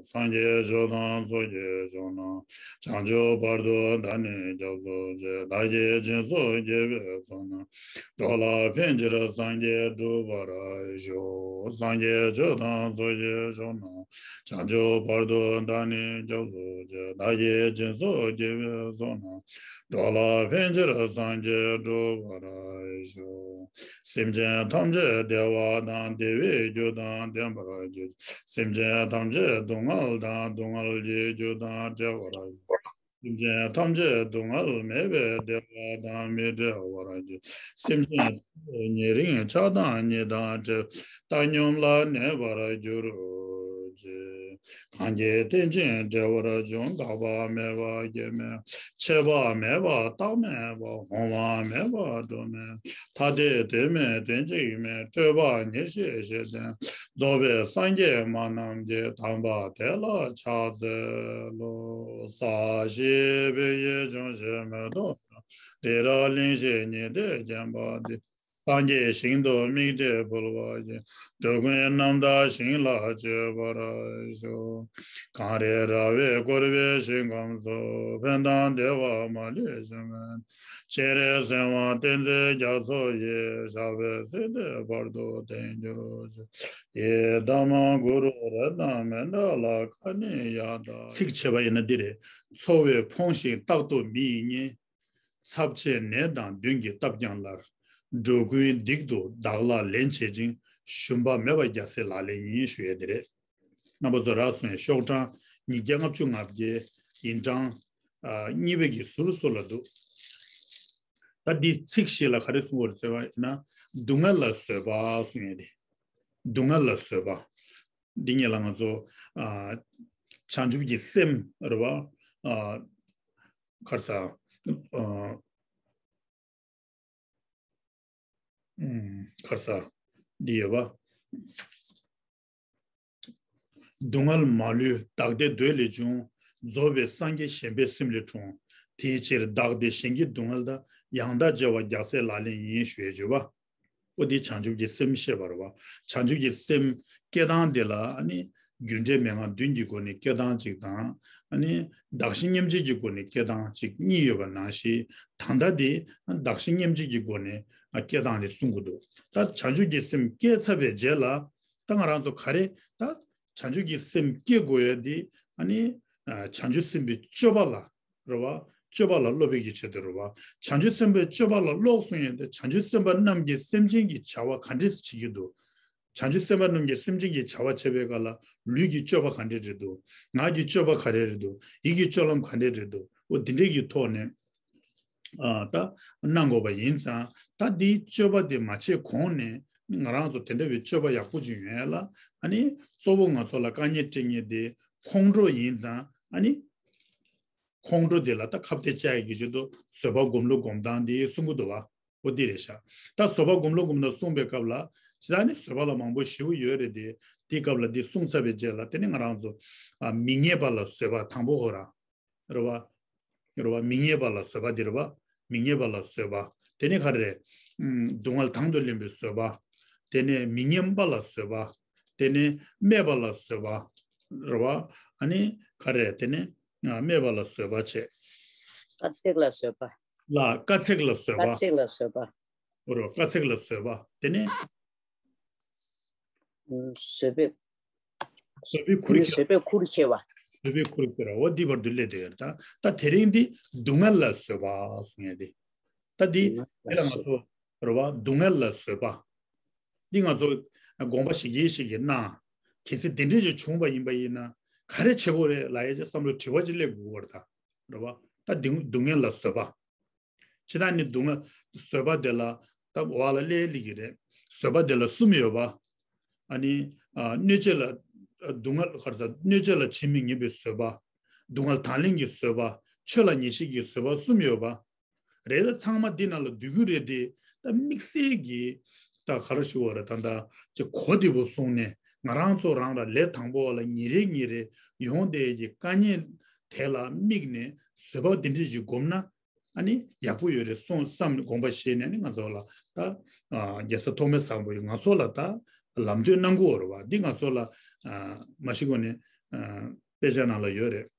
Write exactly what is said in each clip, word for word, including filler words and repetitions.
སངས་རྒྱས་ཆོས་དང་ཚོགས་ཀྱི་མཆོག་རྣམས། བྱང་ཆུབ་བར་དུ་བདག་ནི་སྐྱབས་སུ་མཆི། བདག་གིས་སྦྱིན་སོགས་བགྱིས་པའི་ཚོགས་རྣམས། འགྲོ་ལ་ཕན་ཕྱིར་སངས་རྒྱས་འགྲུབ་པར་ཤོག་སངས་རྒྱས་ཆོས་དང་ཚོགས་ཀྱི་མཆོག་རྣམས། བྱང་ཆུབ་བར་དུ་བདག་ནི་སྐྱབས་སུ་མཆི། བདག་གིས་སྦྱིན་སོགས་བགྱིས་པའི་ཚོགས་རྣམས། འགྲོ་ལ་ཕན་ཕྱིར་སངས་རྒྱས་འགྲུབ་པར་ཤོག་སེམས་ཅན་ཐམས་ཅད་བདེ་བ་དང་བདེ་བའི་རྒྱུ་དང་ལྡན་པར་གྱུར། སེམས་ཅན་ཐམས་ཅད་སྡུག་བསྔལ་དང་སྡུག་བསྔལ་གྱི་རྒྱུ་དང་བྲལ་བར་གྱུར། སེམས་ཅན་ཐམས་ཅད་སྡུག་བསྔལ་མེད་པའི་བདེ་བ་དང་མི་འབྲལ་བར་གྱུར། སེམས་ཅན་ཐམས་ཅད་ཉེ་རིང་ཆགས་སྡང་གཉིས་དང་བྲལ། བཏང་སྙོམས་ལ་གནས་པར་གྱུར་ཅིག་གང་གིས་རྟེན་ཅིང་འབྲེལ་བར་འབྱུང་། འགག་པ་མེད་པ་སྐྱེ་མེད། ཆད་པ་མེད་པ་རྟག་མེད་པ། འོང་བ་མེད་པ་འགྲོ་མེད། ཐ་དད་དོན་མེད་དོན་གཅིག་མེད། སྤྲོས་པ་ཉེར་ཞི་ཞི་བདེ། རྫོགས་པའི་སངས་རྒྱས་མ་རྣམས་ཀྱིས། དམ་པ་དེ་ལ་ཕྱག་འཚལ་ལོ། ས་གཞི་བོད་ཡུལ་འབྱུང་བཞི་མེ་ཏོག་བཀྲ། རི་རབ་གླིང་བཞི་ཉི་ཟླས་བརྒྱན་པ་འདི། སངས་རྒྱས་ཞིང་དུ་དམིགས་ཏེ་འབུལ་བ་ཡིས། འགྲོ་ཀུན་རྣམ་དག་ཞིང་ལ་སྤྱོད་པར་ཤོག་གངས་རི་ར་བས་བསྐོར་བའི་ཞིང་ཁམས་སུ། ཕན་དང་བདེ་བ་མ་ལུས་འབྱུང་བའི། སྤྱན་རས་གཟིགས་དབང་བསྟན་འཛིན་རྒྱ་མཚོ་ཡི། ཞབས་པད་སྲིད་མཐའི་བར་དུ་བརྟན་གྱུར་ཅིག་ཡི་དམ་གུ་རུ་རཏྣ་མནྠ་ལ་ཀ་ནེ་ཡ་དྷ། ཚིགས་བཅད་པ་ཡིན་ན་འདི་རེད། འཚོ་བས་ཕོངས་ཤིང་རྟག་ཏུ་མི་ཡིས་བརྙས། ཚབས་ཆེ་ནད་དང་གདོན་གྱིས་བཏབ་ཀྱང་སླར། འགྲོ་ཀུན་སྡིག་ཏུ་བདག་ལ་ལེན་བྱེད་ཅིང་། ཞུམ་པ་མེད་པར་རྒྱལ་སྲས་ལག་ལེན་ཡིན་ཞུ་ཡས་དེ་རེད། རྣམ་པ་ཚོ་རག་སོང་ཡས། ཤོག་གྲངས་ཉིས་བརྒྱ་ལྔ་བཅུ་ང་བརྒྱད་ཡིན་གྲངས་ཨ་གཉིས་པའི་གི་ཟུར་སོ་ལ་འདུག་ད་འདི་ཚིག་བཞི་ལ་ག་རེ་གསུང་གི་ཡོད་རེད་ཟེར་བ་ཡིན་ན། སྡུག་བསྔལ་ལ་བཟོད་པ་གསུང་ཡས་དེ། སྡུག་བསྔལ་ལ་བཟོད་པ། འདི་གཉིས་ལ་ང་ཚོ་ཨ་བྱང་ཆུབ་ཀྱི་སེམས་རེད་བ། ཨ་ག་རེ་ཟེར། ཨ་ཨམ་ག་རེ་ཟེར། འདི་ཡོད་པ། སྡུག་བསྔལ་མ་ལུས་བདག་བདེ་འདོད་ལས་བྱུང་། རྫོགས་པའི་སངས་རྒྱས་ཞེན་པའི་སེམས་ལས་འཁྲུངས། དེའི་ཕྱིར་བདག་བདེ་གཞན་གྱི་སྡུག་བསྔལ་དང་། ཡང་དག་བརྗེ་བ་རྒྱལ་སྲས་ལག་ལེན་ཡིན་ཞུ་ཡས་བརྗོད་པ། ཨོ་དེ་བྱང་ཆུབ་ཀྱི་སེམས་བཤད་པ་རེད་བ། བྱང་ཆུབ་ཀྱི་སེམས་བསྐྱེད་སྟངས་དེ་ལ་ཨ་ནི་རྒྱུ་འབྲས་མན་ངག་བདུན་གྱི་སྒོ་ནས་བསྐྱེད་སྟངས་གཅིག་དང་། ཨ་ནི་བདག་གཞན་མཉམ་བརྗེ་གི་སྒོ་ནས་བསྐྱེད་སྟངས་གཅིག་གཉིས་ཡོད་པ་ནང་བཞིན། ད་ལྟ་དེ་བདག་གཞན་མཉམ་བརྗེ་གི་སྒོ་ནས་བསྐྱེད་སྟངས་དེ་གསུང་གི་འདུག་ད་བྱང་ཆུབ་ཀྱི་སེམས་བསྐྱེད་ཚར་བའི་རྗེས་ལ། ད་ང་རང་ཚོ་ག་རེ་ད་བྱང་ཆུབ་ཀྱི་སེམས་བསྐྱེད་དགོས་ཡ་དེ། ཨ་ནི་ཨ་བྱང་ཆུབ་སེམས་དཔའི་སྤྱོད་པ་ལ་རེད་བ། སྤྱོད་པ་ལ་སློབ་པའི་གི་ཆེད་དུ་རེད་བ། བྱང་ཆུབ་སེམས་དཔའི་སྤྱོད་པ་ལ་སློབ་གསུང་ཡ་དེ། བྱང་ཆུབ་སེམས་དཔའ་རྣམས་ཀྱིས་སེམས་ཅན་གྱི་བྱ་བ་ག་འདྲས་བྱེད་ཀྱི་འདུག་བྱང་ཆུབ་སེམས་དཔའ་རྣམས་ཀྱིས་སེམས་ཅན་གྱི་བྱ་བ་བྱེད་པའི་སྐབས་ལ་ལུས་ཀྱི་སྤྱོད་པ་ག་འདྲས་རེད་འདུག་ངག་གི་སྤྱོད་པ་ག་རེ་རེད་འདུག་ཡིད་ཀྱི་སྤྱོད་ལམ་ག་འདྲས་རེད་འདུག་འོ་དེ་འདྲས་ཀྱི་ཐོག་ནས་ཨ་ད་གནང་དགོས་པ་ཡིན་ཙང་། ད་འདིའི་སྤྱོད་པ་དེ་མ་བྱས་གོང་ནས་ང་རང་ཚོ་དེ་འདྲ་བའི་སྤྱོད་པ་ཡག་པོ་ཅིག་ཡོང་ཡ་ལ། ཨ་ནི་གཙོ་བོ་ང་ཚོ་ལ་དཀའ་ངལ་སྤྲད་མཁན་དེ་ཁོང་ཁྲོ་ཡིན་ཙང་། ཨ་ནི་ཁོང་ཁྲོ་དེ་ལ་ད་ཁ་གཏད་བཅག་ཡ་གི་ཆེད་དུ་བཟོད་པ་སྒོམ་ལུགས་སྒོམ་སྟངས་དེ་གསུང་གི་འདུག་བ། འོ་དེ་རེད་ཤག་ད་བཟོད་པ་སྒོམ་ལུགས་སྒོམ་སྟངས་གསུངས་པའི་སྐབས་ལ། ཇི་ལྟར་ནི་བཟོད་པ་ལ་མང་པོ་ཞེ་པོ་ཡོད་རེད་དེ། དེའི་སྐབས་ལ་འདི་གསུངས་ཚར་བའི་རྗེས་ལ། དེ་ནི་ང་རང་ཚོ་ཨ་མི་ཉེས་པ་ལ་བཟོད་པ་དང་པོ་ཧོ་ར། རེད་བ། རེད་བ། མི་ཉེས་པ་ལ་བཟོད་པ་འདི་རེད་བ། མི་ཉེས་པ་ལ་བཟོད་པ། དེ་ནི་ག་རེ་རེད། ཨུམ། སྡུག་བསྔལ་དང་དུ་ལེན་པའི་བཟོད་པ། དེ་ནས་མི་ཉན་པ་ལ་བཟོད་པ། དེ་ནས་སྨད་པ་ལ་བཟོད་པ། རེད་བ། ཨ་ནི་ག་རེ་རེད། དེ་ནས་ཨ་སྨད་པ་ལ་བཟོད་པ་བྱས། དཀའ་ཚེགས་ལ་བཟོད་པ། ལ་དཀའ་ཚེགས་ལ་བཟོད་པ། དཀའ་ཚེགས་ལ་བཟོད་པ། རེད་བ། དཀའ་ཚེགས་ལ་བཟོད་པ། དེ་ནས། ཨུམ། བཟོད་པའི། བཟོད་པའི་ཁུར་ཁྱེར། བཟོད་པའི་ཁུར་ཁྱེར་བ། བཟོད་པའི་ཁུར་ཁྱེར་བ། འོ་འདི་བར་དུ་སླེབས་བསྡད་ཡོད་རེད་ད། ད་དེ་རིང་འདི་སྡུག་བསྔལ་ལ་བཟོད་པ་གསུང་ཡ་དེ། ད་འདི་སྡུག་བསྔལ་དེ་ལ་ང་ཚོ་རེད་བ། སྡུག་བསྔལ་ལ་བཟོད་པ། འདི་ང་ཚོ་དགོངས་པ་ཞིག་གིས་ཞིག་གིས་གནང་། གལ་སྲིད་དེ་འདྲས་ཅིག་བྱུང་བ་ཡིན་པ་ཡིན་ན་ག་རེ་བྱེད་དགོས་རེད་ལབ་ཡ་ཅིག་བསམ་བློ་དྲི་བ་ཅིག་སླེབས་དགོས་པ་རེད་ད། རེད་བ། ད་སྡུག་སྡུག་བསྔལ་ལ་བཟོད་པ། ཇི་ལྟར་ནི་སྡུག་བསྔལ། བཟོད་པ་དེ་ལ་ད་འོག་ལ་སླེབས་ལེ་གི་རེད། བཟོད་པ་དེ་ལ་གསུམ་ཡོད་པ། ཨ་ནི་ཨ་གནོད་བྱེད་ལ་ཨ་སྡུག་བསྔལ། ག་རེ་ཟེར། གནོད་བྱེད་ལ་ཇི་མི་སྙམ་པའི་བཟོད་པ། སྡུག་བསྔལ་དང་ལེན་གྱི་བཟོད་པ། ཆོས་ལ་ངེས་ཤེས་ཀྱི་བཟོད་པ་གསུམ་ཡོད་པ། རེད། ད་ཚང་མ་འདི་ནང་ལ་འདུས་ཀྱི་རེད་དེ། ད་དམིགས་བསལ་གྱི་ད་ག་རེ་ཞུ་བ་རེད། ད་ད་ཅིག་གོ་བདེ་པོ་གསུངས་ནས། ང་རང་ཚོ་རང་ལ་ལས་དང་པོ་བ་ལ་ཉིན་རེ་ཉིན་རེ་ཡོང་བསྡད་ཀྱི་དཀའ་ངལ་དེ་ལ་དམིགས་ནས་བཟོད་པ་འདི་འདྲས་ཅིག་སྒོམ་ན། ཨ་ནི་ཡག་པོ་ཡོད་རེད་གསུངས་བསམ་ནས་དགོངས་པ་བཞེས་ནས། ཨ་ནི་ང་ཚོ་ལ་ད་ཨ་རྒྱལ་ས་ཐོགས་མེད་བཟང་པོ་ཡིས་ང་ཚོ་ལ་ད་ལམ་སྟོན་གནང་གི་ཡོད་རེད་བ། འདི་ང་ཚོ་ལ་ཨ་མ་གཞི་གོང་ནས་ དཔེ་ཆ་ནང་ལ་ཡོད་རེད།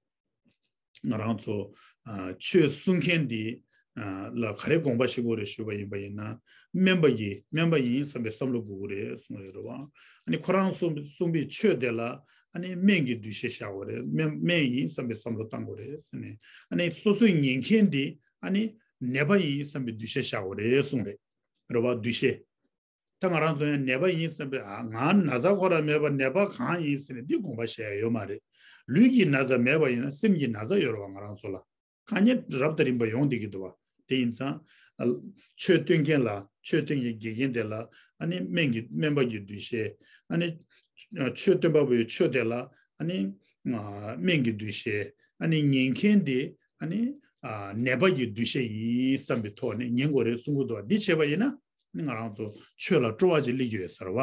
ང་རང་ཚོ་ཨ་ཆོས་གསུང་མཁན་འདི་ཨ་ལ་ག་རེ་དགོངས་པ་བཞེས་དགོས་རེད་ཞུས་པ་ཡིན་པ་ཡིན་ན། སྨན་པ་ཡིས་སྨན་པ་ཡིན་བསམ་པའི་བསམ་བློ་དགོས་ཀྱི་རེད་གསུངས་ཡོད་རེད་བ། ཨ་ནི་ཁོ་རང་གསུངས་གསུངས་པའི་ཆོས་དེ་ལ་ཨ་ནི་སྨན་གྱི་འདུ་ཤེས་བཞག་དགོས་རེད། སྨན་སྨན་ཡིན་བསམ་པའི་བསམ་བློ་བཏང་དགོས་རེད་ཟེར་ནས། ཨ་ནི་སོ་སོས་ཉན་མཁན་འདི་ཨ་ནི་ནད་པ་ཡིན་བསམ་པའི་འདུ་ཤེས་བཞག་དགོས་རེད་གསུངས་རེད། རེད་བ། འདུ་ཤེས། ད་ང་རང་ཚོ་ཡང་ནད་པ་ཡིན་བསམ་པའི་ཨ་ང་ན་ཚ་ཁོ་རང་མེད་པར་ནད་པ་གང་ཡིན་ཟེར་ནས་འདི་དགོངས་པ་བཞེས་ཡ་ཡོད་མ་རེད། ལུས་ཀྱི་ན་ཚ་མེད་པ་ཡིན་ན་སེམས་ཀྱི་ན་ཚ་ཡོད་རེད་བ། ང་རང་ཚོ་ལ་དཀའ་ངལ་རབ་དང་རིམ་པ་ཡོང་བསྡད་ཀྱི་འདུག་བ། དེ་ཡིན་ཙང་ཨ་ཆོས་སྟོན་མཁན་ལ་ཆོས་སྟོན་གྱི་དགེ་རྒན་དེ་ལ་ཨ་ནི་སྨན་གྱི་སྨན་པ་གྱི་འདུ་ཤེས། ཨ་ནི་ཆོས་སྟོན་པ་པོའི་ཆོས་དེ་ལ་ཨ་ནི་ཨ་སྨན་གྱི་འདུ་ཤེས། ཨ་ནི་ཉན་མཁན་དེ་ཨ་ནི་ཨ་ནད་པ་གི་འདུ་ཤེས་ཡིན་བསམ་པའི་ཐོག་ནས་ཉན་དགོས་རེད་གསུང་གི་འདུག་བ། འདི་བྱས་པ་ཡིན་ན་ནི་ང་རང་ཚོ་ཆོས་ལ་སྤྲོ་བ་ཅིག་སླེབས་ཀྱི་ཡོད་ས་རེད་བ།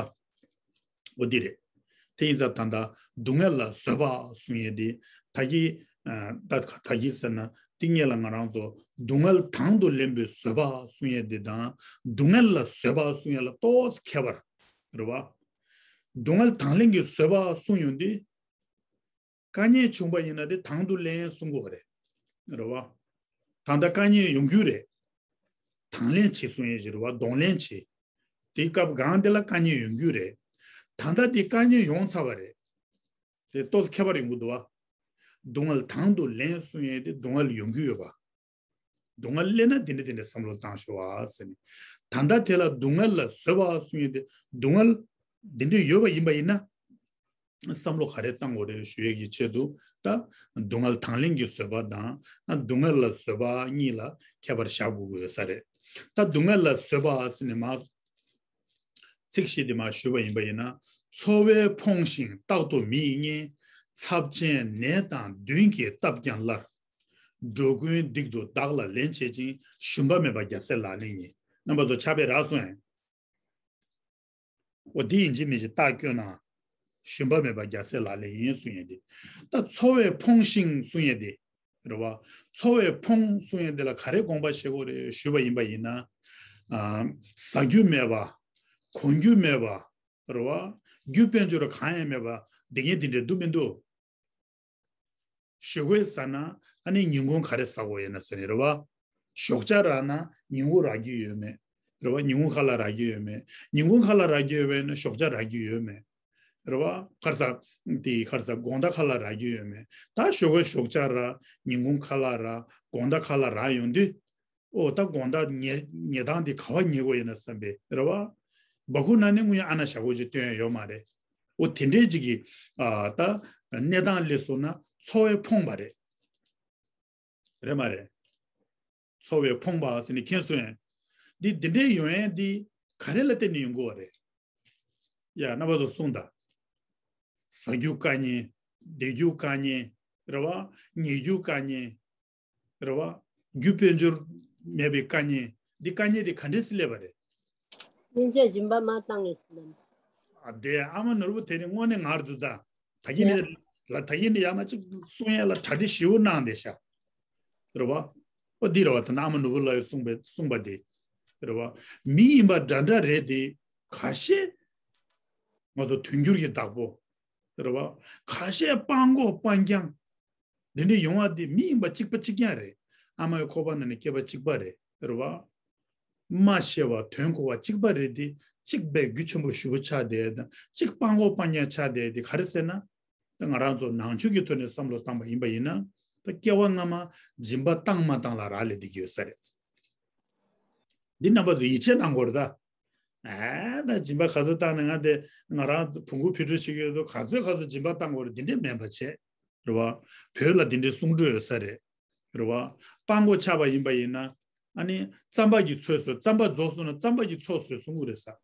འོ་འདི་རེད། དེ་ཡིན་ཙང་ད་ལྟ་སྡུག་བསྔལ་ལ་བཟོད་པ་གསུང་ཡས་དེ་ད་གི་ཨ་ད་ད་གི་ཟེར་ན་དེ་སྔོན་ལ་ང་རང་ཚོ་སྡུག་བསྔལ་དང་དུ་ལེན་པའི་བཟོད་པ་གསུང་ཡས་དེ་དང་སྡུག་བསྔལ་ལ་བཟོད་པ་གསུང་ཡས་ལ་ཏོག་ཙམ་ཁྱད་པར་རེད་བ། སྡུག་བསྔལ་དང་ལེན་གྱི་བཟོད་པ་གསུང་ཡོང་དུས། དཀའ་ངལ་བྱུང་པ་ཡིན་ན་དེ་དང་དུ་ལེན་གསུང་དགོས་རེད། རེད་བ། ད་ལྟ་དཀའ་ངལ་ཡོང་རྒྱུ་རེད། དང་ལེན་བྱེད་གསུང་ཡས་ཞིག་རེད་བ། གདོང་ལེན་བྱེད། དེའི་སྐབས་གང་དེ་ལ་དཀའ་ངལ་ཡོང་རྒྱུ་རེད། ད་ལྟ་དེ་དཀའ་ངལ་ཡོང་ཚར་བ་རེད། དེ་ཏོག་ཙམ་ཁྱད་པར་ཡོང་གི་འདུག་བ། སྡུག་བསྔལ་དང་དུ་ལེན་གསུང་ཡས་དེ་སྡུག་བསྔལ་ཡོང་རྒྱུ་ཡོད་པ། སྡུག་བསྔལ་སླེབས་ན་དེ་འདྲ་དེ་འདྲ་བསམ་བློ་བཏང་ཤོག་ཨ་ཟེར་ནས། ད་ལྟ་དེ་ལ་སྡུག་བསྔལ་ལ་བཟོད་པ་གསུང་ཡས་དེ་སྡུག་བསྔལ་དེ་འདྲ་ཡོད་པ་ཡིན་པ་ཡིན་ན། བསམ་བློ་ག་རེ་བཏང་དགོས་རེད་ཞུ་ཡས་ཀྱི་ཆེད་དུ་ད་སྡུག་བསྔལ་དང་ལེན་གྱི་བཟོད་པ་དང་སྡུག་བསྔལ་ལ་བཟོད་པ་གཉིས་ལ་ཁྱད་པར་བཞག་དགོས་ཀྱི་ཡོད་ས་རེད། ད་སྡུག་བསྔལ་ལ་བཟོད་པ་ཟེར་ནས་མ་ཚིག་བཞི་དེ་མ་ཞུས་པ་ཡིན་པ་ཡིན་ན། འཚོ་བས་ཕོངས་ཤིང་རྟག་ཏུ་མི་ཡིས་བརྙས། ཚབས་ཆེན་ནད་དང་བདུན་གྱིས་བཏབ་ཀྱང་སླར། འགྲོ་ཀུན་སྡིག་ཏུ་བདག་ལ་ལེན་བྱེད་ཅིང་། ཞུམ་པ་མེད་པ་རྒྱལ་སྲས་ལག་ལེན་ཡིན། རྣམ་པ་ཚོ་ཆ་པས་རག་སོང་ཡང་། འོ་དེ་ཡིན་གཅིག་མིན་གཅིག་རྟགས་བཀོད་ན། ཞུམ་པ་མེད་པ་རྒྱལ་སྲས་ལག་ལེན་ཡིན་གསུང་ཡས་དེ། ད་འཚོ་བས་ཕོངས་ཤིང་གསུང་ཡས་དེ། རེད་བ། འཚོ་བས་ཕོངས་གསུང་ཡས་དེ་ལ་ག་རེ་དགོངས་པ་བཞེས་དགོས་རེད་ཞུས་པ་ཡིན་པ་ཡིན་ན། ཨ་ཟ་རྒྱུ་མེད་པ། གོན་རྒྱུ་མེད་པ། རེད་བ། རྒྱུ་དཔལ་འབྱོར་གང་ཡང་མེད་པ་སྡིག་ངན་དེ་འདྲ་འདུག་མི་འདུག་ཞོགས་ཀས་ཟ་ན་ཨ་ནི་ཉིན་གུང་ག་རེ་ཟ་དགོས་ཡོད་ན་ཟེར་ནས་རེད་བ། ཞོགས་ཇ་རག་ན་ཉིན་གུང་རག་གི་ཡོད་མེད། རེད་བ། ཉིན་གུང་ཁ་ལག་རག་གི་ཡོད་མེད། ཉིན་གུང་ཁ་ལག་རག་གི་ཡོད་པས་ན་ཞོགས་ཇ་རག་གི་ཡོད་མེད། རེད་བ། ག་རེ་ཟ། དེ་ག་རེ་ཟ། དགོང་དག་ཁ་ལག་རག་གི་ཡོད་མེད། ད་ཞོགས་ཀས་ཞོགས་ཇ་རག་ཉིན་གུང་ཁ་ལག་རག་དགོང་དག་ཁ་ལག་རག་ཡོང་དུས། ཨོ་ད་དགོང་དག་ཉལ་ཉལ་སྟངས་དེ་ག་པར་ཉལ་དགོས་ཡིན་ན་བསམ་པས་རེད་བ། སྦ་ཁུག་ནང་ནས་དངུལ་ཨ་ན་ཞག་པོ་ཅིག་བཏོན་ཡ་ཡོད་མ་རེད། ཨོ་དེ་འདྲའི་ཅིག་གི་ཨ་ད་གནས་སྟངས་སླེབས་སོང་ན་འཚོ་བས་ཕོངས་པ་རེད། རེད་མ་རེད། འཚོ་བས་ཕོངས་པ་ཟེར་ནས་མཁྱེན་སོང་ཡང་། འདི་འདི་འདྲའི་ཡོང་ཡས་འདི་ག་རེ་ལ་བརྟེན་ནས་ཡོང་གི་ཡོད་རེད། ཡ་རྣམ་པ་ཚོ་གསུངས་དང་། ཟ་རྒྱུ་དཀའ་ངལ། བསྡད་རྒྱུ་དཀའ་ངལ། རེད་བ། ཉལ་རྒྱུ་དཀའ་ངལ། རེད་བ། རྒྱུ་དཔལ་འབྱོར་མེད་པའི་དཀའ་ངལ། འདི་དཀའ་ངལ་འདི་ག་འདྲས་སེ་སླེབས་པ་རེད། སྙིང་རྗེ་སྦྱིན་པ་མ་བཏང་ངེས་ལམ། ཨ་དེ་ཨ་མ་ནོར་བུ་དེ་རིང་དངོས་གནས་ངར་འདུག་ད། ད་གིན་ཡ་ནས་ལ་ད་གིན་ནས་ཡ་མ་གཅིག་གསུང་ཡ་ལ་གྲ་སྒྲིག་ཞེ་པོ་གནང་བསྡད་ཤག་རེད་བ། ཨོ་འདི་རེད་བ། ད་ནང་མ་ནོར་བུ་ལགས་གསུངས་པའི་གསུངས་པ་དེ། རེད་བ། མི་ཡིན་པ་འདྲ་འདྲ་རེད་དེ། ཁ་ཤས་ང་ཚོ་དུས་འགྱུར་གྱི་བདག་པོ། རེད་བ། ཁ་ཤས་སྤྲང་པོ་སྤྲང་རྐྱང་། འདི་འདྲ་ཡོང་བ་དེ་མི་ཡིན་པ་གཅིག་པ་གཅིག་རྐྱང་རེད། ཨ་མ་ཡི་ཁོག་པ་ནང་ནས་སྐྱེས་པ་གཅིག་པ་རེད། རེད་བ། མ་ཤེས་པ་དོན་གོ་བ་གཅིག་པ་རེད་དེ། གཅིག་པའི་རྒྱུ་ཆེན་པོ་ཞེ་པོ་ཆགས་བསྡད་དང་གཅིག་སྤྲང་པོ་སྤྲང་རྐྱང་ཆགས་བསྡད་དེ་ག་རེ་ཟེར་ན། ད་ང་རང་ཚོ་ནང་ཆོས་ཀྱི་ཐོག་ནས་བསམ་བློ་བཏང་པ་ཡིན་པ་ཡིན་ན། ད་སྐྱེ་བ་སྔ་མ་སྦྱིན་པ་བཏང་མ་བཏང་ལ་རག་ལས་བསྡད་ཀྱི་ཡོད་ས་རེད། འདི་རྣམ་པ་ཚོ་ཡིད་ཆེས་གནང་དགོས་རེད་ད། ཨེ་ད་སྦྱིན་པ་ག་ཚོད་བཏང་ནས་ང་དེ་ང་རང་བོང་གུ་ཕུལ་སྤྲོད་བྱེད་ཀྱི་ཡོད་དོ། ག་ཚོད་ག་ཚོད་སྦྱིན་པ་བཏང་དགོས་རེད། འདི་འདྲས་མིན་པ་བྱས། རེད་བ། བོད་ལ་འདི་འདྲའི་གསུང་སྒྲོས་ཡོད་ས་རེད། རེད་བ། སྤྲང་པོ་ཆགས་པ་ཡིན་པ་ཡིན་ན། ཨ་ནི་རྩམ་པ་གི་ཚོད་བཟོས། རྩམ་པ་རྫོགས་སོང་ན་རྩམ་པ་གི་ཚོད་བཟོས་གསུང་གི་རེད་ས།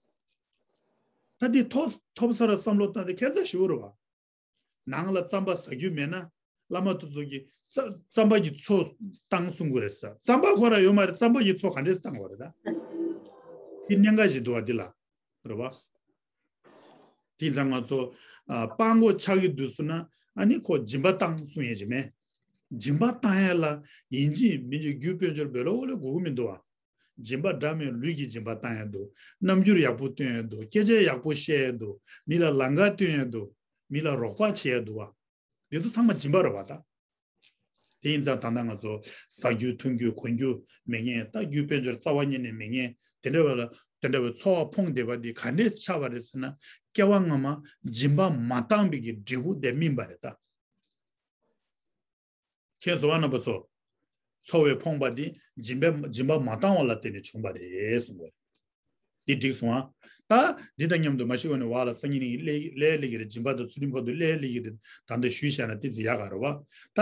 ད་འདི་ཐོབ་ཐོབ་ས་ར་བསམ་བློ་བཏང་སྟེ་ཁྱད་མཚར་ཞེ་པོ་རེད་བ། ནང་ལ་རྩམ་པ་ཟ་རྒྱུ་མེད་ན། བླ་མ་དེ་ཚོ་གིས་རྩ་རྩམ་པ་གི་ཚོད་བཏང་གསུང་གི་རེད་ས། རྩམ་པ་ཁོ་ར་ཡོད་མ་རེད། རྩམ་པ་གི་ཚོད་ག་འདྲས་བཏང་བ་རེད་ད། འདི་གནད་འགག་ཞིག་འདུག་བ་འདི་ལ། རེད་བ། དེ་ཙང་ང་ཚོ་ཨ་སྤྲང་པོ་ཆགས་ཀྱི་འདུག་སོང་ན། ཨ་ནི་ཁོ་སྦྱིན་པ་བཏང་གསུང་ཡས་ཅིག་མེད། སྦྱིན་པ་བཏང་ཡས་ལ་ཡིན་གཅིག་མིན་གཅིག་རྒྱུ་དཔལ་འབྱོར་བེ་ལོ་ཨོ་ལེ་དགོས་ཀྱི་མི་འདུག་བ། སྦྱིན་པ་འདྲ་མིན་ལུས་ཀྱི་སྦྱིན་པ་བཏང་ཡས་འདུག་རྣམ་འགྱུར་ཡག་པོ་སྟོན་ཡས་འདུག་སྐད་ཆ་ཡག་པོ་བཤད་ཡས་འདུག་མི་ལ་ལང་ཀ་སྟོན་ཡས་འདུག་བ། མི་ལ་རོགས་པ་བྱེད་ཡས་འདུག་བ། འདི་ཚོ་ཚང་མ་སྦྱིན་པ་རེད་བ་ད། དེ་ཡིན་ཙང་ད་ལྟ་ང་ཚོ་ཟ་རྒྱུ་འཐུང་རྒྱུ་གོན་རྒྱུ་མེད་མཁན། ད་རྒྱུ་དཔལ་འབྱོར་རྩ་བ་ཉིད་ནས་མེད་མཁན། དེ་འདྲ་བ་ལ་དེ་འདྲ་བའི་འཚོ་བ་ཕོངས་བསྡད་པ་འདི་ག་འདྲས་ཆགས་པ་རེད་ཟེར་ན། སྐྱེ་བ་སྔ་མ་སྦྱིན་པ་མ་བཏང་བའི་གི་འབྲས་བུ་དེ་སྨིན་པ་རེད་ད། མཁྱེན་སོང་བ། རྣམ་པ་ཚོ། འཚོ་བའི་ཕོངས་པ་འདི་སྦྱིན་པ་སྦྱིན་པ་མ་བཏང་བ་ལ་བརྟེན་ནས་བྱུང་བ་རེད་གསུངས་པ་རེད། འདི་འགྲིག་སོང་ཨ། ད་འདི་དང་མཉམ་དུ་མ་ཤི་བ་ནས་བ་ལ་སང་ཉིན་ནས་སླེབས་སླེབས་ཀྱི་རེད། སྦྱིན་པ་དང་ཚུལ་ཁྲིམས་ཁ་ཐུག་སླེབས་སླེབས་ཀྱི་རེད། ད་ལྟ་ཞུས་བཞག་ན་ཏི་ཙི་ཡག་ག་རེད་བ། ད་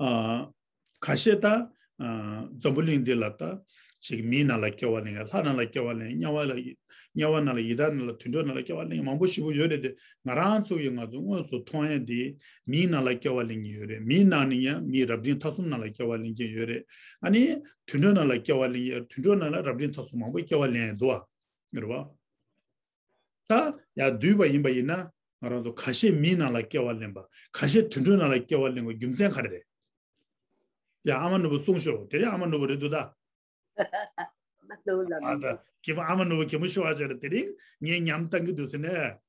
ཨ། ཁ་ཤས་ད་ཨ། འཛམ་བུ་གླིང་འདི་ལ་ད་ཅིག་མིའི་ནང་ལ་སྐྱེ་བ་ལེན་ཡ། ལྷ་ནང་ལ་སྐྱེ་བ་ལེན། དམྱལ་བ་ལ་དམྱལ་བ་ནང་ལ་ཡི་དྭགས་ནང་ལ་དུད་འགྲོ་ནང་ལ་སྐྱེ་བ་ལེན་ཡ་མང་པོ་ཞེ་པོ་ཡོད་རེད་དེ། ང་རང་ཚོ་ཡི་ང་ཚོ་དངོས་སུ་མཐོང་ཡ་འདི་མིའི་ནང་ལ་སྐྱེ་བ་ལེན་གྱི་ཡོད་རེད། མིའི་ནང་ནས་ཡང་མིའི་རབ་འབྲིང་ཐ་གསུམ་ནང་ལ་སྐྱེ་བ་ལེན་གྱི་ཡོད་རེད། ཨ་ནི་དུད་འགྲོ་ནང་ལ་སྐྱེ་བ་ལེན་ཡ། དུད་འགྲོ་ནང་ལ་རབ་འབྲིང་ཐ་གསུམ་མང་པོ་སྐྱེ་བ་ལེན་ཡ་འདུག་བ། རེད་བ། ད་ཡར་བསྡུས་པ་ཡིན་པ་ཡིན་ན་ང་རང་ཚོ་ཁ་ཤས་མིའི་ནང་ལ་སྐྱེ་བ་ལེན་པ། ཁ་ཤས་དུད་འགྲོའི་ནང་ལ་སྐྱེ་བ་ལེན་པའི་རྒྱུ་མཚན་ག་རེ་རེད། ཡ། ཨ་མ་ནོར་བུ་གསུངས་ཤོག་དེ་རིང་ཨ་མ་ནོར་བུ་རེད་འདུག་ད། ཨ་ད་གད་མོ། ཨ་མ་ནོར་བུ་གད་མོ་ཤོར་བ་བྱས་རེད། དེ་རིང་ངས་ཉམས་བཏང་གི་འདུག་ཟེར་ནས།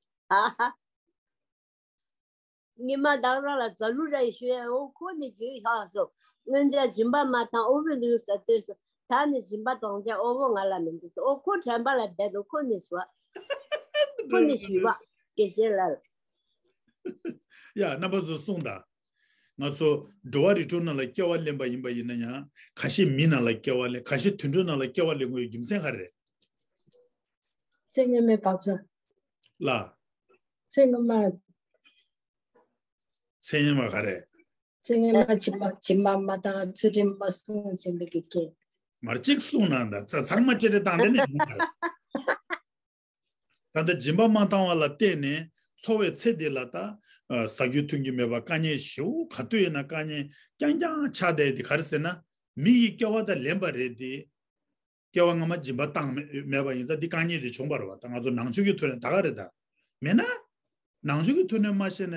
ཉི་མ་དང་ར་ལ་ཛ་ལུ་ར་ཡི་ཞུ་ཡ། འོ་ཁོ་ནི་བརྗོད་ཤག་སོ། སྔོན་ཆད་སྦྱིན་པ་མ་བཏང་འོ་བུ་ལུས་ཟ་ལྟོས་སོ། ད་ནི་སྦྱིན་པ་གཏོང་བྱ་འོ་བོ་ང་ལ་མི་འདུག་སོ། འོ་ཁོ་དྲན་པ་ལ་བསྡད་འདུག་ཁོ་ནི་ཟ། ཁོ་ནི་ཞུ་བ། དགེ་བཤེས་ལགས། ཡ། རྣམ་པ་ཚོ་གསུངས་དང་། ང་ཚོ་འགྲོ་བ་རིགས་དྲུག་ནང་ལ་སྐྱེ་བ་ལེན་པ་ཡིན་པ་ཡིན་ན་ཡང་། ཁ་ཤས་མི་ནང་ལ་སྐྱེ་བ་ལེན། ཁ་ཤས་དུད་འགྲོ་ནང་ལ་སྐྱེ་བ་ལེན་དགོས་ཡ་རྒྱུ་མཚན་ག་རེ་རེད། ཚེ་སྔོན་མའི་བག་ཆགས། ལ། ཚེ་སྔོན་མ། ཚེ་སྔོན་མ་ག་རེ། ཚེ་སྔོན་མ་སྦྱིན་པ་སྦྱིན་པ་མ་བཏང་། ཚུལ་ཁྲིམས་མ་སྲུང་བྱིན་པའི་གི་རྐྱེན། མར་གཅིག་གསུངས་ན་ད་ཚ་ཚང་མ་ཅི་རེད་བཏང་དེ་ནས་ཡིན་ད། ད་ལྟ་སྦྱིན་པ་མ་བཏང་བ་ལ་བརྟེན་ནས་འཚོ་བའི་ཚེ་འདི་ལ་ད་ཟ་རྒྱུ་འཐུང་རྒྱུ་མེད་པ། དཀའ་ངལ་ཞེ་པོ་ག་དུས་ཡིན་ན་དཀའ་ངལ་རྐྱང་རྐྱང་ཆགས་བསྡད་དེ་ག་རེ་ཟེར་ན། མི་ཡི་སྐྱེ་བ་ད་ལེན་པ་རེད་དེ། སྐྱེ་བ་སྔ་མ་སྦྱིན་པ་བཏང་མེད་མེད་པ་ཡིན་ཙང་འདི་དཀའ་ངལ་དེ་བྱུང་བ་རེད་བ། ད་ང་ཚོ་ནང་ཆོས་ཀྱི་ཐོག་ནས་ད་ག་རེད་ད། མེད་ན། ནང་ཆོས་ཀྱི་ཐོག་ནས་མ་ཤེས་ན།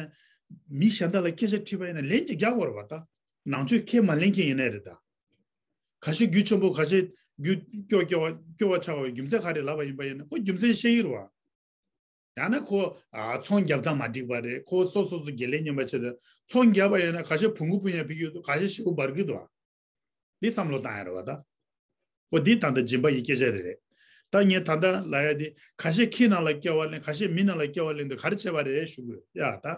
མི་གཞན་དག་ལ་སྐད་ཆ་དྲིས་པ་ཡིན་ན་ལན་ཅིག་རྒྱག་དགོས་རེད་བ་ད། ནང་ཆོས་ཁས་མ་ལེན་མཁན་ཡིན་ནའི་རེད་ད། ཁ་ཤས་རྒྱུ་ཆེན་པོ། ཁ་ཤས་རྒྱུ་སྐྱོ་སྐྱོ་བ་སྐྱོ་བ་ཆགས་པའི་རྒྱུ་མཚན་ག་རེ་ལབ་པ་ཡིན་པ་ཡིན་ན། ཁོ་རྒྱུ་མཚན་ཤེས་ཀྱི་རེད་བ། ཡང་ན་ཁོ་ཨ་ཚོང་རྒྱབ་སྟངས་མ་འགྲིག་པ་རེད། ཁོ་སོ་སོ་སོ་དགེ་ལས་ཉམས་པ་བྱས་ཏེ་ཚོང་རྒྱབ་པ་ཡིན་ན་ཁ་ཤས་བུ་གུ་སྤུན་ཡ་ཕི་གི་འདུག་ཁ་ཤས་ཤི་བོ་འབར་གི་འདུག་འདི་བསམ་བློ་བཏང་ཡ་རེད་བ་ད། འོ་འདི་ད་ལྟ་སྦྱིན་པ་ཡི་སྐད་ཆ་རེ་རེད། ད་ངས་ད་ལྟ་ལབ་ཡ་འདི་ཁ་ཤས་ཁྱི་ནང་ལ་སྐྱེ་བ་ལེན། ཁ་ཤས་མི་ནང་ལ་སྐྱེ་བ་ལེན་དུས་ག་རེ་བྱས་པ་རེད་ཞུ་དགོས་ཡ་ད།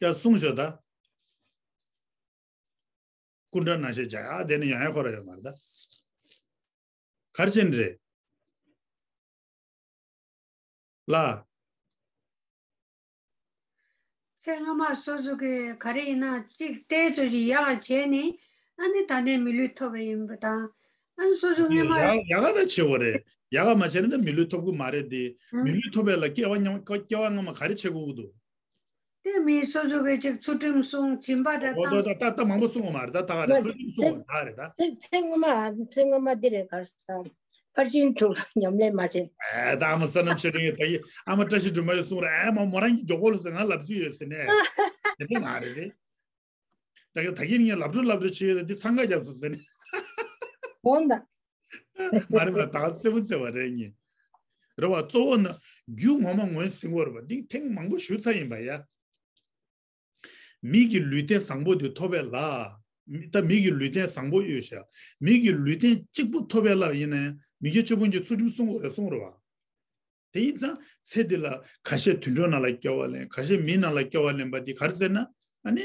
ཡ་གསུངས་ཤོག་ད། སྐུ་འདྲ་ནང་བཞིན་བྱ་ཡ་དེ་ནི་ཡང་ཡང་ཁོ་ར་ཡོད་མ་རེད་ད། ག་རེ་བྱས་ནས་རེད། ལ། ཚེ་སྔ་མ་སོ་སོ་གི་ག་རེ་ཡིན་ན་གཅིག་བལྟས་ཚོད་ཅིག་ཡག་བྱས་ནས། ཨ་ནི་ད་ནས་མི་ལུས་ཐོབ་པ་ཡིན་པ་དང་། ཨ་ནི་སོ་སོ་སྔོན་མ་ཡག་ཡག་ག་ད་བྱེད་དགོས་རེད། ཡག་ག་མ་བྱས་ན་ད་མི་ལུས་ཐོབ་གི་མ་རེད་དེ། ཨ། མི་ལུས་ཐོབ་པ་ལ་སྐྱེ་བ་སྔ་སྐྱེ་བ་སྔ་མ་ག་རེ་བྱེད་དགོས་ཀྱི་འདུག་དེ་མི་སོ་སོ་གི་ཅིག་ཚུལ་ཁྲིམས་སྲུང་། སྦྱིན་པ་འདྲ་འོ་ད་བཏང་། ད་ད་མང་པོ་གསུང་བ་མ་རེད་ད། ད་ག་རེ། ཚུལ་ཁྲིམས་སྲུང་བ་ད་རེད་ད། ཚེ་ཚེ་སྔོན་མ་ཚེ་སྔོན་མ་འདི་རེད། ག་རེ་ཟེར། ཕར་ཕྱིན་དྲུག་ལ་ཉམས་ལེན་མ་བྱས། ཨེ་ད་ཨ་མ་བསོད་ནམས་ཆོས་སྒྲོན་གྱིས་ད་གི་ཨ་མ་བཀྲ་ཤིས་སྒྲོལ་མ་ཡིས་གསུང་ར། ཨེ་མ་མོ་རང་གི་མགྱོགས་པོ་ལ་ཟེར། ང་ལབ་རྩིས་ཡོད་ཟེར་ནས། དེ་འདྲ་མ་རེད་རེད། ད་གི་ད་གི་ངས་ལབ་འགྲོ་ལབ་འགྲོ་བྱས་ཡོད་ད། འདི་འཚང་ཁ་རྒྱབ་སོང་ཟེར་ནས། འོང་ད། མ་རེད་མ་རེད། ད་ག་རྩེ་པོ་རྩེ་བ་རེད་ངས། རེད་བ། གཙོ་བོ་ནི་རྒྱུ་ངོ་མ་ངོས་ཟིན་དགོས་རེད་བ། འདི་ཐེངས་མང་པོ་ཞུས་ཚར་ཡིན་པ་ཡ། མི་གི་ལུས་རྟེན་བཟང་པོ་དེ་ཐོབ་པ་ལ། མི་ད་མི་གི་ལུས་རྟེན་བཟང་པོ་ཡོད་ཤག་མི་གི་ལུས་རྟེན་གཅིག་པུ་ཐོབ་པ་ལ་ཡིན་ན་ཡང་མི་དགེ་བཅུ་སྤོང་གི་ཚུལ་ཁྲིམས་སྲུང་དགོས་རེད་གསུངས་རེད་བ། དེ་ཡིན་ཙང་ཚེ་འདི་ལ་ཁ་ཤས་དུད་འགྲོ་ནང་ལ་སྐྱེ་བ་ལེན། ཁ་ཤས་མི་ནང་ལ་སྐྱེ་བ་ལེན་པ་འདི་ག་རེ་ཟེར་ན། ཨ་ནི་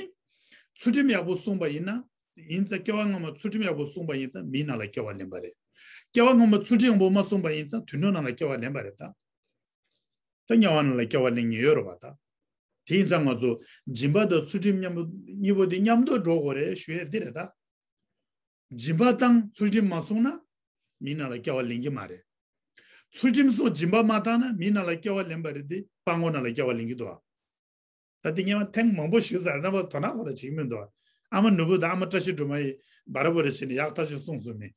ཚུལ་ཁྲིམས་ཡག་པོ་སྲུང་པ་ཡིན་ན། ཡིན་ཙང་སྐྱེ་བ་སྔ་མ་ཚུལ་ཁྲིམས་ཡག་པོ་སྲུང་པ་ཡིན་ཙང་མི་ནང་ལ་སྐྱེ་བ་ལེན་པ་རེད། སྐྱེ་བ་སྔ་མ་ཚུལ་ཁྲིམས་ཡག་པོ་མ་སྲུང་པ་ཡིན་ཙང་དུད་འགྲོ་ནང་ལ་སྐྱེ་བ་ལེན་པ་རེད་ད། ད་དམྱལ་བ་ནང་ལ་སྐྱེ་བ་ལེན་མཁན་ཡོད་རེད་བ་ད། དེ་ཡིན་ཙང་ང་ཚོ་སྦྱིན་པ་དང་ཚུལ་ཁྲིམས་མཉམ་པོ་གཉིས་པོ་དེ་མཉམ་དུ་འགྲོ་དགོས་རེད་ཞུ་ཡས་འདི་རེད་ད། སྦྱིན་པ་བཏང་ཚུལ་ཁྲིམས་མ་སྲུང་ན་མི་ནང་ལ་སྐྱེ་བ་ལེན་གྱི་མ་རེད། ཚུལ་ཁྲིམས་སོགས་སྦྱིན་པ་མ་བཏང་ན་མི་ནང་ལ་སྐྱེ་བ་ལེན་པ་རེད་དེ་སྤྲང་པོ་ནང་ལ་སྐྱེ་བ་ལེན་གྱི་འདུག་བ། ད་དེ་ངས་མ་ཐེངས་མང་པོ་ཞུས་ཚར། རྣམ་པ་དོ་སྣང་ཁོ་ན་བྱེད་ཀྱི་མི་འདུག་ཨ་མ་ནོར་བུ་དང་ཨ་མ་བཀྲ་ཤིས་སྒྲོལ་མ་ཡིས་སྦ་ར་བོ་རེ་བྱས་ནས་ཡག་ཐག་ཆོད་གསུངས་སོང་མི།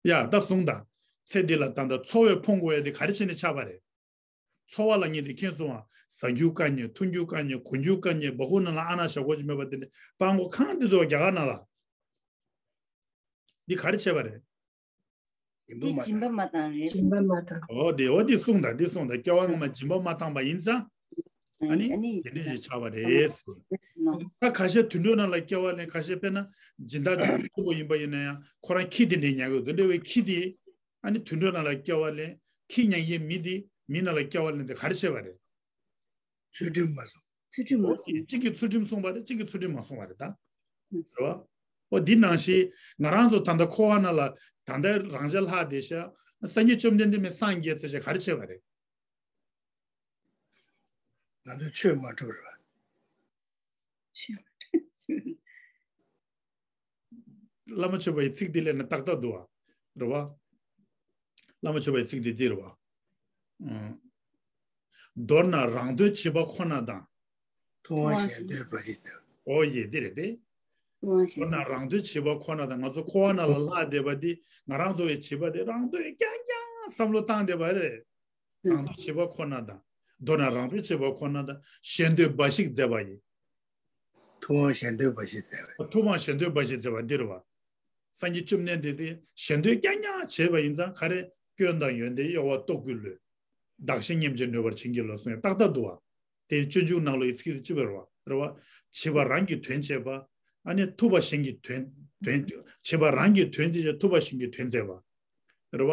ཡ་ད་གསུངས་དང་། ཚེ་འདི་ལ་ད་ལྟ་འཚོ་བའི་ཕོངས་དགོས་ཡ་དེ་ག་རེ་བྱས་ནས་ཆགས་པ་རེད། འཚོ་བ་ལ་ངེས་ཏེ་མཁྱེན་སོང་ཨ། ཟ་རྒྱུ་དཀའ་ངལ། འཐུང་རྒྱུ་དཀའ་ངལ། གོན་རྒྱུ་དཀའ་ངལ། སྦ་ཁུག་ནང་ལ་ཨ་ན་ཞོག་ཁོག་ཅིག་མེད་པ་དེ་འདྲ་སྤྲང་པོ་གང་དེ་འདུག་རྒྱ་གར་ནང་ལ། འདི་ག་རེ་བྱས་པ་རེད། སྦྱིན་པ་དེ་མ་སྦྱིན་པ་བཏང་མ་བཏང་རེད། སྦྱིན་པ་མ་བཏང་། འོ་དེ་འོ་དེ་གསུངས་དང་དེ་གསུངས་དང་སྐྱེ་བ་སྔ་མ་སྦྱིན་པ་མ་བཏང་པ་ཡིན་ཙང་། ཨ་ནི་ཨ་ནི་དེ་འདྲ་ཞིག་ཆགས་པ་རེད། ཨ་ནི་ཁ་ཤས་དུད་འགྲོ་ནང་ལ་སྐྱེ་བ་ལེན། ཁ་ཤས་དཔེར་ན་སྦྱིན་བདག་དུད་འགྲོ་ཡིན་པ་ཡིན་ན་ཡང་ཁོ་རང་ཁྱི་དེ་འདྲའི་ཉར་གི་འདུག་འདྲ་བའི་ཁྱི་དེ་ཨ་ནི་དུད་འགྲོ་ནང་ལ་སྐྱེ་བ་ལེན། ཁྱི་ཉར་མཁན་མི་དེ་མི་ནང་ལ་སྐྱེ་བ་ལེན་དེ་ག་རེ་བྱས་པ་རེད། ཚུལ་ཁྲིམས་མ་སྲུང་། ཚུལ་ཁྲིམས་མ་སྲུང་། གཅིག་གིས་ཚུལ་ཁྲིམས་སྲུང་བ་རེད། གཅིག་གིས་ཚུལ་ཁྲིམས་མ་སྲུང་བ་རེད་ད། རེད་བ། ཨོ་འདི་ནང་བཞིན་ང་རང་ཚོ་ད་ལྟ་འཁོར་བ་ནང་ལ་ད་ལྟ་རང་ཅག་ལྷག་བསྡད་ཤག་སངས་རྒྱས་བཅོམ་ལྡན་འདས་མའི་སངས་རྒྱས་ཚར་ཤག་ག་རེ་བྱས་པ་རེད། ང་ཚོས་ཆོས་མ་སྒྲུབ་རེད་བ། ཆོས་མ་སྒྲུབ། བླ་མ་མཆོད་པ་ཡི་ཚིག་འདི་ལས་ན་ཏག་ཏག་འདུག་བ། རེད་བ། བླ་མ་མཆོད་པ་ཡི་ཚིག་འདི་འདི་རེད་བ། ཨང་། མདོར་ན་རང་དོན་བྱེད་པ་ཁོ་ན་དང་། ཐུབ་དབང་གཞན་དོན་འབའ་ཞིག་བྱེད། ཨོ་ཡེ་འདི་རེད་དེ། ཐུབ་དབང་གཞན་མདོར་ན་རང་དོན་བྱེད་པ་ཁོ་ན་དང་། ང་ཚོ་འཁོར་བ་ནང་ལ་ལྷག་བསྡད་པ་འདི་ང་རང་ཚོ་བའི་བྱེད་པ་དེ་རང་དོན་རྐྱང་རྐྱང་བསམ་བློ་བཏང་བསྡད་པ་རེད། རང་དོན་བྱེད་པ་ཁོ་ན་དང་། མདོར་ན་རང་དོན་བྱེད་པ་ཁོ་ན་དང་གཞན་དོན་འབའ་ཞིག་མཛད་པ་ཡིན། ཐུབ་དབང་གཞན་དོན་འབའ་ཞིག་མཛད་པ། ཐུབ་དབང་གཞན་དོན་འབའ་ཞིག་མཛད་པ་འདི་རེད་བ། སངས་རྒྱས་བཅོམ་ལྡན་འདས་དེ་གཞན་དོན་རྐྱང་རྐྱང་བྱས་པ་ཡིན་ཙང་ག་རེ། སྐྱོན་དང་ཡོན་ཏན་གཡོ་བ་རྟོག་གེའི་བློས། བདག་གཞན་མཉམ་བརྗེར་གནོད་པར་བྱིན་གྱིས་རློབས་གསུངས་ཡ་ཏག་ཏག་འདུག་བ། དེ་སྤྱོད་འཇུག་ནང་ལོགས་ཀྱི་ཚིག་དེ་ཅི་བར་བ་རེད་བ། བྱས་པ་རང་གི་དོན་བྱས་པ། ཨ་ནི་ཐུབ་པ་གཞན་གྱི་དོན་དོན་བྱས་པ་རང་གི་དོན་དེ་བྱས་ཐུབ་པ་གཞན་གྱི་དོན་མཛད་པ། རེད་བ།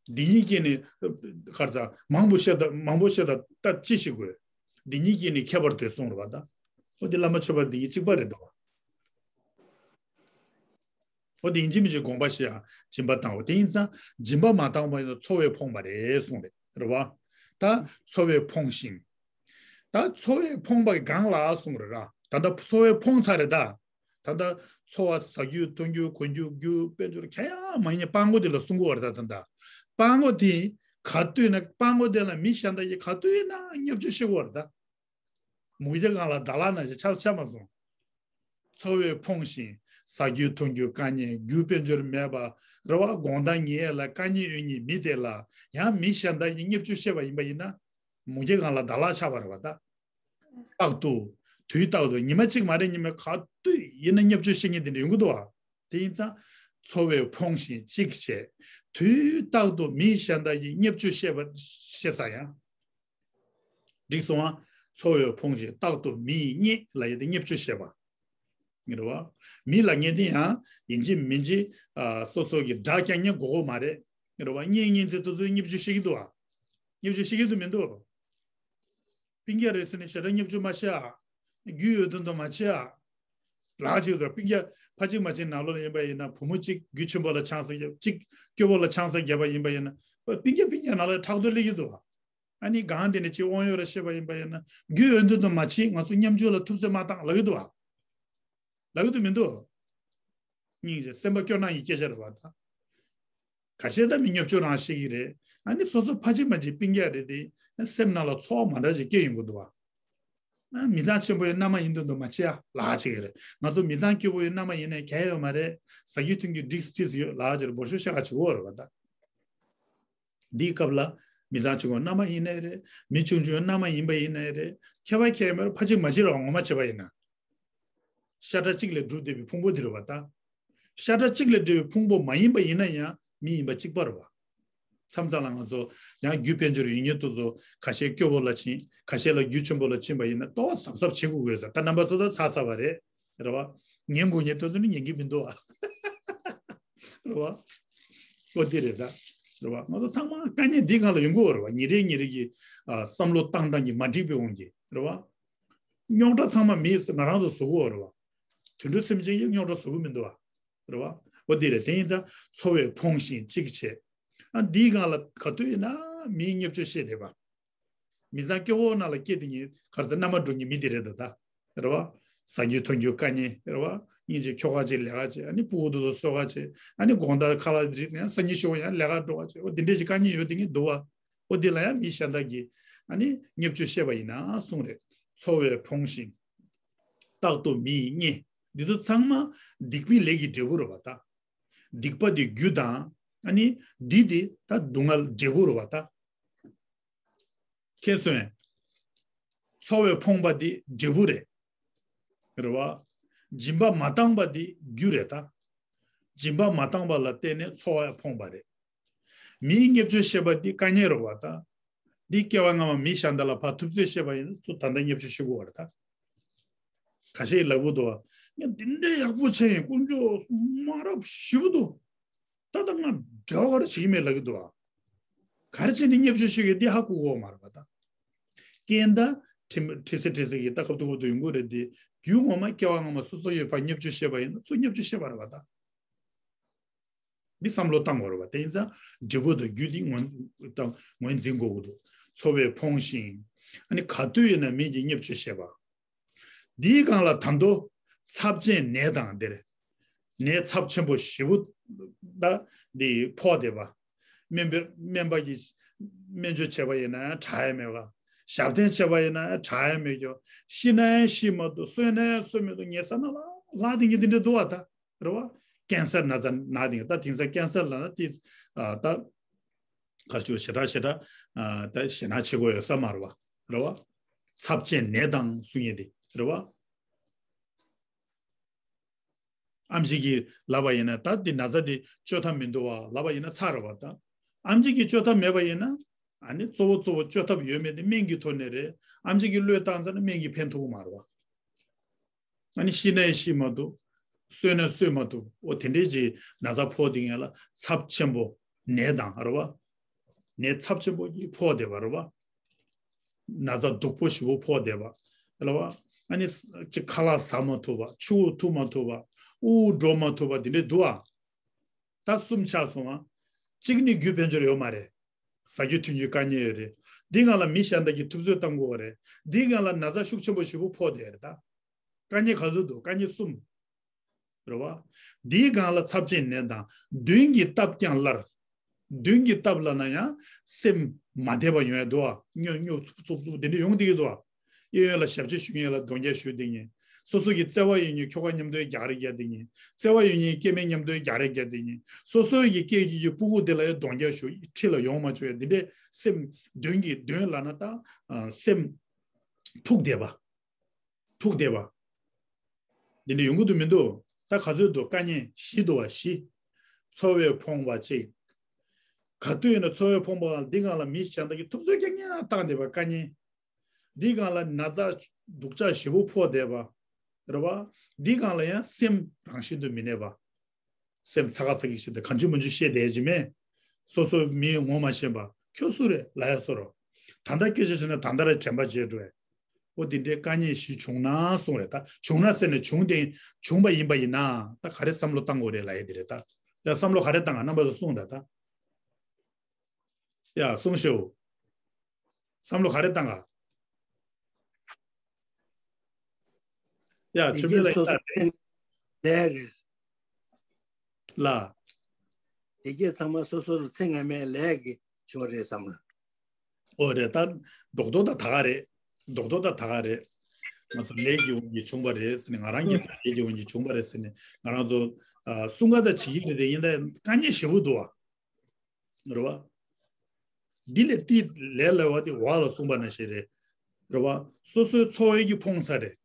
འདི་གཉིས་ཀྱིས་ནི་ཁར་ཚ་མང་པོ་བཤད་ད་མང་པོ་བཤད་ད་ད་ཅི་ཞིག་དགོས། འདི་གཉིས་ཀྱིས་ནི་ཁྱད་པར་དུ་གསུངས་རེད་བ་ད། འོ་འདི་བླ་མ་མཆོད་པ་འདི་གཉིས་གཅིག་པ་རེད་དོ། འོ་དེ་ཡིན་གཅིག་མིན་གཅིག་དགོངས་པ་བཞེས་ཡ་སྦྱིན་པ་བཏང་བ་དེ་ཡིན་ཙང་སྦྱིན་པ་མ་བཏང་བ་ཡིན་ན་འཚོ་བས་ཕོངས་པ་རེད་གསུངས་རེད་རེད་བ། ད་འཚོ་བས་ཕོངས་ཤིང་། ད་འཚོ་བས་ཕོངས་པ་གི་སྒང་ལ་གསུངས་རེད་ར། ད་ལྟ་འཚོ་བས་ཕོངས་ཚར་རེད་ད། ད་ལྟ་འཚོ་བ་ཟ་རྒྱུ་འཐུང་རྒྱུ་གོན་རྒྱུ་རྒྱུ་དཔལ་འབྱོར་གང་ཡང་མ་ཡིན་པ་སྤྲང་པོ་དེ་ལ་གསུང་གི་ཡོད་རེད་ད། ད་ལྟ་སྤྲང་པོ་དེ་ག་དུས་ན་སྤྲང་པོ་དེ་ལ་མི་གཞན་དག་གིས་ག་དུས་ན་བརྙས་བཅོས་བྱེད་ཀྱི་ཡོད་རེད་ད། མུ་གེ་སྒང་ལ་ད་ལ་ན་ཞིག་ཆགས་ཆགས་མ་སོང་། འཚོ་བས་ཕོངས་ཤིང་ཟ་རྒྱུ་འཐུང་རྒྱུ་དཀའ་ངལ་རྒྱུ་དཔལ་འབྱོར་མེད་པ་རེད་བ། དགོང་དག་ཉལ་ཡས་ལ་དཀའ་ངལ་ཡོད་མཁན་མི་དེ་ལ་ཡང་མི་གཞན་དག་གིས་བརྙས་བཅོས་བྱས་པ་ཡིན་པ་ཡིན་ན་མུ་གེ་སྒང་ལ་ད་ལ་ཆགས་པ་རེད་བ་ད། རྟག་ཏུ། དུས་རྟག་ཏུ་ཉི་མ་གཅིག་མ་རེད་ཉི་མ་ག་དུས་ཡིན་ན་བརྙས་བཅོས་བྱེད་མཁན་དེ་འདྲ་ཡོང་གི་འདུག་བ། དེ་ཡིན་ཙང་། འཚོ་བས་ཕོངས་ཤིང་གཅིག་བྱས། དུས་རྟག་ཏུ་མི་གཞན་དག་གིས་བརྙས་བཅོས་བྱེད་པ་བྱེད་ས་ཡང་། འགྲིག་སོང་ཨ། འཚོ་བས་ཕོངས་ཤིང་རྟག་ཏུ་མི་ཡིས་བརྙས་ལ་ཡོད་དེ་བརྙས་བཅོས་བྱེད་པ། རེད་བ། མི་ལ་ངན་དེ་ཡང་ཡིན་གཅིག་མིན་གཅིག་ཨ། སོ་སོ་གི་དགྲ་རྐྱང་ཉན་དགོས་ཀྱི་མ་རེད། རེད་བ། གཉེན་ཉེ་ཚན་དེ་ཚོས་བརྙས་བཅོས་བྱེད་ཀྱི་འདུག་བ། བརྙས་བཅོས་བྱེད་ཀྱི་འདུག་མི་འདུག་སྤུན་ཀྱག་རེད་ཟེར་ནས་ཞེ་དྲག་བརྙས་བཅོས་མ་བྱེད་ཨ། རྒྱུས་ཡོད་དོན་དུ་མ་བྱེད་ཨ། ལགས་ཅིག་དང་སྤུན་ཀྱག་ཕ་གཅིག་མ་གཅིག་ནང་ལོགས་ལ་ཡིན་པ་ཡིན་ན་བུ་མོ་གཅིག་རྒྱུ་ཆེན་པོ་ལ་ཆང་ས་བརྒྱབ་གཅིག་སྐྱོ་པོ་ལ་ཆང་ས་བརྒྱབ་པ་ཡིན་པ་ཡིན་ན་སྤུན་ཀྱག་སྤུན་ཀྱག་ནང་ལ་ཕྲག་དོག་སླེབས་ཀྱི་འདུག་ཨ། ཨ་ནི་གང་དེ་ནས་ཅིག་དབང་ཡོད་ར་བཤད་པ་ཡིན་པ་ཡིན་ན་རྒྱུས་ཡོད་དོན་དུ་མ་བྱེད། ང་ཚོ་མཉམ་སྤྱོད་ལ་ཐུབ་ཚོད་མ་བཏང་ལབ་ཀྱི་འདུག་ཨ། ལབ་ཀྱི་འདུག་མི་འདུག་སྙིང་རྗེ་སེམས་པ་སྐྱོ་སྣང་གི་སྐད་ཆ་རེད་བ་ད། ཁ་ཤས་ད་མི་བརྙས་བཅོས་རང་བཤད་ཀྱི་རེད། ཨ་ནི་སོ་སོ་ཕ་གཅིག་མ་གཅིག་སྤུན་ཀྱག་རེད་དེ་སེམས་ནང་ལ་ཚོར་བ་མ་འདྲ་ཞིག་སྐྱེ་ཡོང་གི་འདུག་བ། ཨ་མི་ཚང་ཆེན་པོ་ཡི་མནའ་མ་ཡིན་དོན་དུ་མ་བྱེད་ཨ་ལགས་བྱེད་ཀྱི་རེད། ང་ཚོ་མི་ཚང་སྐྱོ་པོ་ཡི་མནའ་མ་ཡིན་ནའི་གལ་ཡོད་མ་རེད། ཟ་རྒྱུ་འཐུང་རྒྱུ་འགྲིག་འགྲིག་ཡོད་ལགས་བྱེད་རེད། འབོ་ཤོ་ཤ་ག་བྱེད་དགོས་རེད་བ་ད། འདིའི་སྐབས་ལ་མི་ཚང་ཆུང་ངུ་མནའ་མ་ཡིན་ནའི་རེད། མི་ཆུང་ཆུང་མནའ་མ་ཡིན་པ་ཡིན་ནའི་རེད། ཁྱད་པར་གལ་མེད་རེད། ཕ་གཅིག་མ་གཅིག་རེད་བ། ངོ་མ་བྱས་པ་ཡིན་ན། ཤ་ཁྲག་གཅིག་ལས་གྲུབ་བསྡད་པའི་ཕུང་པོ་འདི་རེད་བ་ད། ཤ་ཁྲག་གཅིག་ལས་གྲུབ་པའི་ཕུང་པོ་མ་ཡིན་པ་ཡིན་ན་ཡང་མི་ཡིན་པ་གཅིག་པ་རེད་བ། མཚམས་མཚམས་ལ་ང་ཚོ་ཡང་རྒྱུ་དཔལ་འབྱོར་ཡོད་མཁན་དེ་ཚོ་ཁ་ཤས་སྐྱོ་པོ་ལ་ཕྱིན། ཁ་ཤས་ལ་རྒྱུ་ཆེན་པོ་ལ་ཕྱིན་པ་ཡིན་ན་ལྟོ་བ་གཟབ་གཟབ་བྱེད་དགོས་དགོས་ས་ད་རྣམ་པ་ཚོ་ད་ཚར་ཚར་བ་རེད། རེད་བ། ཉན་དགོས་མཁན་དེ་ཚོ་ནི་ཉན་གྱི་མི་འདུག་བ། རེད་བ། ཨོ་དེ་རེད་ད། རེད་བ། ང་ཚོ་ཚང་མ་དཀའ་ངལ་འདི་སྒང་ལ་ཡོང་གི་ཡོད་རེད་བ། ཉིན་རེ་ཉིན་རེ་གི་ཨ་བསམ་བློ་བཏང་སྟངས་ཀྱི་མ་འགྲིག་པའི་དབང་གིས་རེད་བ། རྙོག་དྲ་ཚང་མ་མི་ང་རང་ཚོ་བཟོ་གི་ཡོད་རེད་བ། དུད་འགྲོ་སེམས་ཅན་གྱིས་རྙོག་དྲ་བཟོ་གི་མི་འདུག་བ། རེད་བ། ཨོ་དེ་རེད། དེ་ཡིན་ཙང་འཚོ་བས་ཕོངས་ཤིང་གཅིག་བྱས། ཨ་འདིའི་སྒང་ལ་ག་དུས་ཡིན་ན་མིའི་བརྙས་བཅོས་བཤད་བསྡད་པ། མི་ཚང་སྐྱོ་བོ་ནང་ལ་སྐྱེས་དེ་ཉིད་ག་རེ་ཟེར་མནའ་མ་སྒྲུབ་མཁན་མི་དེ་རེད་ད་ད། རེད་བ། ཟ་རྒྱུ་འཐུང་རྒྱུ་དཀའ་ངལ་རེད་བ། སྙིང་རྗེ་ཁྱོ་ག་ཅིག་ལས་ཀ་བྱེད། ཨ་ནི་སྤུ་གུ་དེ་ཚོ་གསོ་ག་བྱེད། ཨ་ནི་དགོང་དག་ཁ་ལག་རིག་ནས་སང་ཉིན་ཞོགས་ཡང་ལས་ཀ་འགྲོ་བ་བྱེད། འོ་དེ་འདྲས་ཀྱི་དཀའ་ངལ་ཡོད་དེ་ངས་འདུག་བ། འོ་དེ་ལ་ཡང་མི་གཞན་དག་གིས་ཨ་ནི་བརྙས་བཅོས་བཤད་པ་ཡིན་ན་གསུངས་རེད། འཚོ་བས་ཕོངས་ཤིང་། རྟག་ཏུ་མི་ཡིས་བརྙས། འདི་ཚོ་ཚང་མ་སྡིག་པའི་ལས་ཀྱི་འབྲས་བུ་རེད་བ་ད། སྡིག་པ་དེ་རྒྱུ་དང་། ཨ་ནི་འདི་དེ་ད་སྡུག་བསྔལ་འབྲས་བུ་རེད་བ་ད། མཁྱེན་སོང་ངས། འཚོ་བས་ཕོངས་པ་འདི་འབྲས་བུ་རེད། རེད་བ། སྦྱིན་པ་མ་བཏང་པ་འདི་རྒྱུ་རེད་ད། སྦྱིན་པ་མ་བཏང་བ་ལ་བརྟེན་ནས་འཚོ་བ་ཕོངས་པ་རེད། མིའི་བརྙས་བཅོས་བཤད་པ་འདི་དཀའ་ངལ་རེད་བ་ད། འདི་སྐྱེ་བ་སྔ་མ་མི་གཞན་དག་ལ་ཕར་ཐུབ་ཚོད་བཤད་པ་ཡིན་ན་ཚུར་ད་ལྟ་བརྙས་བཅོས་བཤད་དགོས་བ་རེད་ད། ཁ་ཤས་ལབ་གི་འདུག་བ། ངས་འདི་འདྲའི་ཡག་པོ་བྱས་ཡིན། དཀོན་མཆོག་མ་རབས་ཞེ་པོ་འདུག་ད་ལྟ་ང་འབྲེལ་བ་ག་རེ་བྱེད་ཀྱི་མེད་ལབ་ཀྱི་འདུག་ཨ། ག་རེ་བྱས་ནས་བརྙས་བཅོས་ཤིག་ཡོད་འདི་ཧ་གོ་གོ་མ་རེད་པ་ད། རྐྱེན་ད་ཁྲི་ཁྲི་སེ་ཁྲི་སེ་གི་ད་ཁབ་ཏུ་ཁབ་ཏུ་ཡོང་གི་རེད་དེ། རྒྱུ་ངོ་མ་སྐྱེ་བ་སྔ་མ་སོ་སོ་ཡོད་པ་བརྙས་བཅོས་བཤད་པ་ཡིན་ན་ཚུར་བརྙས་བཅོས་བཤད་པ་རེད་པ་ད། འདི་བསམ་བློ་བཏང་དགོས་རེད་པ། དེ་ཡིན་ཙང་འབྲས་བུ་དང་རྒྱུ་འདི་ངོས་ངོས་འཛིན་དགོས་ཀྱི་འདུག་འཚོ་བས་ཕོངས་ཤིང་། ཨ་ནི་ག་དུས་ཡིན་ན་མི་གིས་བརྙས་བཅོས་བཤད་པ། འདིའི་སྒང་ལ་ད་དུང་ཚབས་ཆེན་ནད་དང་འདིར། ནད་ཚབས་ཆེན་པོ་ཞེ་པོ་ད་འདི་ཕོག་བསྡད་པ། སྨན་པ་སྨན་པ་གིས་སྨན་བཅོས་བྱས་པ་ཡིན་ན་དྲག་ཡ་མེད་པ། ཞབས་བརྟན་བྱས་པ་ཡིན་ན་དྲག་ཡ་མེད་ཀྱང་ཤི་ན་ཡང་ཤི་མ་ཐུབ། གསོན་ན་ཡང་གསོན་མི་ཐུབ། ཉལ་ས་ན་ལ་ལྷག་དེ་ཉིད་འདི་འདྲ་འདུག་བ་ད། རེད་བ། ཀན་སར་ན་ཚ་ན་དེ་ད་དེང་སང་ཀན་སར་ལབ་ན་དེ་ཨ་ད་ག་ཞུ་ཞེ་དྲག་ཞེ་དྲག་ཨ་ད་ཞེ་ན་ཆེ་གོ་ཡོད་ས་མ་རེད་བ། རེད་བ། ཚབས་ཆེན་ནད་དང་གསུང་ཡས་དེ་རེད་བ། ཨམ་ཆི་གིས་ལབ་པ་ཡིན་ན་ད་དེ་ན་ཚ་དེ་བཅོས་ཐབས་མི་འདུག་བ་ལབ་པ་ཡིན་ན་ཚར་རེད་བ་ད། ཨམ་ཆི་གིས་བཅོས་ཐབས་མེད་པ་ཡིན་ན། ཨ་ནི་གཙོ་བོ་གཙོ་བོ་བཅོས་ཐབས་ཡོད་མེད་དེ་སྨན་གྱི་ཐོག་ནས་རེད། ཨམ་ཆི་གིས་བློས་བཏང་ཚར་ན་སྨན་གྱིས་ཕན་ཐོགས་ཀྱི་མ་རེད་བ། ཨ་ནི་ཤི་ནའི་ཤི་མ་ཐུབ། གསོན་ནའི་གསོན་མ་ཐུབ། འོ་དེ་འདྲའི་ཅིག་ན་ཚ་ཕོག་དེ་ངེས་ལ་ཚབས་ཆེན་པོ་ནད་དང་རེད་བ། ནད་ཚབས་ཆེན་པོ་ཅིག་ཕོག་བསྡད་པ་རེད་བ། ན་ཚ་སྡུག་པོ་ཞེ་པོ་ཕོག་བསྡད་པ་རེད་བ། ཨ་ནི་ཅིག་ཁ་ལག་ཟ་མ་ཐུབ་པ། ཆུ་བོ་འཐུང་མ་ཐུབ་པ། དབུགས་འགྲོ་མ་ཐུབ་པ་དེ་འདྲའི་འདུག་ཨ། ད་གསུམ་ཆགས་སོང་ཨ། གཅིག་ནི་རྒྱུ་དཔལ་འབྱོར་ཡོད་མ་རེད། ཟ་རྒྱུ་འཐུང་རྒྱུའི་དཀའ་ངལ་ཡོད་རེད། འདི་སྒང་ལ་མི་གཞན་དག་གིས་ཐུབ་ཚོད་བཏང་དགོས་པ་རེད། འདིའི་སྒང་ལ་ན་ཚ་ཤུགས་ཆེན་པོ་ཞེ་པོ་ཕོག་བསྡད་རེད་ད། དཀའ་ངལ་ག་ཚོད་འདུག་དཀའ་ངལ་གསུམ། རེད་བ། འདིའི་སྒང་ལ་ཚབས་ཆེན་ནད་དང་མདུན་གྱི་སྟབས་ཀྱང་སླར། མདུན་གྱི་སྟབས་ལབ་ན་ཡང་སེམས་མ་བདེ་བ་ཡོང་ཡ་འདུག་བ། སྨྱོ་སྨྱོ་འཚུབ་འཚུབ་འཚུབ་དེ་འདྲ་ཡོང་བསྡད་ཀྱི་འདུག་བ། གཡས་གཡོན་ལ་ཞབས་ཕྱི་ཞུ་མཁན་ལ་གདོང་བརྒྱབ་ཞུ་བསྡད་མཁན། སོ་སོ་གི་བརྩེ་བ་ཡོད་མཁན་ཁྱོ་ག་མཉམ་དུ་རྒྱག་རེས་རྒྱག་བསྡད་མཁན། བརྩེ་བ་ཡོད་མཁན་སྐྱེ་དམན་མཉམ་དུ་རྒྱག་རེས་རྒྱག་བསྡད་མཁན། སོ་སོ་གི་སྐད་ཀྱི་ཀྱི་སྤུ་གུ་དེ་ལ་ཡང་གདོང་བརྒྱབ་ཞུ་ཁྲིད་ལ་ཡོང་མ་བཅུག་ཡ་འདི་འདྲའི་སེམས་མདུན་གྱི་མདུན་ལབ་ན་ད་ཨ་སེམས་འཁྲུགས་བསྡད་པ། འཁྲུགས་བསྡད་པ། འདི་འདྲ་ཡོང་གི་འདུག་མི་འདུག་ད་ག་ཚོད་འདུག་དཀའ་ངལ་བཞི་འདུག་བ་བཞི། འཚོ་བས་ཕོངས་པ་གཅིག་ག་དུས་ཡིན་ན་འཚོ་བས་ཕོངས་པ་འདི་སྒང་ལ་མི་གཞན་དག་གིས་ཐུབ་ཚོད་རྐྱང་རྐྱང་བཏང་བསྡད་པ་དཀའ་ངལ། འདི་སྒང་ལ་ན་ཚ་སྡུག་ཅག་ཞེ་པོ་ཕོག་བསྡད་པ། རེད་བ། འདི་སྒང་ལ་ཡང་སེམས་རང་བཞིན་དུ་མི་གནས་པ། སེམས་ཚ་ག་ཚ་གི་ཞིག་དང་གང་བྱུང་མང་བྱུང་བཤད་བསྡད་ཀྱི་མེད། སོ་སོ་མི་ངོ་མ་ཤེས་པ་ཁྱོད་སུ་རེད་ལབ་ཡ་བཟོ་འདྲ། ད་ལྟ་སྐད་ཆ་བཤད་ན་ད་ལྟ་རེད་དྲན་པ་བརྗེད་འགྲོ་ཡ། འོ་འདི་འདྲའི་དཀའ་ངལ་ཞིག་བྱུང་ན་གསུངས་རེད་ད། བྱུང་ན་ཟེར་ནས་བྱུང་སྟེ་བྱུང་བ་ཡིན་པ་ཡིན་ན་ད་ག་རེ་བསམ་བློ་བཏང་དགོས་རེད་ལབ་ཡ་འདི་རེད་ད། ཡ་བསམ་བློ་ག་རེ་བཏང་ག་རྣམ་པ་ཚོ་གསུངས་ད་ད། ཡ་གསུངས་ཤོག་བསམ་བློ་ག་རེ་བཏང་ག་ཡ་བྱུས་མེད་ལ་ཡིན་ད་རེད། ལས་རེད། ལ། དེ་གས་ཚང་མ་སོ་སོ་ལ་ཚེ་སྔ་མའི་ལས་ཀྱི་བྱུང་བ་རེད་བསམ་ལ། ཨོ་རེད་ད། རྡོག་རྡོག་ད་ད་ག་རེད། རྡོག་རྡོག་ད་ད་ག་རེད། ང་ཚོ་ལས་ཀྱི་དབང་གིས་བྱུང་བ་རེད་ཟེར་ནས་ང་རང་གི་ལས་ཀྱི་དབང་གིས་བྱུང་བ་རེད་ཟེར་ནས་ང་རང་ཚོ་ཨ་གསུང་ག་ད་བྱེད་ཀྱི་རེད་དེ་ཡིན་ད་དཀའ་ངལ་ཞེ་པོ་འདུག་བ། རེད་བ། འདི་ལས་ཏི་ལས་ལས་བ་དེ་བ་ལ་གསུངས་པ་ན་ཞེས་རེད། རེད་བ། སོ་སོའི་འཚོ་བའི་གི་ཕོངས་ས་རེད།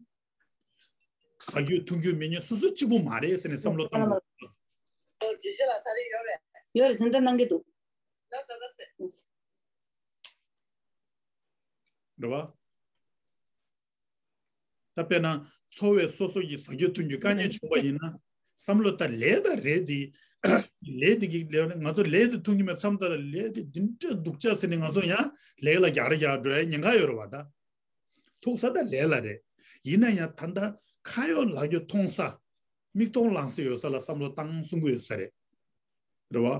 ཟ་རྒྱུ་འཐུང་རྒྱུ་མི་ཉོ་སོ་སོ་གཅིག་པུ་མ་རེད་ཟེར་ནས་བསམ་བློ་བཏང་དགོས། ཡོད་རེད་དེ་འདྲ་གནང་གི་འདུག་རེད་བ། ད་དཔེར་ན་འཚོ་བའི་སོ་སོ་ཡི་ཟ་རྒྱུ་འཐུང་རྒྱུ་དཀའ་ངལ་བྱུང་བ་ཡིན་ན་བསམ་བློ་ད་ལས་ད་རེད་དེ། ལས་དེ་གི་ལས་ང་ཚོ་ལས་དེ་འཐུང་གི་མེད་མཚམས་ད་ལ་ལས་དེ་འདི་འདྲ་སྡུག་ཅག་ཟེར་ནས་ང་ཚོ་ཡང་ལས་ལ་རྒྱག་རེ་རྒྱག་འགྲོ་ཡ་ཉེན་ཁ་ཡོད་རེད་བ་ད། ཐུག་ས་ད་ལས་ལ་རེད། ཡིན་ན་ཡང་ད་ལྟ་ཁ་ཡོད་ལག་ཡོད་མཐོང་ས། མིག་མཐོང་ལག་ཟིན་ཡོད་ས་ལ་བསམ་བློ་བཏང་གསུང་གི་ཡོད་ས་རེད། རེད་བ།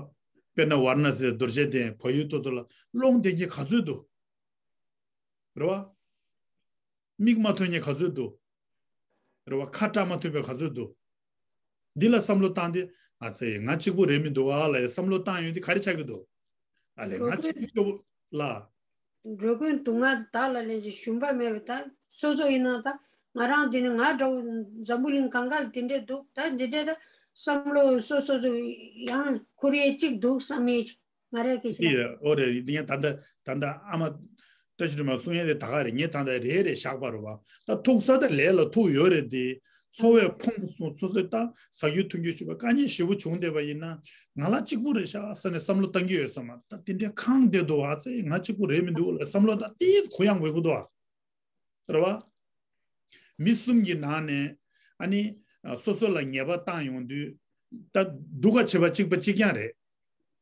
དཔེར་ན་ཝཱ་ར་ཎ་སི་རྡོ་རྗེ་གདན་བལ་ཡུལ་ཏོ་ཚོ་ལ་སློང་བསྡད་མཁན་ག་ཚོད་འདུག་རེད་བ། མིག་མ་མཐོང་མཁན་ག་ཚོད་འདུག་རེད་བ། ཁ་བཀྲ་མ་ཐུབ་པའི་ག་ཚོད་འདུག་འདི་ལ་བསམ་བློ་བཏང་སྟེ་ཨ་ཙེ་ང་གཅིག་པུ་རེད་མི་འདུག་ཨ་ལ་ཡ་བསམ་བློ་བཏང་ཡོང་དུས་ག་རེ་ཆགས་ཀྱི་འདུག་ཨ་ལས་ང་གཅིག་པུ་སྐྱོ་པོ་ལ། འགྲོ་ཀུན་སྡུག་བསྔལ་དག་ལ་ལན་ཅིག་ཞུམ་པ་མེད་པའི་ད་སོ་སོ་ཡིན་ན་ད་ང་རང་འདི་ནི་ང་འདྲ་བོ་འཛམ་བུ་གླིང་གང་ག་ལ་འདི་འདྲས་འདུག་ད་འདི་འདྲས་ད་བསམ་བློ་སོ་སོ་སོ་ཡང་ཁུར་ཡས་གཅིག་འདུག་བསམ་ཡས་གཅིག་ང་རས་སྐད་ཆ་དེ་ཨོ་རེད་འདི་ངས་ད་ལྟ་ད་ལྟ་ཨ་མ་བཀྲ་ཤིས་སྒྲོལ་མ་གསུང་ཡས་དེ་ད་ག་རེད། ངས་ད་ལྟ་རེད་རེད་བཞག་པ་རེད་བ། ད་ཐུག་ས་ད་ལས་ལ་ཐུག་ཡོད་རེད་དེ། འཚོ་བས་ཕོངས་སོང་། སོ་སོས་ད་ཟ་རྒྱུ་འཐུང་རྒྱུ་ཞུ་བ་དཀའ་ངལ་ཞེ་པོ་བྱུང་བསྡད་པ་ཡིན་ན། ང་ལ་གཅིག་པུ་རེད་ཤག་ཟེར་ནས་བསམ་བློ་བཏང་གི་ཡོད་ས་མ་རེད། ད་དེ་འདྲའི་ཁེངས་བསྡད་འདུག་བ། ཚེ་ང་གཅིག་པུ་རེད་མི་འདུག་ལ་བསམ་བློ་ད་ཏིས་གུ་ཡངས་འོས་པོ་འདུག་བ། རེད་བ། མི་གསུམ་གྱི་ནང་ནས་ཨ་ནི་སོ་སོ་ལ་ཉེས་པ་བཏང་ཡོང་དུས། ད་སྡུག་ག་བྱེད་པ་གཅིག་པ་གཅིག་རྐྱང་རེད།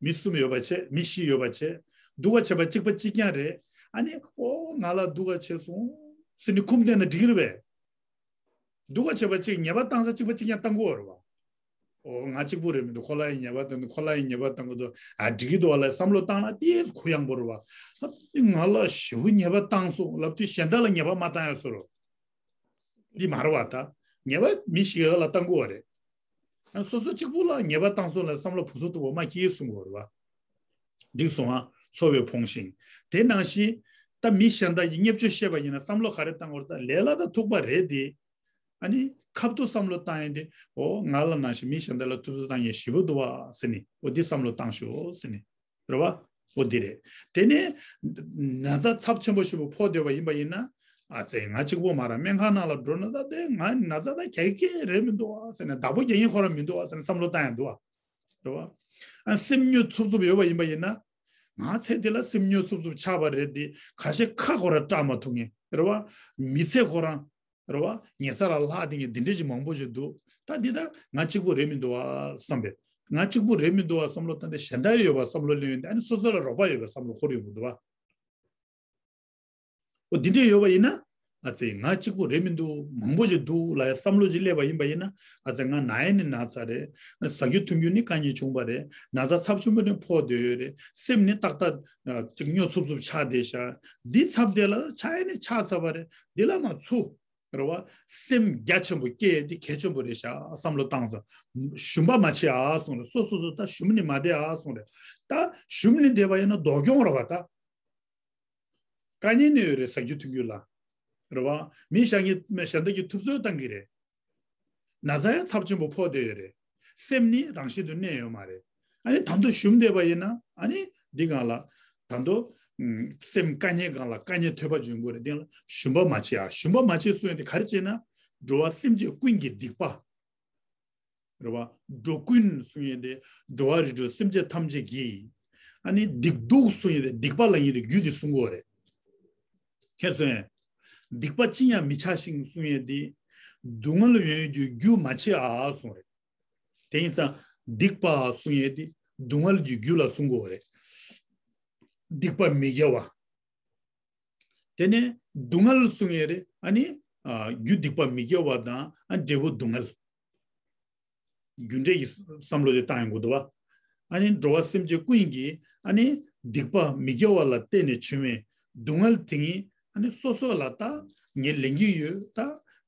མི་གསུམ་ཡོད་པ་བྱས། མི་བཞི་ཡོད་པ་བྱས། སྡུག་ག་བྱེད་པ་གཅིག་པ་གཅིག་རྐྱང་རེད། ཨ་ནི་ཨོ་ང་ལ་སྡུག་ག་བྱས་སོང་ཟེར་ནས་འཁུམས་བསྡད་ན་འགྲིག་གི་རེད་པས། སྡུག་ག་བྱེད་པ་གཅིག་ཉེས་པ་བཏང་ས་གཅིག་པ་གཅིག་རྐྱང་བཏང་དགོས་རེད་བ། ཨོ་ང་གཅིག་པུ་རེད་མི་འདུག་ཁོ་ལ་ཡང་ཉེས་པ་བཏང་འདུག་ཁོ་ལ་ཡང་ཉེས་པ་བཏང་གི་འདུག་ཨ་འགྲིག་གི་འདུག་བ་ལ་བསམ་བློ་བཏང་ན་ཏིས་གུ་ཡངས་པོ་རེད་བ། ང་ལ་ཞེ་པོ་ཉེས་པ་བཏང་སོང་ལབ་དུས་གཞན་དག་ལ་ཉེས་པ་མ་བཏང་ཡ་བཟོ་འདྲ། འདི་མ་རེད་བ། ད་ཉེས་པ་མི་ཞིག་ལ་བཏང་དགོས་བ་རེད། ཨ་སོ་སོ་གཅིག་པུ་ལ་ཉེས་པ་བཏང་སོང་ལ་བསམ་བློ་བུ་སོ་ཐུག་པ་མ་སྐྱེས་གསུང་དགོས་རེད་བ། འགྲིག་སོང་ཨ། འཚོ་བས་ཕོངས་ཤིང་། དེ་ནང་བཞིན་ད་མི་གཞན་དག་གིས་བརྙས་བཅོས་བཤད་པ་ཡིན་ན་བསམ་བློ་ག་རེ་བཏང་དགོས་རེད། ད་ལས་སླ་དང་ཐུག་པ་རེད་དེ། ཨ་ནི་ཁ་ཐུག་བསམ་བློ་བཏང་ཡིན་ཏེ། ཨོ་ང་ལ་ནང་བཞིན་མི་གཞན་དག་ལ་ཐུབ་ཚོད་བཏང་ཡས་ཞེ་པོ་འདུག་བ་ཟེར་ནས། ཨོ་འདི་བསམ་བློ་བཏང་ཤོག་ཟེར་ནས། རེད་བ། ཨོ་འདི་རེད། དེ་ནས་ན་ཚ་ཚབས་ཆེན་པོ་ཞིག་ཕོག་བསྡད་པ་ཡིན་པ་ཡིན་ན། ཨ་ཙེ་ང་གཅིག་པོ་མ་རེད། སྨན་ཁང་ནང་ལ་འགྲོ་ན་ད་དེ་ང་ན་ཚ་ད་ག་གེ་རེད་མི་འདུག་བ་ཟེར་ནས། བདག་པོ་རྒྱག་མཁན་ཁོ་རང་མི་འདུག་བ་ཟེར་ནས་བསམ་བློ་བཏང་ཡ་འདུག་བ། རེད་བ། ཨ་སེམས་སྨྱོ་འཚུབ་འཚུབ་ཡོད་པ་ཡིན་པ་ཡིན་ན། ང་ཚེ་འདི་ལ་སེམས་སྨྱོ་འཚུབ་འཚུབ་ཆགས་པ་རེད་དེ། ཁ་ཤས་ཁ་ཁོ་རང་བཀྲ་མ་ཐུབ་མཁན། རེད་བ། མི་ཚེ་ཁོ་རང་། རེད་བ། ཉལ་ས་ལ་ལྷག་དེ་ངས་འདི་འདྲས་ཅིག་མང་པོ་ཞིག་འདུག་ད་འདི་ད་ང་གཅིག་པུ་རེད་མི་འདུག་བ་བསམ་པས། ང་གཅིག་པུ་རེད་མི་འདུག་བ་བསམ་བློ་བཏང་སྟེ་གཞན་དག་ཡོད་པ་བསམ་བློ་ལེན་ཡོང་དུས། ཨ་ནི་སོ་སོ་ལ་རོགས་པ་ཡོད་པ་བསམ་བློ་འཁོར་ཡོང་གི་འདུག་བ། ཨོ་འདི་འདྲས་ཡོད་པ་ཡིན་ན། ཨ་ཙི་ང་གཅིག་པུ་རེད་མི་འདུག་མང་པོ་ཞིག་འདུག་ལབ་ཡ་བསམ་བློ་ཅིག་སླེབས་པ་ཡིན་པ་ཡིན་ན། ཨ་ཙི་ང་ན་ཡ་ནི་ན་ཚ་རེད། ཟ་རྒྱུ་འཐུང་རྒྱུ་ནི་དཀའ་ངལ་བྱུང་བ་རེད། ན་ཚ་ཚབས་ཆེན་པོ་ནི་ཕོག་བསྡད་ཡོད་རེད། སེམས་ནི་ཏག་ཏག་ཨ་ཅིག་སྨྱོ་འཚུབ་འཚུབ་ཆགས་བསྡད་ཤག་འདི་ཚབ་བསྡད་ལ་ཆགས་ཡ་ནི་ཆགས་ཚར་བ་རེད། འདི་ལ་མ་ཚུགས། རེད་བ། སེམས་རྒྱ་ཆེན་པོ་སྐྱེ་ཡས་དེ་གལ་ཆེན་པོ་རེད་ཤག་བསམ་བློ་བཏང་ཙང་། ཞུམ་པ་མ་བྱེད་ཨ་གསུངས་རེད། སོ་སོ་སོ་ད་ཞུམ་ནི་མ་བསྡད་ཨ་གསུངས་རེད། ད་ཞུམ་ནི་བསྡད་པ་ཡིན་ན་ལྡོག་གྱོང་རེད་བ་ད། དཀའ་ངལ་ནི་ཡོད་རེད་ཟ་རྒྱུ་འཐུང་རྒྱུ་ལ། རེད་བ། མི་གཞན་གྱི་གཞན་དག་གི་ཐུབ་ཚོད་བཏང་གི་རེད། ན་ཚ་ཡང་ཚབས་ཆེན་པོ་ཕོག་བསྡད་ཡོད་རེད། སེམས་ནི་རང་བཞིན་དུ་གནས་ཡོད་མ་རེད། ཨ་ནི་ད་དུང་ཞུམ་བསྡད་པ་ཡིན་ན། ཨ་ནི་འདི་སྒང་ལ་ད་དུང་ཨུམ་སེམས་དཀའ་ངལ་སྒང་ལ་དཀའ་ངལ་ཐོལ་པ་འབྱུང་གི་རེད། དེ་ལ་ཞུམ་པ་མ་བྱེད་ཨ། ཞུམ་པ་མ་བྱེད་གསུངས་ཡ་དེ་ག་རེ་བྱས་ན། འགྲོ་བ་སེམས་ཅན་ཀུན་གྱི་སྡིག་པ། རེད་བ། འགྲོ་ཀུན་གསུངས་ཡ་དེ་འགྲོ་བ་རིགས་དྲུག་སེམས་ཅན་ཐམས་ཅད་ཀྱི། ཨ་ནི་སྡིག་སྡུག་གསུངས་ཡ་དེ་སྡིག་པ་ལབ་མཁན་དེ་རྒྱུད་དེ་གསུང་གི་ཡོད་རེད། མཁྱེན་སོང་ངས། སྡིག་པ་ཅི་ཡང་མི་བྱ་ཞིང་གསུངས་ཡས་དེ། སྡུག་བསྔལ་ཡོང་རྒྱུ་རྒྱུ་མ་བྱེད་ཨ་གསུངས་རེད། དེ་ཡིན་ཙང་སྡིག་པ་གསུངས་ཡས་དེ་སྡུག་བསྔལ་གྱི་རྒྱུ་ལ་གསུང་གི་ཡོད་རེད། སྡིག་པ་མི་དགེ་བ། དེ་ནས་སྡུག་བསྔལ་གསུངས་ཡས་རེད། ཨ་ནི་ཨ་རྒྱུ་སྡིག་པ་མི་དགེ་བ་དང་ཨ་འབྲས་བུ་སྡུག་བསྔལ། རྒྱུ་འབྲས་ཀྱི་བསམ་བློ་དེ་བཏང་ཡོང་གི་འདུག་བ། ཨ་ནི་འགྲོ་བ་སེམས་ཅན་ཀུན་གྱི་ཨ་ནི་སྡིག་པ་མི་དགེ་བ་ལ་བརྟེན་ནས་བྱུང་བའི་སྡུག་བསྔལ་དེ་ཉིད་ཨ་ནི་སོ་སོ་ལ་ད་ངས་ལེན་གྱི་ཡོད། ད་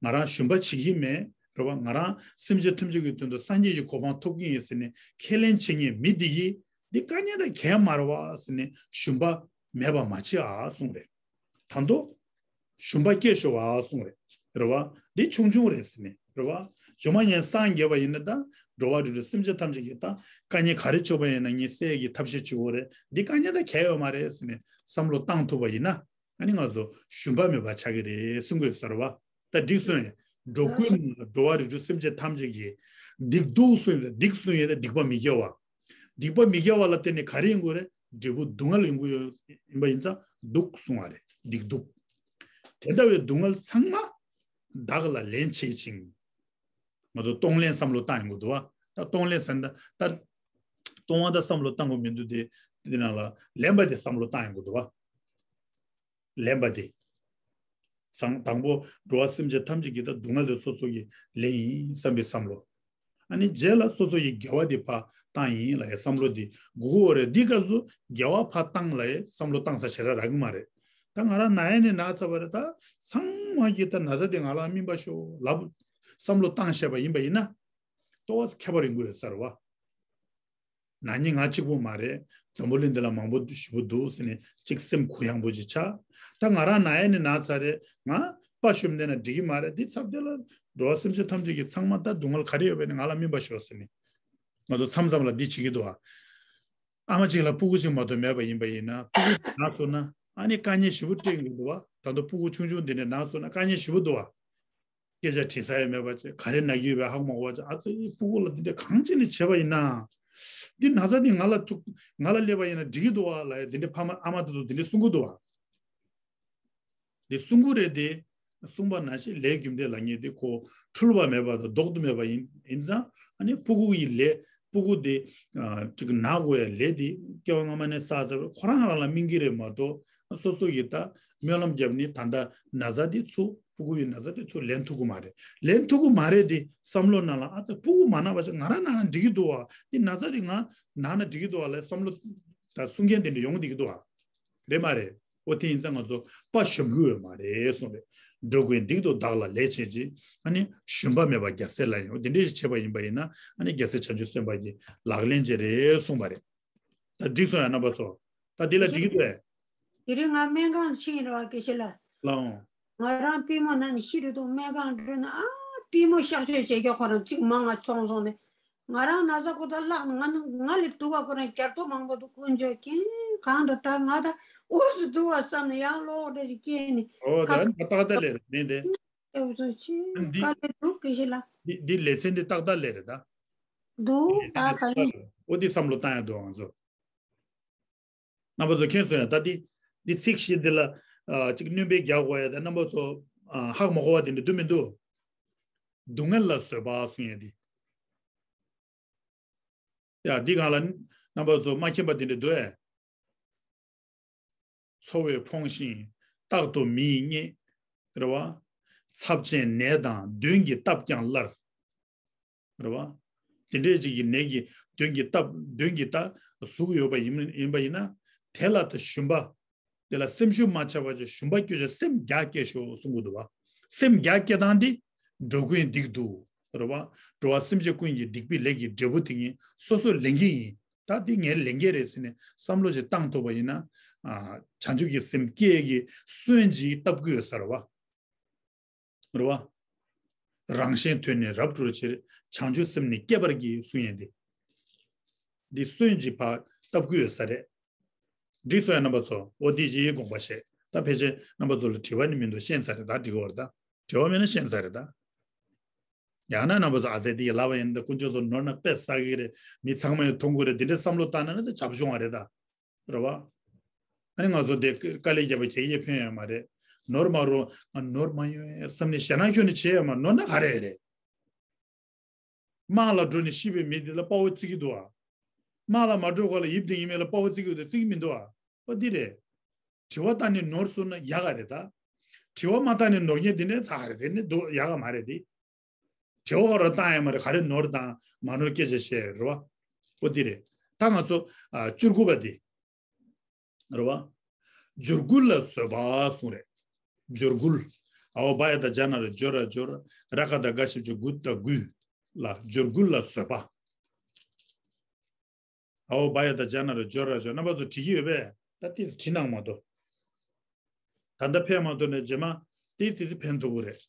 ང་རང་ཞུམ་པ་བྱེད་ཀྱི་མེད། རེད་བ། ང་རང་སེམས་ཅན་ཐམས་ཅད་ཀྱི་དོན་དུ་སངས་རྒྱས་ཀྱི་གོ་འཕང་ཐོབ་ཀྱི་ཡིན་ཟེར་ནས་ཁས་ལེན་བྱེད་མཁན་མི་དེ་ཡིས་འདི་དཀའ་ངལ་དང་གས་མ་རེད་བ་ཟེར་ནས་ཞུམ་པ་མེད་པ་མ་བྱེད་ཨ་གསུངས་རེད། ད་དུང་ཞུམ་པ་སྐྱེ་ཤོག་ཨ་གསུངས་རེད། རེད་བ། འདི་ཆུང་ཆུང་རེད་ཟེར་ནས། རེད་བ། བཅོམ་ལྡན་སངས་རྒྱས་པ་ཡིན་ན་ད་འགྲོ་བ་རིགས་དྲུག་སེམས་ཅན་ཐམས་ཅད་ཀྱི་ད་དཀའ་ངལ་ག་རེ་བྱུང་བ་ཡིན་ན་ངས་སེལ་གྱི་ཐབས་ཤེས་བྱེད་དགོས་རེད། འདི་དཀའ་ངལ་ད་གས་ཡོད་མ་རེད་ཟེར་ནས་བསམ་བློ་བཏང་ཐུབ་པ་ཡིན་ན། ཨ་ནི་ང་ཚོ་ཞུམ་པ་མེད་པ་ཆགས་ཀྱི་རེད་གསུང་གི་ཡོད་ས་རེད་བ། ད་འགྲིག་སོང་ཡ། འགྲོ་ཀུན་འགྲོ་བ་རིགས་དྲུག་སེམས་ཅན་ཐམས་ཅད་ཀྱི་སྡིག་སྡུག་གསུངས་ཡོད། སྡིག་གསུངས་ཡོད། ད་སྡིག་པ་མི་དགེ་བ། སྡིག་པ་མི་དགེ་བ་ལ་བརྟེན་ནས་ག་རེ་ཡོང་གི་རེད། འབྲས་བུ་སྡུག་བསྔལ་ཡོང་གི་ཡོད་ཡིན་པ་ཡིན་ཙང་སྡུག་གསུང་བ་རེད། སྡིག་སྡུག་དེ་ལྟ་བུའི་སྡུག་བསྔལ་ཚང་མ་བདག་ལ་ལེན་བྱེད་ཅིང་། ང་ཚོ་གཏོང་ལེན་བསམ་བློ་བཏང་ཡོང་གི་འདུག་བ། ད་གཏོང་ལེན་ཟེར་ན་ད་གཏོང་བ་ད་བསམ་བློ་བཏང་དགོས་མི་འདུག་དེ་དེ་ནང་ལ་ལེན་པ་དེ་བསམ་བློ་བཏང་ཡོང་གི་འདུག་བ། ལེན་པ་དེ། སང་དང་པོ་འགྲོ་བ་སེམས་ཅན་ཐམས་ཅད་ཀྱི་ད་སྡུག་བསྔལ་དེ་སོ་སོ་ཡིས་ལེན་ཡིན་བསམ་པའི་བསམ་བློ། ཨ་ནི་རྗེས་ལ་སོ་སོ་ཡིས་དགེ་བ་དེ་ཕར་བཏང་ཡིན་ལབ་ཡའི་བསམ་བློ་དེ་དགོས་ཀྱི་ཡོད་རེད། འདི་སྐབས་སུ་དགེ་བ་ཕར་བཏང་ལབ་ཡའི་བསམ་བློ་བཏང་ས་ཞེ་དྲག་རག་གི་མ་རེད། ད་ང་རང་ན་ཡ་ནས་ན་ཚར་བ་རེད། ད་ཚང་མ་གིས་ད་ན་ཚ་དེ་ང་ལ་སྨིན་པ་ཤོག་ལབ་བསམ་བློ་བཏང་བཞག་པ་ཡིན་པ་ཡིན་ན། ཏོག་ཙམ་ཁྱད་པར་ཡོང་གི་ཡོད་ས་རེད་བ། ན་ནི་ང་གཅིག་པོ་མ་རེད། འཛམ་བུ་གླིང་འདི་ལ་མང་པོ་ཞེ་པོ་འདུག་ཟེར་ནས་གཅིག་སེམས་གུ་ཡངས་པོ་ཅིག་ཆགས། ད་ང་རང་ན་ཡ་ནི་ན་ཚར་རེད། ང་དཔའ་ཞུམ་བསྡད་ན་འགྲིག་གི་མ་རེད། འདི་ཚབ་དེ་ལ་འགྲོ་བ་སེམས་ཅན་ཐམས་ཅད་ཀྱི་ཚང་མ་ད་སྡུག་བསྔལ་ག་རེ་ཡོད་པ་ཡིན་ན་ང་ལ་སྨིན་པ་ཤོག་ཟེར་ནས། ང་ཚོ་མཚམས་མཚམས་ལ་འདི་བྱེད་ཀྱི་འདུག་ཨ། ཨ་མ་གཅིག་ལ་སྤུ་གུ་གཅིག་མ་གཏོགས་མེད་པ་ཡིན་པ་ཡིན་ན། སྤུ་གུ་ན་སོང་ན་ཨ་ནི་དཀའ་ངལ་ཞེ་པོ་འཕྲད་ཀྱི་འདུག་ཨ། ད་དུང་སྤུ་གུ་ཆུང་ཆུང་འདི་འདྲ་ན་སོང་ན་དཀའ་ངལ་ཞེ་པོ་འདུག་ཨ། སྐད་ཆ་དྲི་ས་ཡང་མེད་པ་བྱས། ག་རེ་ན་གི་ཡོད་པའི་ཧ་གོ་མ་གོ་བ་བྱས། ཨ་ཙི། ཕྲུ་གུ་ལ་འདི་འདྲ་གང་བྱས་ནས་བྱས་པ་ཡིན་ན། འདི་ན་ཚ་འདི་ང་ལ་བཅུག་ང་ལ་སླེབས་པ་ཡིན་ན་འགྲིག་གི་འདུག་བ་ལབ་ཡ་འདི་འདྲ་ཕ་མ་ཨ་མ་དེ་ཚོ་འདི་འདྲ་གསུང་གི་འདུག་བ། འདི་གསུང་གི་རེད་དེ། གསུངས་པ་ནང་བཞིན་ལས་རྒྱུ་འབྲས་ལབ་མཁན་དེ་ཁོ་འཁྲུལ་བ་མེད་པ་དང་ལྡོག་ཏུ་མེད་པ་ཡིན། ཡིན་ཙང་ཨ་ནི་ཕྲུ་གུ་ཡི་ལས། ཕྲུ་གུ་དེ་ཨ་ཅིག་ན་དགོས་ཡ་ལས་དེ་སྐྱེ་བ་སྔ་མ་ནས་བསགས་ཚར་བའི་ཁོ་རང་རང་ལ་སྨིན་གྱི་རེད་མ་གཏོགས། སོ་སོ་ཡི་ད་སྨོན་ལམ་བརྒྱབ་ནས་ད་ལྟ་ན་ཚ་དེ་ཚུར། ཕྲུ་གུ་ཡི་ན་ཚ་དེ་ཚུར་ལེན་ཐུབ་ཀྱི་མ་རེད། ལེན་ཐུབ་ཀྱི་མ་རེད་དེ། བསམ་བློ་ནང་ལ་ཨ་ཙི། ཕྲུ་གུ་མ་ན་བ་ཞིག་ང་རང་ན་ན་འགྲིག་གི་འདུག་བ། དེ་ན་ཚ་དེ་ང་ན་ན་འགྲིག་གི་འདུག་བ་ལབ་བསམ་བློ་ད་གསུང་མཁན་དེ་འདྲ་ཡོང་གི་འདུག་གི་འདུག་བ། རེད་མ་རེད། འོ་དེ་ཡིན་ཙང་ང་ཚོ་དཔའ་ཞུམ་གྱི་ཡོད་མ་རེད་གསུངས་རེད། འགྲོ་ཀུན་སྡིག་ཏོ་བདག་ལ་ལས་བྱེད་ཅིང་། ཨ་ནི་ཞུམ་པ་མེད་པར་རྒྱལ་སྲས་ལ་ཡང་། འོ་དེ་འདྲ་ཞིག་བྱས་པ་ཡིན་པ་ཡིན་ན། ཨ་ནི་རྒྱལ་སྲས་བྱང་ཆུབ་སེམས་དཔའ་གྱི་ལག་ལེན་ཅིག་རེད་གསུངས་པ་རེད། ད་འགྲིག་སོང་ཡ་རྣམ་པ་ཚོ། ད་འདི་ལ་འགྲིག་གི་འདུག་གས། དེ་རིང་ང་སྨན་ཁང་ཕྱིན་རེད་བ། དགེ་བཤེས་ལགས། ལགས་འོང་། ང་རང་པུས་མོ་ན་ནས་ཤི་རེད་འདུག་སྨན་ཁང་འགྲོ་ན་ཨ་པུས་མོ་གཤག་བཅོས་བྱེད་རྒྱུ་ཁོ་རང་གཅིག་མང་ང་ཚོང་སོང་ནས། ང་རང་ན་ཚ་ཁོ་ད་ལྷག་ང་ནི་ང་ལས་སྡུག་པ་ཁོ་རང་རྒྱ་མཚོ་མང་པོ་འདུག་དཀོན་མཆོག་མཁྱེན། གང་འདྲ་ད་ང་ད་འུ་སུ་འདུག་བ་བསམ་ནས་ཡང་ལོག་འདྲ་ཞིག་སྐྱེས་ནས། ཨོ་ད་ཁ་ནི་ཏག་ཏག་ལས་རེད་མིན་ཏེ། ཨེ་འུ་ཚོ་ཆེ། འདི་དཀའ་ལས་འདུག་དགེ་བཤེས་ལགས། འདི་འདི་ལེ་ཚན་འདི་ཏག་ཏག་ལས་རེད་ད། འདུག་ད་ག་ནི། ཨོ་འདི་བསམ་བློ་བཏང་ཡ་འདུག་ང་ཚོ། རྣམ་པ་ཚོ་མཁྱེན་སོང་ཡ། ད་འདི་འདི་ཚིག་བཞི་འདི་ལ་ཨ་ཅིག་སྣོན་པ་རྒྱག་དགོས་ཡ། ད་རྣམ་པ་ཚོ་ཨ་ཧ་གོ་མ་གོ་བ་དེ་འདྲ་འདུག་མི་འདུག་སྡུག་བསྔལ་ལ་བཟོད་པ་གསུང་ཡ་འདི། ཡ་འདི་སྒང་ལ་རྣམ་པ་ཚོ་མ་མཁྱེན་པ་དེ་འདྲ་འདུག་ཨེ། འཚོ་བས་ཕོངས་ཤིང་རྟག་ཏུ་མི་ཡིས་བརྙས། རེད་བ། ཚབས་ཆེན་ནད་དང་གདོན་གྱིས་བཏབ་ཀྱང་སླར། རེད་བ། དེ་འདྲའི་ཅིག་གི་ནད་ཀྱིས་གདོན་གྱིས་བཏབ། གདོན་གྱིས་ད་ཟུག་ཡོད་པ་ཡིན། ཡིན་པ་ཡིན་ན། དེ་ལ་ད་ཞུམ་པ། དེ་ལ་སེམས་ཤུགས་མ་ཆག་པ་བྱས། ཞུམ་པ་སྐྱེ་ཤོག་སེམས་རྒྱ་སྐྱེད་ཤོག་གསུང་གི་འདུག་བ། སེམས་རྒྱ་སྐྱེད་སྟངས་འདི་འགྲོ་ཀུན་སྡིག་ཏོ། རེད་བ། འགྲོ་བ་སེམས་ཅན་ཀུན་གྱི་སྡིག་པའི་ལས་ཀྱི་འབྲས་བུ་དེ་ཉིད་སོ་སོ་ལེན་གྱི་ཡིན། ད་འདི་ངས་ལེན་གྱི་རེད་ཟེར་ནས་བསམ་བློ་ཞིག་བཏང་ཐུབ་པ་ཡིན་ན། ཨ། བྱང་ཆུབ་ཀྱི་སེམས་སྐྱེ་གི་སོན་ཅིག་བཏབ་ཀྱི་ཡོད་ས་རེད་བ། རེད་བ། རང་གཞན་དོན་ནི་རབ་བསྒྲུབ་ཕྱིར། བྱང་ཆུབ་སེམས་ནི་བསྐྱེད་པར་བགྱི་གསུང་ཡས་འདི། འདི་སོན་ཅིག་ཕར་བཏབ་ཀྱི་ཡོད་ས་རེད། འགྲིག་སོང་ཡ་རྣམ་པ་ཚོ། འོ་འདི་ཅིག་དགོངས་པ་བཞེས། ད་ཕལ་ཆེར་རྣམ་པ་ཚོ་ལ་དྲི་བ་ནི་མི་འདུག་ཤེས་ཚར་རེད་ད། འགྲིག་གི་ཡོད་རེད་ད། དྲི་བ་མེད་ན་ཤེས་ཚར་རེད་ད། ཡང་ན་རྣམ་པ་ཚོ་ཨ་ཙི་འདི་ཡི་ལབ་པ་ཡིན་ད། དཀོན་མཆོག་གསུམ་ནོར་ན་དཔེ་བསགས་ཀྱི་རེད། མི་ཚང་མས་མཐོང་གི་རེད། འདི་འདྲའི་བསམ་བློ་བཏང་ན་ནི་བྱབ་ཆུང་བ་རེད་ད། རེད་བ། ཨ་ནི་ང་ཚོ་དེ་དཀའ་ལས་བརྒྱབ་པ་གྱེས་ཡས་ཕན་ཡོད་མ་རེད། ནོར་མ་རུང་ང་ནོར་མ་ཡོང་ཡས་བསམ་ནས་ཞེད་སྣང་ཁྱོན་ནས་བྱེད་ཡས་མ། ནོར་ན་ག་རེ་རེད། དམག་ལ་འགྲོ་ནས་ཤི་བའི་མི་དེ་ལ་དཔའ་བོ་བརྩི་གི་འདུག་ཨ། དམག་ལ་མ་འགྲོ་གོང་ལ་ཡིབ་བསྡད་མཁན་མི་ལ་དཔའ་བོ་བརྩི་གི་འདུག་བརྩི་གི་མི་འདུག་ཨ། ཨོ་འདི་རེད། དྲི་བ་བཏང་ནས་ནོར་བཟུང་ན་ཡག་ག་རེད་ད། དྲི་བ་མ་བཏང་ནས་ནོར་མཁན་དེ་འདྲའི་ཚ་ག་རེད། དེ་ནི་འདུག་ཡག་ག་མ་རེད་དེ། དྲི་བ་ར་བཏང་ཡ་མ་རེད། ག་རེ་ནོར་དང་མ་ནོར་སྐད་ཆ་བཤད་རེད་བ། ཨོ་འདི་རེད། ད་ང་ཚོ་ཨ་བཅུ་དགུ་པ་འདི། རེད་བ། སྦྱོར་དགུ་ལ་བཟོད་པ་གསུངས་རེད། སྦྱོར་དགུ། ཨ་ཧོ་བྷ་ཡ་ཏ་ཛྙཱ་ན་རོ་སྦྱོར་ར་སྦྱོར། རཀྵ་ཏ་ག་ཤི་པ་ཅོ་གུ་ཏ་དགུ། ལ་སྦྱོར་དགུ་ལ་བཟོད་པ། ཨ་ཧོ་བྷ་ཡ་ཏ་ཛྙཱ་ན་རོ་སྦྱོར་ར་སྦྱོར། རྣམ་པ་ཚོ་བྲིས་ཀྱི་ཡོད་པས། ད་ཏོག་ཙམ་བྲིས་གནང་མ་གཏོགས། ད་ལྟ་ཕན་མ་ཐོགས་ནས་རྗེས་མ་ཏོག་ཙམ་ཏོག་ཙམ་ཕན་ཐོགས་ཀྱི་རེད།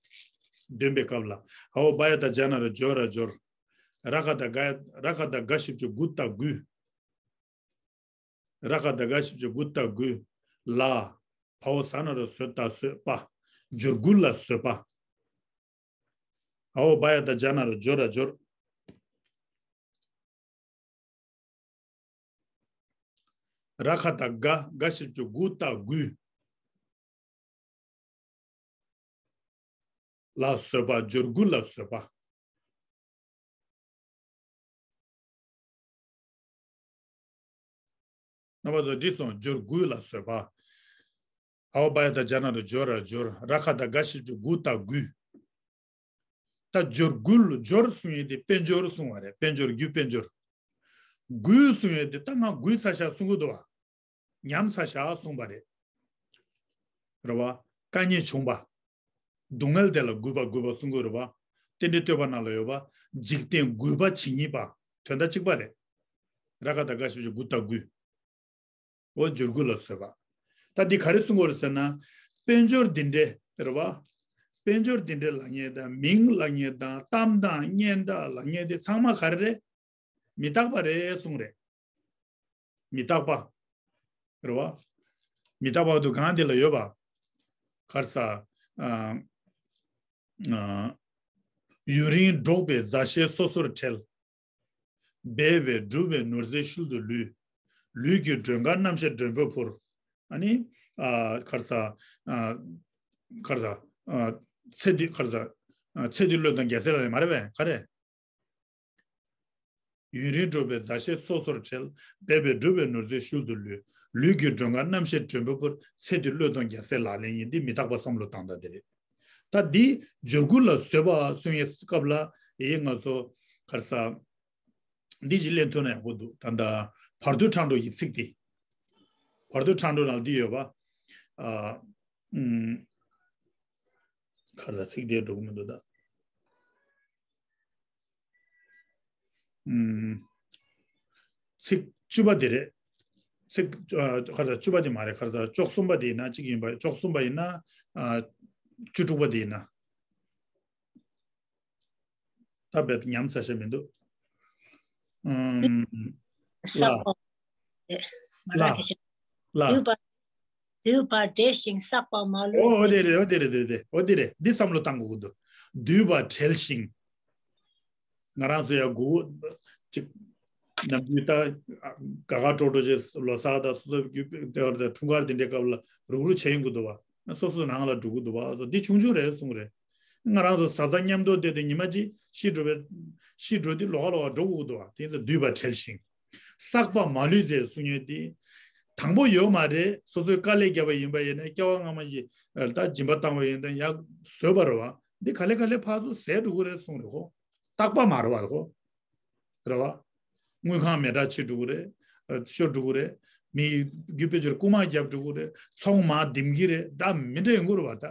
འདོན་པའི་སྐབས་ལ། ཨ་ཧོ་བྷ་ཡ་ཏ་ཛྙཱ་ན་རོ་སྦྱོར་ར་སྦྱོར། རཀྵ་ཏ་ག་རཀྵ་ཏ་ག་ཤི་པ་ཅོ་གུ་ཏ་དགུ། རཀྵ་ཏ་ག་ཤི་པ་ཅོ་གུ་ཏ་དགུ། ལ། བ་འོ་ཟ་ན་རོ་བཟོ་ད་བཟོད་པ། སྦྱོར་དགུ་ལ་བཟོད་པ། ཨ་ཧོ་བྷ་ཡ་ཏ་ཛྙཱ་ན་རོ་སྦྱོར་ར་སྦྱོར། རཀྵ་ཏ་ག་ག་ཤི་པ་ཅོ་གུ་ཏ་དགུ། ལ་བཟོད་པ། སྦྱོར་དགུ་ལ་བཟོད་པ། རྣམ་པ་ཚོ་བྲིས་སོང་། སྦྱོར་དགུ་ལ་བཟོད་པ། ཨ་ཧོ་བྷ་ཡ་ཏ་ཛྙཱ་ན་རོ་སྦྱོར་ར་སྦྱོར། རཀྵ་ཏ་ག་ཤི་པ་ཅོ་གུ་ཏ་དགུ། ད་སྦྱོར་དགུ་ལ་སྦྱོར་གསུང་ཡས་དེ་དཔལ་འབྱོར་གསུང་བ་རེད། དཔལ་འབྱོར་རྒྱུ་དཔལ་འབྱོར། དགུ་གསུང་ཡས་དེ་ད་ང་དགུ་ཚར་ཤག་གསུང་གི་འདུག་བ། ཉམས་ཚར་ཤག་གསུངས་པ་རེད། རེད་བ། དཀའ་ངལ་བྱུང་བ། སྡུག་བསྔལ་དེ་ལ་རྒུད་པ་རྒུད་པ་གསུང་གི་རེད་བ། རྟེན་འབྲེལ་བསྟོད་པ་ནང་ལ་ཡོད་པ། འཇིག་རྟེན་རྒུད་པ་ཇི་སྙེད་པ། དོན་དག་གཅིག་པ་རེད། རཀྵ་ཏ་ག་ཤི་པ་ཅོ་གུ་ཏ་དགུ། འོ་སྦྱོར་དགུ་ལ་བཟོད་པ། ད་འདི་ག་རེ་གསུང་གི་ཡོད་རེད་ཟེར་ན། དཔལ་འབྱོར་འདི་འདྲས་རེད་བ། དཔལ་འབྱོར་འདི་འདྲས་ལབ་མཁན་དང་མིང་ལབ་མཁན་དང་གཏམ་དང་སྙན་གྲགས་ལབ་མཁན་དེ་ཚང་མ་ག་རེ་རེད། མི་རྟག་པ་རེད་གསུངས་རེད། མི་རྟག་པ། རེད་བ། མི་རྟག་པ་དུ་གང་དེ་ལ་ཡོད་པ། ག་རེ་ཟ། ཨ། ཨ། ཡུན་རིང་འགྲོགས་པའི་མཛའ་བཤེས་སོ་སོར་བྲལ། སྦས་པས་བསྒྲུབས་པའི་ནོར་རྫས་ཤུལ་དུ་ལུས། ལུས་ཀྱི་མགྲོན་ཁང་རྣམ་ཤེས་མགྲོན་པོས་ཕུར། ཨ་ནི། ཨ་ག་རེ་ཟ། ཨ་ག་རེ་ཟ། ཨ་ཚེ་འདི་ག་རེ་ཟ། ཨ་ཚེ་འདི་བློས་བཏང་རྒྱལ་སྲས་ལག་ལེན་མ་རེད་པས། ག་རེ། ཡུན་རིང་འགྲོགས་པའི་མཛའ་བཤེས་སོ་སོར་བྲལ། སྦས་པས་བསྒྲུབས་པའི་ནོར་རྫས་ཤུལ་དུ་ལུས། ལུས་ཀྱི་མགྲོན་ཁང་རྣམ་ཤེས་མགྲོན་པོས་ཕུར། ཚེ་འདི་བློས་བཏང་རྒྱལ་སྲས་ལག་ལེན་ཡིན། འདི་མི་རྟག་པ་བསམ་བློ་བཏང་སྟངས་དེ་རེད། ད་འདི་སྦྱོར་དགུ་ལ་བཟོད་པ་གསུང་ཡས་སྐབས་ལ་ཡིན། ང་ཚོ་ག་རེ་ཟ། འདི་ཅིག་ལེན་ཐུབ་ན་ཡག་པོ་འདུག་ད་ལྟ་བར་དོའི་འཕྲང་སྒྲོལ་གྱི་ཚིག་འདི། བར་དོའི་འཕྲང་སྒྲོལ་ནང་འདི་ཡོད་པ། ཨ། ཨུམ། ག་རེ་ཟ། ཚིག་འདི་འགྲོ་གི་མི་འདུག་ད། ཨུམ། ཚིག་བཅུ་པ་འདི་རེད། ཚིག་ཨ་ག་རེ་ཟ། བཅུ་པ་འདི་མ་རེད། ག་རེ་ཟ། བཅུ་གསུམ་པ་འདི་ཡིན་ན་གཅིག་ཡིན་པ། བཅུ་གསུམ་པ་ཡིན་ན། ཨ་བཅུ་དྲུག་པ་འདི་ཡིན་ན། ད་རྦད་དེ་ཉམས་ཚར་ཤེས་མི་འདུག་ཨུམ། བསགས་པ། མ་ལ་ལ་གེ་ཤ། ལ། འདུས་པ། འདུས་པ་བྲལ་ཞིང་བསགས་པ་མ་ལུས། ཨོ་ཨོ་དེ་རེད། ཨོ་དེ་རེད། དེ་དེ་ཨོ་དེ་རེད། འདི་བསམ་བློ་བཏང་དགོས་ཀྱི་འདུག་འདུས་པ་བྲལ་ཞིང་། ང་རང་ཚོ་ཡ་དགུ་ཅིག་ནམ་རྒྱུན་ད། ཨ་དགའ་དགའ་སྤྲོ་སྤྲོ་བྱས། ལོ་གསར་དང་སོ་སོའི་རྒྱུད་སྤེལ་དེ་བར་དུ་འཁྲུངས་སྐར་དེ་འདྲའི་སྐབས་ལ་རུག་རུག་བྱས་ཡོང་གི་འདུག་པ། སོ་སོ་ནང་ལ་འགྲོ་གི་འདུག་པ། སོ་འདི་ཆུང་ཆུང་རེད་གསུངས་རེད། ང་རང་ཚོ་བཟའ་ཚང་མཉམ་དུ་བསྡད་དེ་ཉི་མ་གཅིག་ཤི་འགྲོ་བའི། ཤི་འགྲོ་དུས་ལོགས་ཀ་ལོགས་ཀ་འགྲོ་དགོས་ཀྱི་འདུག་པ། དེ་ཚོ་འདུས་པ་བྲལ་ཞིང་། བསགས་པ་མ་ལུས་ཟེར་གསུང་ཡས་དེ། དང་པོ་ཡོད་མ་རེད། སོ་སོའི་དཀའ་ལས་བརྒྱབ་པ་ཡིན་པ་ཡིན་ན། སྐྱེ་བ་སྔ་མ་ཡི་ད་སྦྱིན་པ་བཏང་བ་ཡིན་ན་ཡག་བཟོས་པ་རེད་པ། འདི་ག་ལེ་ག་ལེ་ཕར་ཚུར་ཟད་འགྲོ་གི་རེད་གསུངས་རེད་ཁོ། རྟག་པ་མ་རེད་པ་ཁོ། རེད་པ། དངུལ་ཁང་མེ་སྲེག་བྱེད་འགྲོ་གི་རེད། ཨ་ཤོར་འགྲོ་གི་རེད། མི་རྒྱུ་དཔལ་འབྱོར་རྐུ་མ་བརྒྱབ་འགྲོ་གི་རེད། ཚོང་མ་འདེམས་ཀྱི་རེད། འདྲ་མི་འདྲ་ཡོང་གི་རེད་པ་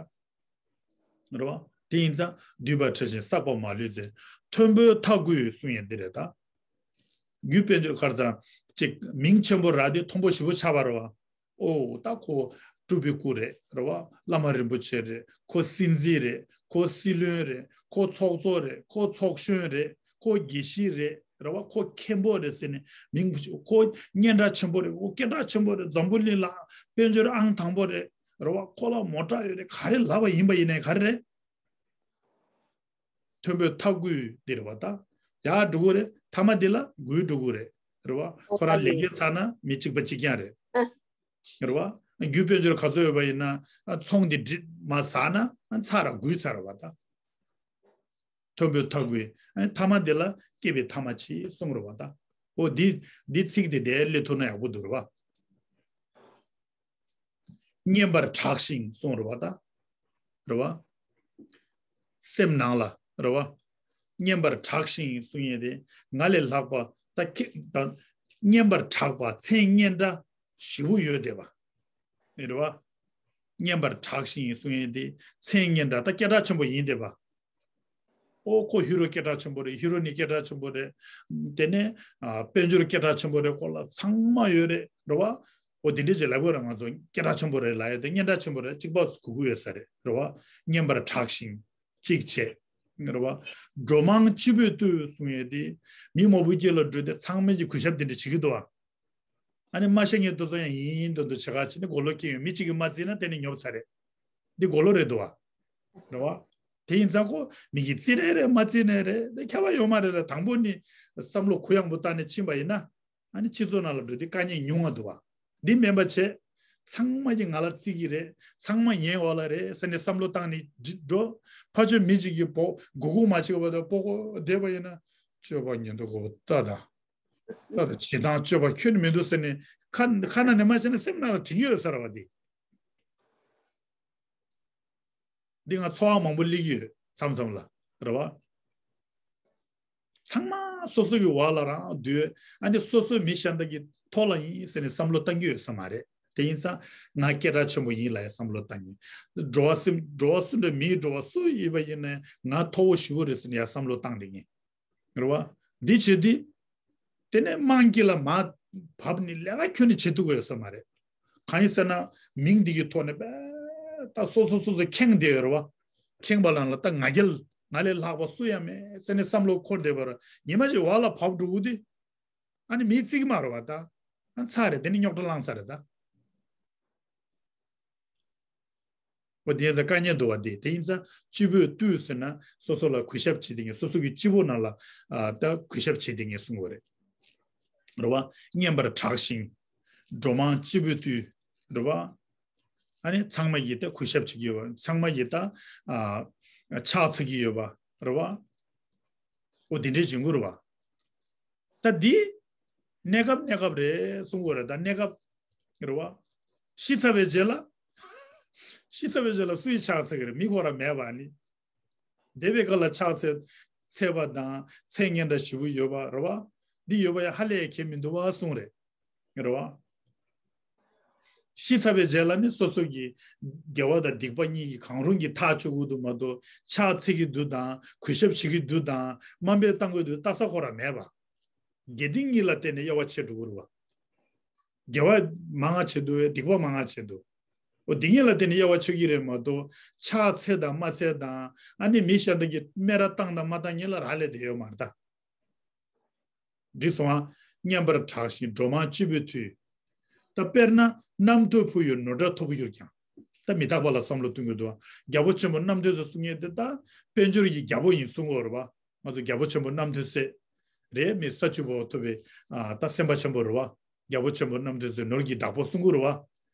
ད། རེད་པ། དེ་ཡིན་ཙང་འདུས་པ་བྲལ་ཞིང་བསགས་པ་མ་ལུས་ཟེར། མཐོན་པོའི་མཐའ་དགུས་གསུང་ཡས་འདི་རེད་ད། རྒྱུ་དཔལ་འབྱོར་ག་རེ་ཟ། ཅིག་མིང་ཆེན་པོ་རག་དུས་མཐོན་པོ་ཞེ་པོ་ཆགས་པ་རེད་པ། ཨོ་ད་ཁོ་སྤྲུལ་པའི་སྐུ་རེད། རེད་པ། བླ་མ་རིན་པོ་ཆེ་རེད། ཁོ་སྲིད་འཛིན་རེད། ཁོ་སྲིད་བློན་རེད། ཁོ་ཚོགས་གཙོ་རེད། ཁོ་ཚོགས་གཞོན་རེད། ཁོ་དགེ་བཤེས་རེད། རེད་པ། ཁོ་མཁན་པོ་རེད་ཟེར་ནས་མིང་བུ་ཁོ་སྙན་གྲགས་ཆེན་པོ་རེད། ཁོ་སྐད་གྲགས་ཆེན་པོ་རེད། འཛམ་བུ་གླིང་ལ་དཔལ་འབྱོར་ཨང་དང་པོ་རེད། རེད་པ། ཁོ་ལ་མོ་ཊ་ཡོད་རེད། ག་རེ་ལབ་པ་ཡིན་པ་ཡིན་ནའི་ག་རེ་རེད། མཐོན་པོའི་མཐའ་དགུས་འདི་རེད་པ་ད། ཡར་འགྲོ་གི་རེད། མཐའ་མ་འདི་ལ་དགུས་འགྲོ་གི་རེད། རེད་པ། ཁོ་རང་ལས་འགན་ཚར་ན་མི་གཅིག་པ་གཅིག་རྐྱང་རེད། རེད་པ། རྒྱུ་དཔལ་འབྱོར་ག་ཚོད་ཡོད་པ་ཡིན་ན་ཚོང་འདི་འགྲིག་མ་ཟ་ན་ཚར་ར་དགུས་ཚར་རེད་པ་ད། མཐོན་པོའི་མཐའ་དགུས། མཐའ་མ་འདི་ལ་སྐྱེས་པའི་ཐ་མ་མཆིས་གསུངས་རེད་པ་ད། འོ་འདི་འདི་ཚིག་འདི་དེ་སླེབས་ཐུབ་ན་ཡག་པོ་འདུག་རེད་པ། བསྙེན་པར་གྲགས་ཤིང་གསུངས་རེད་པ་ད། རེད་པ། སེམས་ནང་ལ་རེད་པ། བསྙེན་པར་གྲགས་ཤིང་གསུང་ཡས་དེ་ང་ལས་ལྷག་པ་ད་ཁྱེད་ད། བསྙེན་པར་གྲགས་པ་མཚན་སྙན་གྲགས་ཞེ་པོ་ཡོད་བསྡད་པ། རེད་པ། བསྙེན་པར་གྲགས་ཤིང་གསུང་ཡས་དེ་མཚན་སྙན་གྲགས་ད་སྐད་གྲགས་ཆེན་པོ་ཡིན་བསྡད་པ། ཨོ་ཁོ་ཧི་རོ་སྐད་གྲགས་ཆེན་པོ་རེད། ཧི་རོ་ནི་སྐད་གྲགས་ཆེན་པོ་རེད། དེ་ནས་ཨ་དཔལ་འབྱོར་སྐད་གྲགས་ཆེན་པོ་རེད། ཁོ་ལ་ཚང་མ་ཡོད་རེད། རེད་པ། ཨོ་དེ་འདྲས་ཅིག་ལབ་དགོས་རེད། ང་ཚོ་སྐད་གྲགས་ཆེན་པོ་རེད་ལབ་ཡས་དེ་སྙན་གྲགས་ཆེན་པོ་རེད། གཅིག་པ་གོ་གི་ཡོད་ས་རེད། རེད་པ། བསྙེན་པར་གྲགས་ཤིང་གཅིག་བྱས། རེད་པ། འགྲོ་མང་སྤྱི་བོས་བཏུད་གསུང་ཡས་དེ་མི་མང་པོ་དཀྱིལ་ལ་འགྲོ་དེ་ཚང་མས་ཀྱི་གུས་ཞབས་དེ་འདྲས་བྱེད་ཀྱི་འདུག་པ། ཨ་ནི་མ་ཤེས་མཁན་དེ་ཚོ་ཡང་ཡིན་ཡིན་དོན་དུ་བྱེད་ག་བྱེད་ནས་མགོ་ལོག་སྐྱེ་ཡོང་། མི་གཅིག་གིས་མ་བརྩིས་ན་དེ་ནི་ཉོབ་ཚར་རེད། འདི་མགོ་ལོག་རེད་འདུག་པ། རེད་པ། དེ་ཡིན་ཙང་ཁོ་མི་གིས་བརྩི་རེད་རེད། མ་བརྩི་ནའི་རེད། དེ་ཁྱད་པར་ཡོད་མ་རེད་ལ། དང་པོ་ནི་བསམ་བློ་གུ་ཡངས་པོ་བཏང་ནས་ཕྱིན་པ་ཡིན་ན། ཨ་ནི་སྤྱི་ཚོགས་ནང་ལ་འགྲོ་དུས་དཀའ་ངལ་ཉུང་བ་འདུག་པ། འདི་མིན་པ་བྱས། ཚང་མ་གིས་ང་ལ་བརྩི་གི་རེད། ཚང་མ་ངའི་འོག་ལ་རེད་ཟེར་ནས་བསམ་བློ་བཏང་ནས་འགྲོ། ཕར་ཕྱོགས་མི་གཅིག་གིས་སྦོ་མགོ་སྒུར་མ་བྱེད་པ་དང་སྤོ་གོ་བསྡད་པ་ཡིན་ན། སྤྱོད་པ་ཉེས་འདུག་གོ་ད་ད། ད་ད་བྱེད་སྟངས་སྤྱོད་པ་ཁྱོན་ནས་མི་འདུག་ཟེར་ནས་ཁ་ཁ་ནང་ནས་མ་བྱས་ན་སེམས་ནང་ལ་དྲན་གྱི་ཡོད་ས་རེད་པ་འདི། འདི་ང་ཚོར་བ་མང་པོ་སླེབས་ཀྱི་ཡོད་མཚམས་མཚམས་ལ། རེད་པ། ཚང་མ་སོ་སོ་གི་འོག་ལ་རང་སྡོད། ཨ་ནི་སོ་སོའི་མི་གཞན་དག་གི་ཐོག་ལ་ཡིན་ཟེར་ནས་བསམ་བློ་བཏང་གི་ཡོད་ས་མ་རེད། དེ་ཡིན་ཙང་ང་སྐད་གྲགས་ཆེན་པོ་ཡིན་ལབ་ཡ་བསམ་བློ་བཏང་གི། འགྲོ་བ་སེམས་འགྲོ་བ་སུ་འདྲ་མིའི་འགྲོ་བ་སུ་ཡིན་པ་ཡིན་ནའི་ང་མཐོ་བོ་ཞེ་པོ་རེད་ཟེར་ནས་ཡ་བསམ་བློ་བཏང་བསྡད་མཁན། རེད་པ། འདི་བྱེད་དུས། དེ་ནས་དམངས་ཀྱི་ལ་མར་བབས་ནས་ལས་ཀ་ཁྱོན་ནས་བྱེད་ཐུབ་ཀྱི་ཡོད་ས་མ་རེད། གང་ཡིན་ཟེར་ན་མིང་འདི་གི་ཐོག་ནས་པས་ད་སོ་སོ་སོ་སོ་ཁེངས་བསྡད་ཡོད་རེད་པ། ཁེངས་པ་ལ་ལ་ད་ང་རྒྱལ་ང་ལས་ལྷག་པ་སུ་ཡང་མེད་ཟེར་ནས་བསམ་བློ་འཁོར་བསྡད་པ་རེད། ཉི་མ་ཞིག་འོག་ལ་བབས་འགྲོ་གི་དུས། ཨ་ནི་མིས་བརྩི་གི་མ་རེད་པ་ད། ཨ་ཚར་རེད། དེ་ནི་རྙོག་དྲ་ལངས་ཚར་རེད་ད། འོ་དེ་ཡིན་ཙང་དཀའ་ངལ་འདུག་བ། དེ་དེ་ཡིན་ཙང་སྤྱི་བོས་བཏུད་ཟེར་ན་སོ་སོ་ལ་གུས་ཞབས་བྱེད་དེ་ངས། སོ་སོ་གི་སྤྱི་བོ་ནང་ལ་ཨ་ད་གུས་ཞབས་བྱེད་དེ་ངས་གསུང་གི་རེད། རེད་བ། མཉན་པར་གྲགས་ཤིང་། སྒྲོལ་མ་སྤྱི་བོས་བཏུད། རེད་བ། ཨ་ནི་ཚང་མ་གིས་ད་གུས་ཞབས་བྱེད་ཀྱི་ཡོད་པ། ཚང་མ་གིས་ད་ཨ་ཕྱག་འཚལ་གྱི་ཡོད་པ། རེད་བ། འོ་དེ་འདྲའི་བྱུང་གི་རེད་བ། ད་འདི་གནས་སྐབས་གནས་སྐབས་རེད་གསུང་གི་རེད། ད་གནས་སྐབས་རེད་བ། ཤི་ཚར་བའི་རྗེས་ལ། ཤི་ཚར་བའི་རྗེས་ལ་སུ་ཡིས་ཕྱག་འཚལ་གི་རེད། མི་ཁོ་རང་མེད་པ་ནི། འདས་པའི་སྐབས་ལ་ཕྱག་འཚལ་འཚལ་བ་དང་མཚན་སྙན་གྲགས་ཞེ་པོ་ཡོད་པ་རེད་བ། འདི་ཡོད་པ་ཡང་ཧ་ལས་ཁྱད་མི་འདུག་བ་གསུང་རེད། རེད་བ། ཤི་ཚར་བའི་རྗེས་ལ་ནི་སོ་སོ་གི་དགེ་བ་དང་སྡིག་པ་གཉིས་ཀྱི་གང་རུང་གིས་ཐག་གཅོད་དགོས་འདུག་མ་གཏོགས། ཕྱག་འཚལ་གྱི་འདུག་དང་གུས་ཞབས་བྱེད་ཀྱི་འདུག་དང་དམའ་འབེབས་བཏང་དགོས་འདུག་ལྟ་ས་ཁོ་རང་མེད་པ། དགེ་སྡིག་གཉིས་ལ་བརྟེན་ནས་དབྱེ་བ་ཕྱེ་འགྲོ་གི་རེད་བ། དགེ་བ་མང་ང་བྱེད་འདུག་བས་སྡིག་པ་མང་ང་བྱེད་འདུག་འོ་དེ་གཉིས་ལ་བརྟེན་ནས་དབྱེ་བ་ཕྱེ་གི་རེད་མ་གཏོགས། ཕྱག་འཚལ་དང་མ་འཚལ་དང་། ཨ་ནི་མི་གཞན་དག་གིས་སྨད་ར་བཏང་དང་མ་བཏང་གཉིས་ལ་རག་ལས་དེ་ཡོད་མ་རེད་ད། འགྲིག་སོང་ཨ། མཉན་པར་གྲགས་ཤིང་སྒྲོལ་མ་སྤྱི་བོས་བཏུད། ད་དཔེར་ན་རྣམ་ཐོས་ཕུལ་ཡང་ནོར་འདྲ་ཐོབ་ཡོད་ཀྱང་། ད་མི་རྟག་པ་ལ་བསམ་བློ་གཏོང་གི་འདུག་རྒྱལ་པོ་ཆེན་པོ་རྣམ་ཐོས་སུ་གསུང་མཁན་དེ་ད་དཔལ་འབྱོར་གྱི་རྒྱལ་པོ་ཡིན་གསུང་གི་ཡོད་རེད་པ། ང་ཚོ་རྒྱལ་པོ་ཆེན་པོ་རྣམ་ཐོས་སྲས་རེད། མི་ས་བཅུ་པ་ཐོབ་པའི་ཨ་ད་སེམས་དཔའ་ཆེན་པོ་རེད་པ། རྒྱལ་པོ་ཆེན་པོ་རྣམ་ཐོས་སྲས་ནོར་གྱི་བདག་པོ་གསུང་གི་རེད་པ།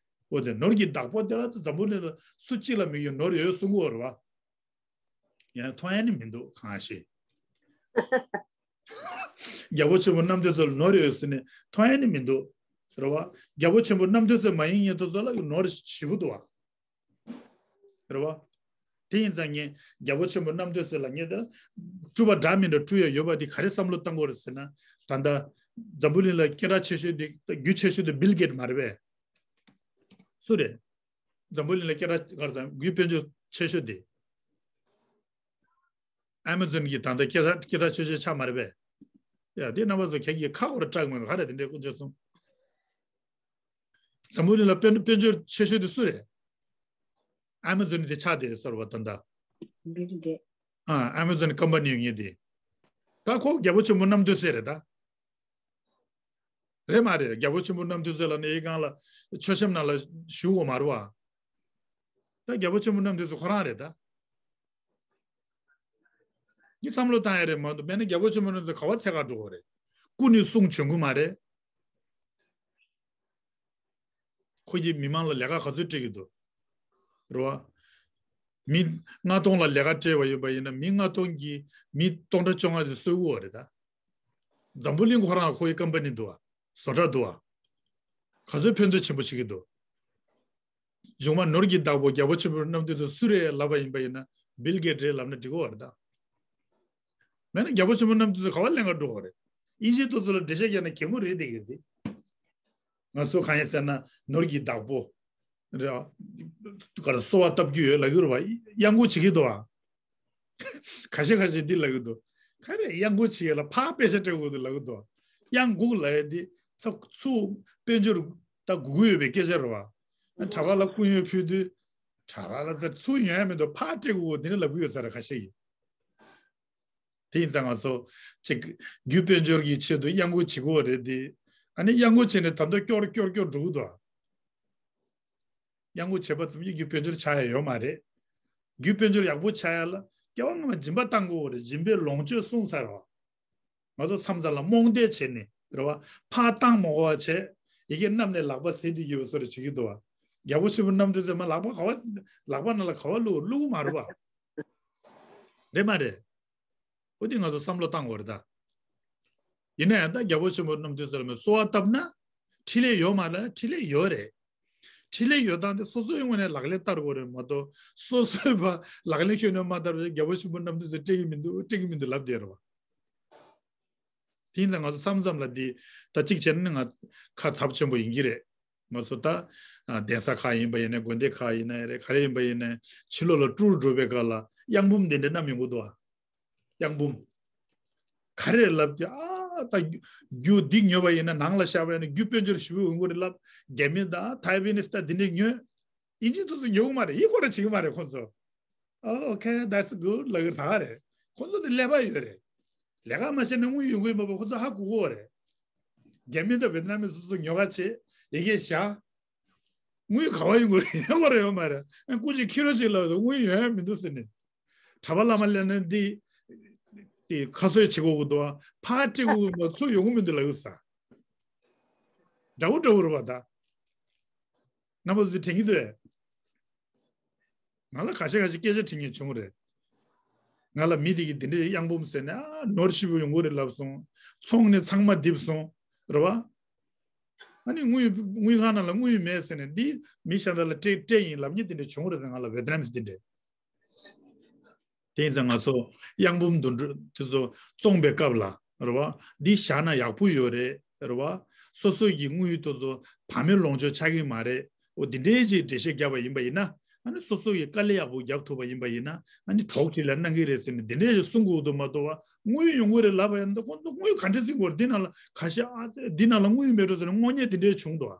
འོ་དེ་ནོར་གྱི་བདག་པོ་དེ་ལ་ད་འཛམ་བུ་གླིང་ལ་སུ་གཅིག་ལ་མི་ཡོད་ནོར་ཡོད་གསུང་གི་ཡོད་རེད་པ། ཡིན་ན་མཐོང་ཡ་ནི་མི་འདུག་གང་ཞིག་རྒྱལ་པོ་ཆེན་པོ་རྣམ་ཐོས་སྲས་ལ་ནོར་ཡོད་ཟེར་ནས་མཐོང་ཡ་ནི་མི་འདུག་རེད་བ། རྒྱལ་པོ་ཆེན་པོ་རྣམ་ཐོས་སྲས་མ་ཡིན་མཁན་དེ་ཚོ་ལ་ནོར་ཞེ་པོ་འདུག་བ། རེད་བ། དེ་ཡིན་ཙང་ངས་རྒྱལ་པོ་ཆེན་པོ་རྣམ་ཐོས་སྲས་ལ་ངས་ད་སྤྲུལ་པ་འདྲ་མི་འདྲ་སྤྲུལ་ཡ་ཡོད་པ་དེ་ག་རེ་བསམ་བློ་བཏང་དགོས་རེད་ཟེར་ན། ད་ལྟ་འཛམ་བུ་གླིང་ལ་སྐད་གྲགས་ཆེ་ཤོས་དེ་རྒྱུ་ཆེ་ཤོས་དེ་བིལ་གེད་མ་རེད་པས། སུ་རེད། འཛམ་བུ་གླིང་ལ་སྐད་གྲགས་ག་རེ་ཟེར། རྒྱུ་དཔལ་འབྱོར་ཆེ་ཤོས་དེ། ཨ་མ་ཛོན་གྱི་ད་ལྟ་སྐད་གྲགས་སྐད་གྲགས་ཆེ་ཤོས་ཆགས་མ་རེད་པས། ཡ་དེ་རྣམ་པ་ཚོ་ཁྱེད་ཀྱིས་ཁ་འོར་སྐྲག་མེད་ག་རེ་དེ་འདྲའི་དཀོན་མཆོག་གསུམ། འཛམ་བུ་གླིང་ལ་དཔལ་དཔལ་འབྱོར་ཆེ་ཤོས་དེ་སུ་རེད། ཨ་མ་ཛོན་དེ་ཆགས་བསྡད་སོང་བ་ད་ལྟ། བིལ་གེ། ཨ་ཨ་མ་ཛོན་ཀམ་པ་ནི་ཡོད་ངེས་དེ། ད་ཁོ་རྒྱལ་པོ་ཆེན་པོ་རྣམ་ཐོས་སྲས་རེད་ད། རེད་མ་རེད། རྒྱལ་པོ་ཆེན་པོ་རྣམ་ཐོས་སྲས་ལ་ནི་ཨི་ཁང་ལ་མཆོད་བཤམས་ནང་ལ་བཞུགས་དགོས་མ་རེད་བ། ད་རྒྱལ་པོ་ཆེན་པོ་རྣམ་ཐོས་སྲས་ཁོ་རང་རེད་ད། ངས་བསམ་བློ་བཏང་ཡ་རེད་མ་གཏོགས། མེད་ན་རྒྱལ་པོ་ཆེན་པོ་རྣམ་ཐོས་སྲས་ག་བ་འཚོལ་ག་འགྲོ་དགོས་རེད། སྐུ་ནི་གསུང་བྱོན་གི་མ་རེད། ཁོ་གིས་མི་མང་ལ་ལས་ཀ་ག་ཚོད་སྤྲད་ཀྱི་འདུག་རེད་བ། མི་ལྔ་སྟོང་ལ་ལས་ཀ་སྤྲད་པ་ཡིན་པ་ཡིན་ན་མི་ལྔ་སྟོང་གིས་མི་སྟོང་ཕྲག་བཅོ་ལྔ་དེ་གསོད་དགོས་རེད་ད། འཛམ་བུ་གླིང་ཁོ་རང་ཁོ་ཡི་ཀམ་པ་ནི་འདུག་བ། བཟོ་གྲྭ་འདུག་བ། ག་ཚོད་ཕན་ཐོགས་ཆེན་པོ་བྱེད་ཀྱི་འདུག་གཞུང་མ་ནོར་གྱི་བདག་པོ་རྒྱལ་པོ་ཆེན་པོ་རྣམ་ཐོས་སྲས་སུ་རེད་ལབ་པ་ཡིན་པ་ཡིན་ན་བིལ་གེད་རེད་ལབ་ན་འགྲིག་གི་རེད་ད། མེད་ན་རྒྱལ་པོ་ཆེན་པོ་རྣམ་ཐོས་སྲས་ག་བ་ལེན་ག་འགྲོ་གི་རེད། དབྱིན་ཇིའི་ཏོག་ཙམ་ལ་འགྲེལ་བཤད་རྒྱག་ན་གད་མོ་རེད་བསྡད་ཀྱི་རེད། ང་ཚོ་གང་ཡིན་ཟེར་ན་ནོར་གྱི་བདག་པོ་རེད། ག་རེ་གསོལ་བ་བཏབ་རྒྱུ་ཡོད་ལབ་ཀྱི་རེད་བ། གཡང་འགུག་བྱེད་ཀྱི་འདུག་བ། ཁ་ཤས་ཁ་ཤས་འདི་ལབ་ཀྱི་འདུག་ག་རེ་གཡང་འགུག་བྱེད་ཡ་ལ་ཕར་དཔེ་ཆ་སྤྲད་དགོས་འདུག་ལབ་ཀྱི་འདུག་གཡང་འགུག་ལབ་ཡ་འདི་ཚ་ཚུར་དཔལ་འབྱོར་ད་དགོས་ཀྱི་ཡོད་པའི་སྐད་ཆ་རེད་བ། གྲྭ་པ་ལ་སྐུ་ཡོན་ཕུལ་དུས་གྲྭ་པ་ལ་ད་ཚུར་ཡོང་ཡ་མི་འདུག་ཕར་སྤྲད་དགོས་འདི་འདྲ་ལབ་ཀྱི་ཡོད་ས་རེད་ཁ་ཤས་ཀྱིས། དེ་ཡིན་ཙང་ང་ཚོ་ཅིག་རྒྱུ་དཔལ་འབྱོར་གྱི་ཆེད་དུ་གཡང་འགུག་བྱེད་དགོས་རེད་དེ། ཨ་ནི་གཡང་འགུག་བྱས་ནས་ད་དུང་སྐྱོར་སྐྱོར་སྐྱོར་འགྲོ་གི་འདུག་གཡང་འགུག་བྱས་པ་ཙམ་གྱིས་རྒྱུ་དཔལ་འབྱོར་ཆགས་ཡ་ཡོད་མ་རེད། རྒྱུ་དཔལ་འབྱོར་ཡག་པོ་ཆགས་ཡ་ལ་སྐྱེ་བ་སྔ་མ་སྦྱིན་པ་བཏང་དགོས་རེད། སྦྱིན་པས་ལོངས་སྤྱོད་བསྲུང་ས་རེད་བ། ང་ཚོ་མཚམས་མཚམས་ལ་རྨོངས་དད་བྱས་ནས་རེད་བ། ཕར་བཏང་མ་དགོས་པ་བྱས། ཡ་གིའི་གནམ་ནས་ལག་པ་ཟིན་དེ་ཡོད་པ་བཟོ་འདྲ་བྱེད་ཀྱི་འདུག་བ། རྒྱལ་པོ་ཆེན་པོ་རྣམ་ཐོས་སྲས་མ་ལག་པ་ག་བ་ལག་པ་ནང་ལ་ག་བ་བླུགས་བླུགས་མ་རེད་བ། རེད་མ་རེད། འོ་དེ་ང་ཚོ་བསམ་བློ་བཏང་དགོས་རེད་ད། ཡིན་ན་ཡང་ད་རྒྱལ་པོ་ཆེན་པོ་རྣམ་ཐོས་སྲས་ལ་མོས་གསོལ་བ་བཏབ་ན་འཕྲིན་ལས་ཡོད་མ་རེད། འཕྲིན་ལས་ཡོད་རེད། འཕྲིན་ལས་ཡོད་སྟངས་དེ་སོ་སོའི་ངོས་ནས་ལག་ལེན་བསྟར་དགོས་རེད་མ་གཏོགས། སོ་སོའི་བ་ལག་ལེན་ཁྱོན་ནས་མ་བསྟར་བའི་རྒྱལ་པོ་ཆེན་པོ་རྣམ་ཐོས་སྲས་སྤྲད་ཀྱི་མི་འདུག་སྤྲད་ཀྱི་མི་འདུག་ལབ་བསྡད་རེད་བ། དེ་ཡིན་ཙང་ང་ཚོ་མཚམས་མཚམས་ལ་འདི་ད་གཅིག་བྱས་ན་ང་ཁ་ཚབས་ཆེན་པོ་ཡིན་གྱི་རེད། ང་ཚོ་ད་ཨ་གདན་ས་ཁག་ཡིན་པ་ཡིན་ནའི་དགོན་སྡེ་ཁག་ཡིན་ནའི་རེད། ག་རེ་ཡིན་པ་ཡིན་ནའི་ཕྱི་ལོགས་ལ་ཊུར་འགྲོ་བའི་སྐབས་ལ་གཡང་འབུམ་དེ་འདྲ་བསྣམས་ཡོང་གི་འདུག་ཨ། གཡང་འབུམ། ག་རེ་ལབ་ཀྱི་ཨ་ད་རྒྱུ་སྡིག་ཉོས་པ་ཡིན་ན་ནང་ལ་བཞག་པ་ཡིན་ན་རྒྱུ་དཔལ་འབྱོར་ཞེ་པོ་ཡོང་གི་རེད་ལབ། རྒྱ་མི་དང་ཐའེ་ཝན་ནི་ད་དེ་འདྲས་ཉོས། དབྱིན་ཇི་དེ་ཚོ་ཉོ་གི་མ་རེད། ཡིན་ཁོ་ར་བྱེད་གི་མ་རེད་ཁོ་ཚོ། Oh, okay, that's good. ལབ་ཀྱི་ད་ག་རེད། ཁོ་ཚོ་དེ་ཀླད་པ་ཡོད་རེད། ལས་ཀ་མ་བྱས་ན་དངུལ་ཡོང་གི་ཡོད་མ་པ་ཁོ་ཚོ་ཧ་གོ་གི་ཡོད་རེད། རྒྱ་མི་དང་ཝེ་ཏི་ནམ་མི་སོ་སོ་ཉོ་ག་བྱེད། ཡ་གིར་བཞག་དངུལ་ག་བ་ཡོང་གི་རེད། ཡོང་གི་རེད་ཡོད་མ་རེད། ཨ་སྐུ་མཁྱེན་ཁྱེད་རང་ཅིག་ལབ་འདུག་དངུལ་ཡོང་ཡ་མི་འདུག་ཟེར་ནས། གྲྭ་པ་བླ་མ་སླེབས་ན་འདི་དེ་ཁ་གསོ་བྱེད་དགོས་ཀྱི་འདུག་ཕར་སྤྲད་དགོས་ཀྱི་འདུག་ཚུར་ཡོང་གི་མི་འདུག་ལབ་ཡོད་ས། འདྲ་བོ་འདྲ་བོ་རེད་པ་ད། རྣམ་པ་ཚོ་དྲན་གྱི་འདུག་ང་ལ་ཁ་ཤས་ཁ་ཤས་སྐད་ཆ་དྲི་མཁན་བྱུང་རེད། ང་ལ་མི་དེ་གིས་འདི་འདྲའི་གཡང་འབུམ་ཟེར་ནས་ཨ་ནོར་ཞེ་པོ་ཡོང་གི་རེད་ལབ་སོང་། ཚོང་ནི་ཚང་མ་རྡིབ་སོང་། རེད་བ། ཨ་ནི་དངུལ་དངུལ་ཁང་ནང་ལ་དངུལ་མེད་ཟེར་ནས་འདི་མི་གཞན་དག་ལ་སྤྲད་སྤྲད་ཡིན་ལབ་མཁན་དེ་འདྲ་བྱུང་རེད། ང་ལ་ཝེ་ཏི་ནམ་སི་དེ་འདྲ། དེ་ཡིན་ཙང་ང་ཚོ་གཡང་འབུམ་དུད་འགྲོ་དེ་ཚོ་བཙོང་པའི་སྐབས་ལ་རེད་བ། འདི་བཞག་ན་ཡག་པོ་ཡོད་རེད་རེད་བ། སོ་སོ་ཡི་དངུལ་དེ་ཚོ་བག་མེད་ལོངས་སྤྱོད་ཆགས་ཀྱི་མ་རེད། འོ་འདི་འདྲའི་ཅིག་འགྲེལ་བཤད་བརྒྱབ་པ་ཡིན་པ་ཡིན་ན། ཨ་ནི་སོ་སོ་ཡི་དཀའ་ལས་ཡག་པོ་བརྒྱབ་ཐུབ་པ་ཡིན་པ་ཡིན་ན། ཨ་ནི་གྲོགས་དེ་ལ་གནང་གི་རེད་ཟེར་ནས་འདི་འདྲའི་ཅིག་གསུང་དགོས་འདུག་མ་གཏོགས་པ། དངུལ་ཡོང་གི་རེད་ལབ་པ་ཡིན་ན་ཁོང་ཚོ་དངུལ་ག་འདྲས་ཟིན་དགོས་རེད། འདི་ནང་ལ་ཁ་ཤས་ཨ་འདི་ནང་ལ་དངུལ་མེད་འགྲོ་ཟེར་ནས་དངོས་གནས་དེ་འདྲའི་བྱུང་འདུག་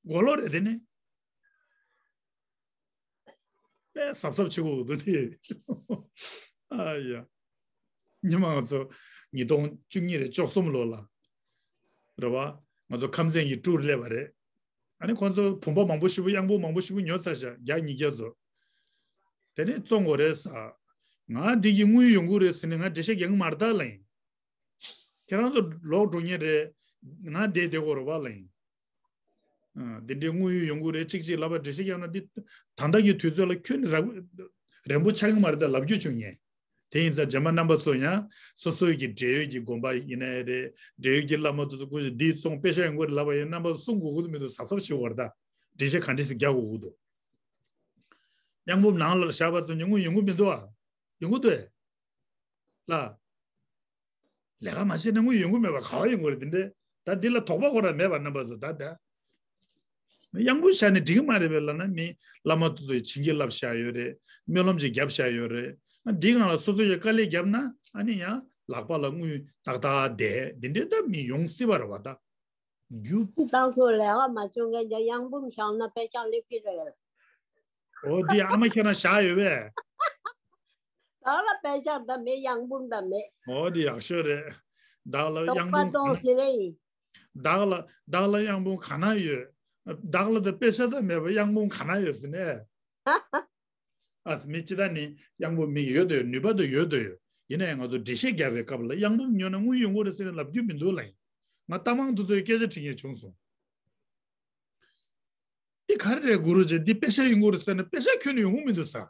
མགོ་ལོག་རེད་དེ་ནི། དཔེ་གཟབ་གཟབ་བྱེད་དགོས་འདུག་དེ། ཨ་ཡ། ཉི་མ་ང་ཚོ་ཉིས་སྟོང་བཅུ་གཉིས་རེད། བཅུ་གསུམ་ལོ་ལ། རེད་བ། ང་ཚོ་ཁམས་ཚན་གྱི་ཀྲུའུ་སླེབས་པ་རེད། ཨ་ནི་ཁོང་ཚོ་བུམ་པ་མང་པོ་ཞེ་པོ་གཡང་འབུམ་མང་པོ་ཞེ་པོ་ཉོས་ཚར་ཤག་བརྒྱ་ཉིས་བརྒྱ་ཚོ། དེ་ནས་བཙོང་དགོས་རེད་ཟེར། ང་འདི་གི་དངུལ་ཡོང་གི་རེད་ཟེར་ནས་ང་འགྲེལ་བཤད་རྒྱག་གི་མ་རེད་ད་ལབ་ཡིན། ཁྱེད་རང་ཚོ་ལོག་འགྲོ་མཁན་རེད། ང་བསྡད་བསྡད་དགོས་རེད་བ་ལབ་ཡིན། ཨ། འདི་འདྲའི་དངུལ་ཡོང་གི་རེད། གཅིག་གཅིག་ལབ་པ་འགྲེལ་བཤད་རྒྱག་ན་འདི་ད་ལྟ་གི་དུས་ཚོད་ལ་ཁྱོན་ནས་རག་རན་པོ་ཆགས་ཀྱི་མ་རེད་ད་ལབ་རྒྱུ་བྱུང་ངས། དེ་ཡིན་ཙང་རྗེས་མ་རྣམ་པ་ཚོ་ཡང་སོ་སོའི་གི་འབྲེལ་ཡོད་ཀྱི་དགོན་པ་ཡིན་ནའི་རེད། འབྲེལ་ཡོད་ཀྱི་བླ་མ་དེ་ཚོ་སྐུ་མཁྱེན་འདི་བཙོང་པེ་ཤ་ཡོང་གི་རེད་ལབ་པ་ཡིན་ན་རྣམ་པ་ཚོ་གསུང་དགོས་ཀྱི་མི་འདུག་གཟབ་གཟབ་བྱེད་དགོས་རེད་ད། འགྲེལ་བཤད་ག་འདྲས་སེ་རྒྱག་དགོས་ཀྱི་འདུག་གཡང་འབུམ་ནང་ལ་བཞག་པ་ཚོ་ནི་དངུལ་ཡོང་གི་མི་འདུག་ཨ། ཡོང་གི་འདུག་ཨེ། ལ། ལས་ཀ་མ་བྱས་ན་དངུལ་ཡོང་གི་མེད་པ་ག་བ་ཡོང་གི་རེད་དེ་འདྲས། ད་འདི་ལ་དོགས་པ་ཁོ་རང་མེད་པ་རྣམ་པ་ཚོ་ད་ད། གཡང་འབུམ་བཞག་ནས་འགྲིག་གི་མ་རེད་པས་ལབ་ན། མི་བླ་མ་དེ་ཚོས་བྱིན་གྱིས་བརླབས་བཞག་ཡོད་རེད། སྨོན་ལམ་ཅིག་བརྒྱབ་བཞག་ཡོད་རེད། ཨ་འདི་སྒང་ལ་སོ་སོ་ཡི་དཀའ་ལས་བརྒྱབ་ན་ཨ་ནི་ཡང་ལག་པ་ལ་དངུལ་ཏག་ཏག་བསྡད་འདི་འདྲས་ད་མི་ཡོང་སྲིད་པ་རེད་བ་ད། རྒྱུ་སྤུ། ཏང་ཚོ་ལས་ཀ་མ་བྱུང་མཁན་གྱི་གཡང་འབུམ་བཞག་ན་དཔེ་ཆ་སླེབས་ཀྱི་རེད། འོ་འདི་ཨ་མ་ཁྱེད་རང་བཞག་ཡོད་པས། བདག་ལ་དཔེ་ཆ་དང་མེད། གཡང་འབུམ་དང་མེད། འོ་འདི་ཡག་ཤོས་རེད། བདག་ལ་དོགས་གཡང་པ་འབུམ་གང་གཏོང་ཟེར་རེ་ཡིན། བདག་ལ་བདག་ལ་གཡང་འབུམ་གང་ན་ཡོད། བདག་ལ་དང་དཔེ་ཆ་དང་མེད་པ་གཡང་འབུམ་གང་ན་ཡོད་ཟེར་ནས། ཨ་མི་སྤྱི་ད་ནི་གཡང་འབུམ་མི་ཡོད་དོ་ཡོད། ནུས་པ་དོ་ཡོད་དོ་ཡོད། ཡིན་ན་ཡང་ང་ཚོ་འགྲེལ་བཤད་རྒྱབ་པའི་སྐབས་ལ་གཡང་འབུམ་ཉོས་ན་དངུལ་ཡོང་གི་རེད་ཟེར་ནས་ལབ་རྒྱུ་མི་འདུག་ལབ་ཡིན། ང་ལྟ་མང་དེ་ཚོའི་སྐད་ཆ་དྲི་མཁན་བྱུང་སོང་། འདི་ག་རེ་རེད་གུ་རུ་ཇི། འདི་དཔེ་ཆ་ཡོང་གི་རེད་ཟེར་ན་དཔེ་ཆ་ཁྱོན་ནས་ཡོང་གི་མི་འདུག་ས།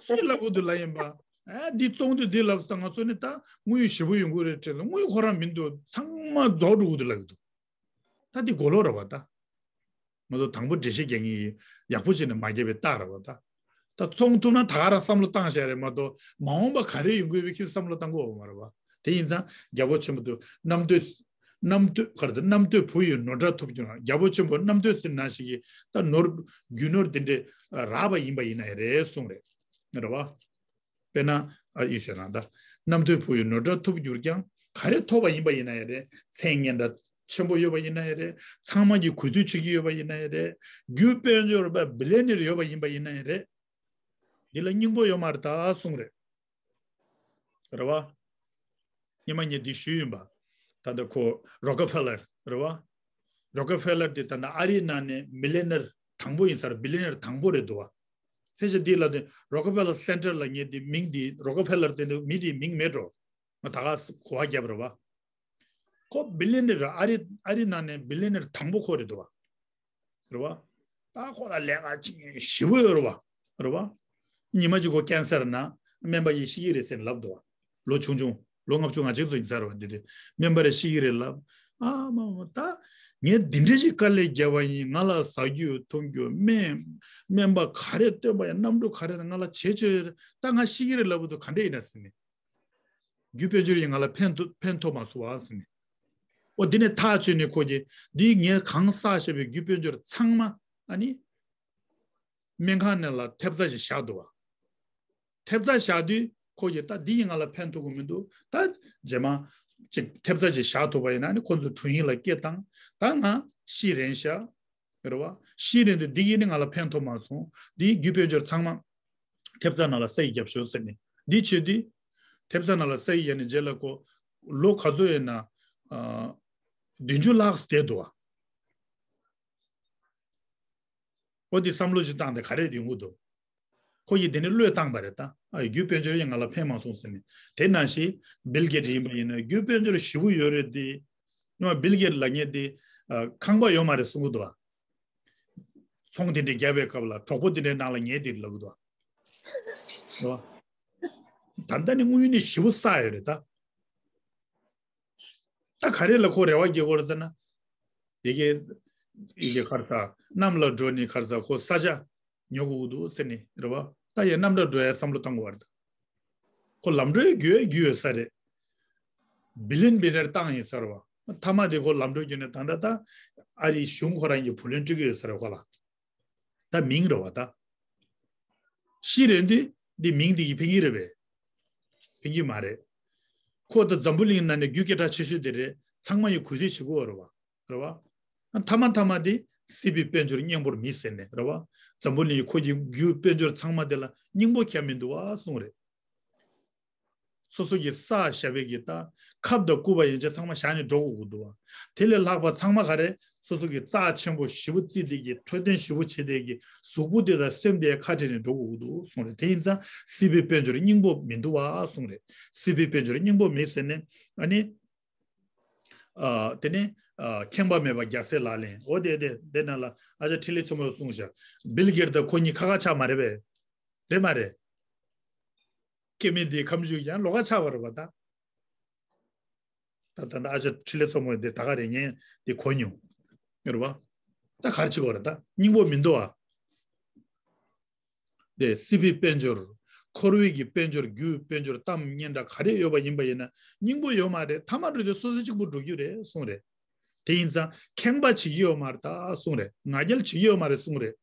སུས་ལབ་གི་འདུག་ལབ་ཡིན་པ། ཨ་འདི་བཙོང་དུས་འདི་ལབ་ས། ང་ཚོ་ནི་ད་དངུལ་ཞེ་པོ་ཡོང་གི་རེད་དྲན་ལ་དངུལ་ཁོ་རང་མི་འདུག་ཚང་མ་རྫོགས་འགྲོ་གི་འདུག་ལབ་གི་འདུག་ད་འདི་མགོ་ལོག་རེད་བ་ད། ང་ཚོ་དང་པོ་འགྲེལ་བཤད་རྒྱག་མཁན་ཡིན། ཡག་པོ་བྱས་ནས་མ་རྒྱབ་པའི་རྟགས་རེད་བ་ད། ད་བཙོང་ཐུབ་ན་ད་ག་རང་བསམ་བློ་བཏང་བཞག་རེད་མ་གཏོགས་མ་འོངས་པ་ག་རེ་ཡོང་གི་ཡོད་པའི་ཁྱོད་བསམ་བློ་བཏང་གི་ཡོད་མ་རེད་བ། དེ་ཡིན་ཙང་རྒྱལ་པོ་ཆེན་པོ་དུ་རྣམ་ཐོས། རྣམ་ཐོས་ག་རེ་ཟེར། རྣམ་ཐོས་བུ་ཡི་ནོར་འདྲ་ཐོབ་གྱུར་ན། རྒྱལ་པོ་ཆེན་པོ་རྣམ་ཐོས་ཟེར་ན་ཞིག་གིས་ད་ནོར་རྒྱུ་ནོར་དེ་འདྲས་རག་པ་ཡིན་པ་ཡིན་ན་ཡང་རེད་གསུངས་རེད། རེད་བ། དཔེར་ན་ཨ་ཡིན་ཞེ་ན་ད། རྣམ་ཐོས་བུ་ཡི་ནོར་འདྲ་ཐོབ་གྱུར་ཀྱང་། ག་རེ་ཐོབ་པ་ཡིན་པ་ཡིན་ན་ཡང་རེད། མཚན་སྙན་གྲགས་ཆེན་པོ་ཡོད་པ་ཡིན་ན་ཡང་རེད། ཚང་མ་གིས་གུས་འདུད་བྱེད་ཀྱི་ཡོད་པ་ཡིན་ན་ཡང་རེད། རྒྱུ་དཔལ་འབྱོར་པ་བི་ལི་ཡ་ནེར་ཡོད་པ་ཡིན་པ་ཡིན་ན་ཡང་རེད། འདི་ལ་སྙིང་པོ་ཡོད་མ་རེད་ད་གསུངས་རེད། རེད་བ། སྔོན་མ་ངས་འདི་ཞུས་ཡིན་པ། ད་ལྟ་ཁོ་རོ་ཀེ་ཕེ་ལར་རེད་བ། རོ་ཀེ་ཕེ་ལར་དེ་ད་ལྟ་ཨ་རིའི་ནང་ནས་མི་ལི་ཡ་ནེར་དང་པོ་ཡིན་ས་རེད། བི་ལི་ཡ་ནེར་དང་པོ་རེད་འདུག་བ། ཕལ་ཆེར་འདི་ལ་དེ་རོ་ཀེ་ཕེ་ལར་སེན་ཊར་ལབ་མཁན་དེ་མིང་དེ་རོ་ཀེ་ཕེ་ལར་དེ་ནི་མི་དེའི་མིང་མེད་འགྲོ། ང་ད་ག་གོ་བ་བརྒྱབ་རེད་བ། ཁོ་བི་ལི་ཡ་ནེར་རེད། ཨ་རི་ཨ་རི་ནང་ནས་བི་ལི་ཡ་ནེར་དང་པོ་ཁོ་རེད་འདུག་བ། རེད་བ། ད་ཁོ་ལ་ལས་ཀ་ཅིག་ཞེ་པོ་ཡོད་རེད་བ། རེད་བ། ཉི་མ་གཅིག་ཁོ་ཀན་སར་ན་སྨན་པ་ཡིས་ཤི་གི་རེད་ཟེར་ནས་ལབ་འདུག་བ། ལོ་ཆུང་ཆུང་། ལོ་ལྔ་བཅུ་ང་གཅིག་ཙམ་ཡིན་ས་རེད་བ། འདི་རེད། སྨན་པ་རེད་ཤི་གི་རེད་ལབ། ཨ་མ་མ་ད། ངས་འདི་འདྲ་ཞིག་དཀའ་ལས་བརྒྱབ་པ་ཡིན། ང་ལ་ཟ་རྒྱུ་འཐུང་རྒྱུ་སྨན། སྨན་པ་ག་རེ་སྟོན་པ་ཡང་གནམ་གྲུ་ག་རེ་ང་ལ་བྱེད་ཆོག་ཡོད་རེད། ད་ང་ཤི་གི་རེད་ལབ་འདུག་ག་འདྲ་ཡིན་ན་ཟེར་ནས། རྒྱུ་དཔལ་འབྱོར་ཡིས་ང་ལ་ཕན་ཐོགས་ཕན་ཐོགས་མ་སོང་བ་ཟེར་ནས། ཨོ་འདི་ནས་ཐག་ཆོད་ནས་ཁོ་གིས་འདི་ངས་གང་བསགས་བཞག་པའི་རྒྱུ་དཔལ་འབྱོར་ཚང་མ་ཨ་ནི་སྨན་ཁང་ནང་ལ་ཐེབས་རྩ་ཞིག་བཞག་འདུག་བ། ཐེབས་རྩ་བཞག་དུས་ཁོ་གིས་ད་འདི་ཡིས་ང་ལ་ཕན་ཐོགས་ཀྱི་མི་འདུག་ད་རྗེས་མ་ཅིག་ཐེབས་རྩ་ཅིག་བཞག་ཐུབ་པ་ཡིན་ན་ནི་ཁོ་ཚོ་དྲུང་ཡིག་ལ་སྐད་བཏང་། ད་ང་ཤི་རན་ཤག་རེད་བ། ཤི་རན་དུས་འདི་ཡིས་ནི་ང་ལ་ཕན་ཐོགས་མ་སོང་། འདིའི་རྒྱུ་དཔལ་འབྱོར་ཚང་མ་ཐེབས་རྩ་ནང་ལ་ས་ཡིག་བརྒྱབ་ཤོག་ཟེར་ནས། འདི་བྱེད་དུས་ཐེབས་རྩ་ནང་ལ་ས་ཡིག་ཡ་ནི་རྗེས་ལ་ཁོ་ལོ་ག་ཚོད་ཡིན་ན་ཨ་བདུན་ཅུ་ལྷག་བསྡད་འདུག་བ། ཨོ་དེ་བསམ་བློ་ཅིག་བཏང་སྟེ་ག་རེ་ཡོང་གི་འདུག་ཁོ་ཡིས་དེ་ནས་བློས་བཏང་པ་རེད་ད། ཨ་རྒྱུ་དཔལ་འབྱོར་ཡིས་ང་ལ་ཕན་མ་སོང་ཟེར་ནས། དེ་ནང་བཞིན་བིལ་གེ་ཊི་ཡིན་པ་ཡིན་ན་རྒྱུ་དཔལ་འབྱོར་ཞེ་པོ་ཡོད་རེད་དེ། ཡང་བིལ་གེ་ཊི་ལབ་མཁན་དེ་ཨ་ཁང་པ་ཡོད་མ་རེད་གསུང་གི་འདུག་ཨ། ཚོང་དེ་འདྲའི་བརྒྱབ་པའི་སྐབས་ལ་གྲོགས་པོ་དེ་འདྲའི་ནང་ལ་ཉལ་དེ་ལབ་གི་འདུག་ཨ། རེད་བ། ད་ལྟ་ནི་དངུལ་ནི་ཞེ་པོ་བསགས་ཡོད་རེད་ད། ད་ག་རེ་ལ་ཁོ་རེ་བ་རྒྱག་གི་ཡོད་རེད་ཟེར་ན། ཡ་གི་ཡ་གི་ག་རེ་ཟ། གནམ་ལ་འགྲོ་ནི་ག་རེ་ཟ། ཁོ་ས་ཆ་ཉོ་དགོས་ཀྱི་འདུག་ཟེར་ནི་རེད་བ། ད་ཡ་གནམ་གྲུ་འགྲོ་ཡ་བསམ་བློ་བཏང་དགོས་པ་རེད། ཁོ་ལམ་འགྲོའི་རྒྱུ་ཡ་རྒྱུ་ཡོད་ས་རེད། བི་ལིན་བི་ལིན་ནེར་བཏང་ཡིན་ས་རེད་བ། མཐའ་མ་དེ་ཁོ་ལམ་འགྲོ་རྒྱུ་ནས་ད་ལྟ་ད་ཨ་རིའི་གཞུང་ཁོ་རང་གི་བུ་ལོན་སྤྲོད་ཀྱི་ཡོད་ས་རེད་ཁོ་ལ། ད་མིང་རེད་བ་ད། ཤི་རན་དུས་འདི་མིང་འདི་གི་ཕན་གྱི་རེད་པས། ཕན་གྱི་མ་རེད། ཁོ་ད་འཛམ་བུ་གླིང་ནང་ནས་རྒྱུ་སྐད་གྲགས་ཆེ་ཤོས་དེ་རེད། ཚང་མ་ཡི་གུས་འདུད་བྱེད་དགོས་རེད་བ། རེད་བ། མཐའ་མ་མཐའ་མ་དེ་སྲིད་པའི་དཔལ་འབྱོར་སྙིང་པོར་མི་ཟེར་ནས་རེད་བ། འཛམ་བུ་གླིང་གི་ཁོ་གི་རྒྱུ་དཔལ་འབྱོར་ཚང་མ་དེ་ལ་སྙིང་པོ་ཁྱད་མི་འདུག་བ་གསུངས་རེད། སོ་སོ་གི་བསགས་བཞག་པའི་གི་ད་ཁབ་དང་སྐུད་པ་ཡན་ཆད་ཚང་མ་བཞག་ནས་འགྲོ་དགོས་ཀྱི་འདུག་བ། དེ་ལས་ལྷག་པ་ཚང་མ་ག་རེ། སོ་སོ་གི་རྩ་ཆེན་པོ་ཞེ་པོ་བརྩིས་དེ་གི་འཕྲོད་བསྟེན་ཞེ་པོ་བྱེད་དེ་གི་གཟུགས་པོ་དེ་དང་སེམས་དེ་ཁ་བྲལ་ནས་འགྲོ་དགོས་ཀྱི་འདུག་གསུངས་རེད། དེ་ཡིན་ཙང་སྲིད་པའི་དཔལ་འབྱོར་སྙིང་པོ་མི་འདུག་བ་གསུངས་རེད། སྲིད་པའི་དཔལ་འབྱོར་སྙིང་པོ་མི་ཟེར་ནས་ཨ་ནི། ཨ། དེ་ནས་ཨ། ཁེངས་པ་མེད་པ་རྒྱལ་སྲས་ལག་ལེན། འོ་དེ་དེ་དེ་ནང་ལ་ཨ་ཅག་འཕྲིན་ལས་མཚོ་མོས་གསུངས་བཞག་བིལ་གེ་ཊི་དང་ཁོ་གཉིས་ཁ་ཁ་ཆགས་མ་རེད་པས། རེད་མ་རེད། སྐྱེ་དམན་དེའི་ཁ་མཆུ་ཡང་ལོགས་ཀ་ཆགས་པ་རེད་པ་ད། ད་ད་ད་ཨ་ཅག་འཕྲིན་ལས་མཚོ་མོས་དེ་ད་ག་རེ་ངས་དེ་གོ་མྱོང་། རེད་པ། ད་ག་རེ་བྱེད་དགོས་རེད་ད། སྙིང་པོ་མི་འདུག་ཨ། དེ་སྲིད་པའི་དཔལ་འབྱོར། འཁོར་བའི་གི་དཔལ་འབྱོར། རྒྱུའི་དཔལ་འབྱོར། གཏམ་སྙན་གྲགས་ག་རེ་ཡོད་པ་ཡིན་པ་ཡིན་ན་སྙིང་པོ་ཡོད་མ་རེད། མཐའ་མ་འགྲོ་དུས་སོ་སོ་གཅིག་པུ་འགྲོ་རྒྱུ་རེད་གསུངས་རེད། དེ་ཡིན་ཙང་ཁེངས་པ་བྱེད་ཀྱི་ཡོད་མ་རེད་ད་གསུངས་རེད། ང་རྒྱལ་བྱེད་ཀྱི་ཡོད་མ་རེད་གསུངས་རེད།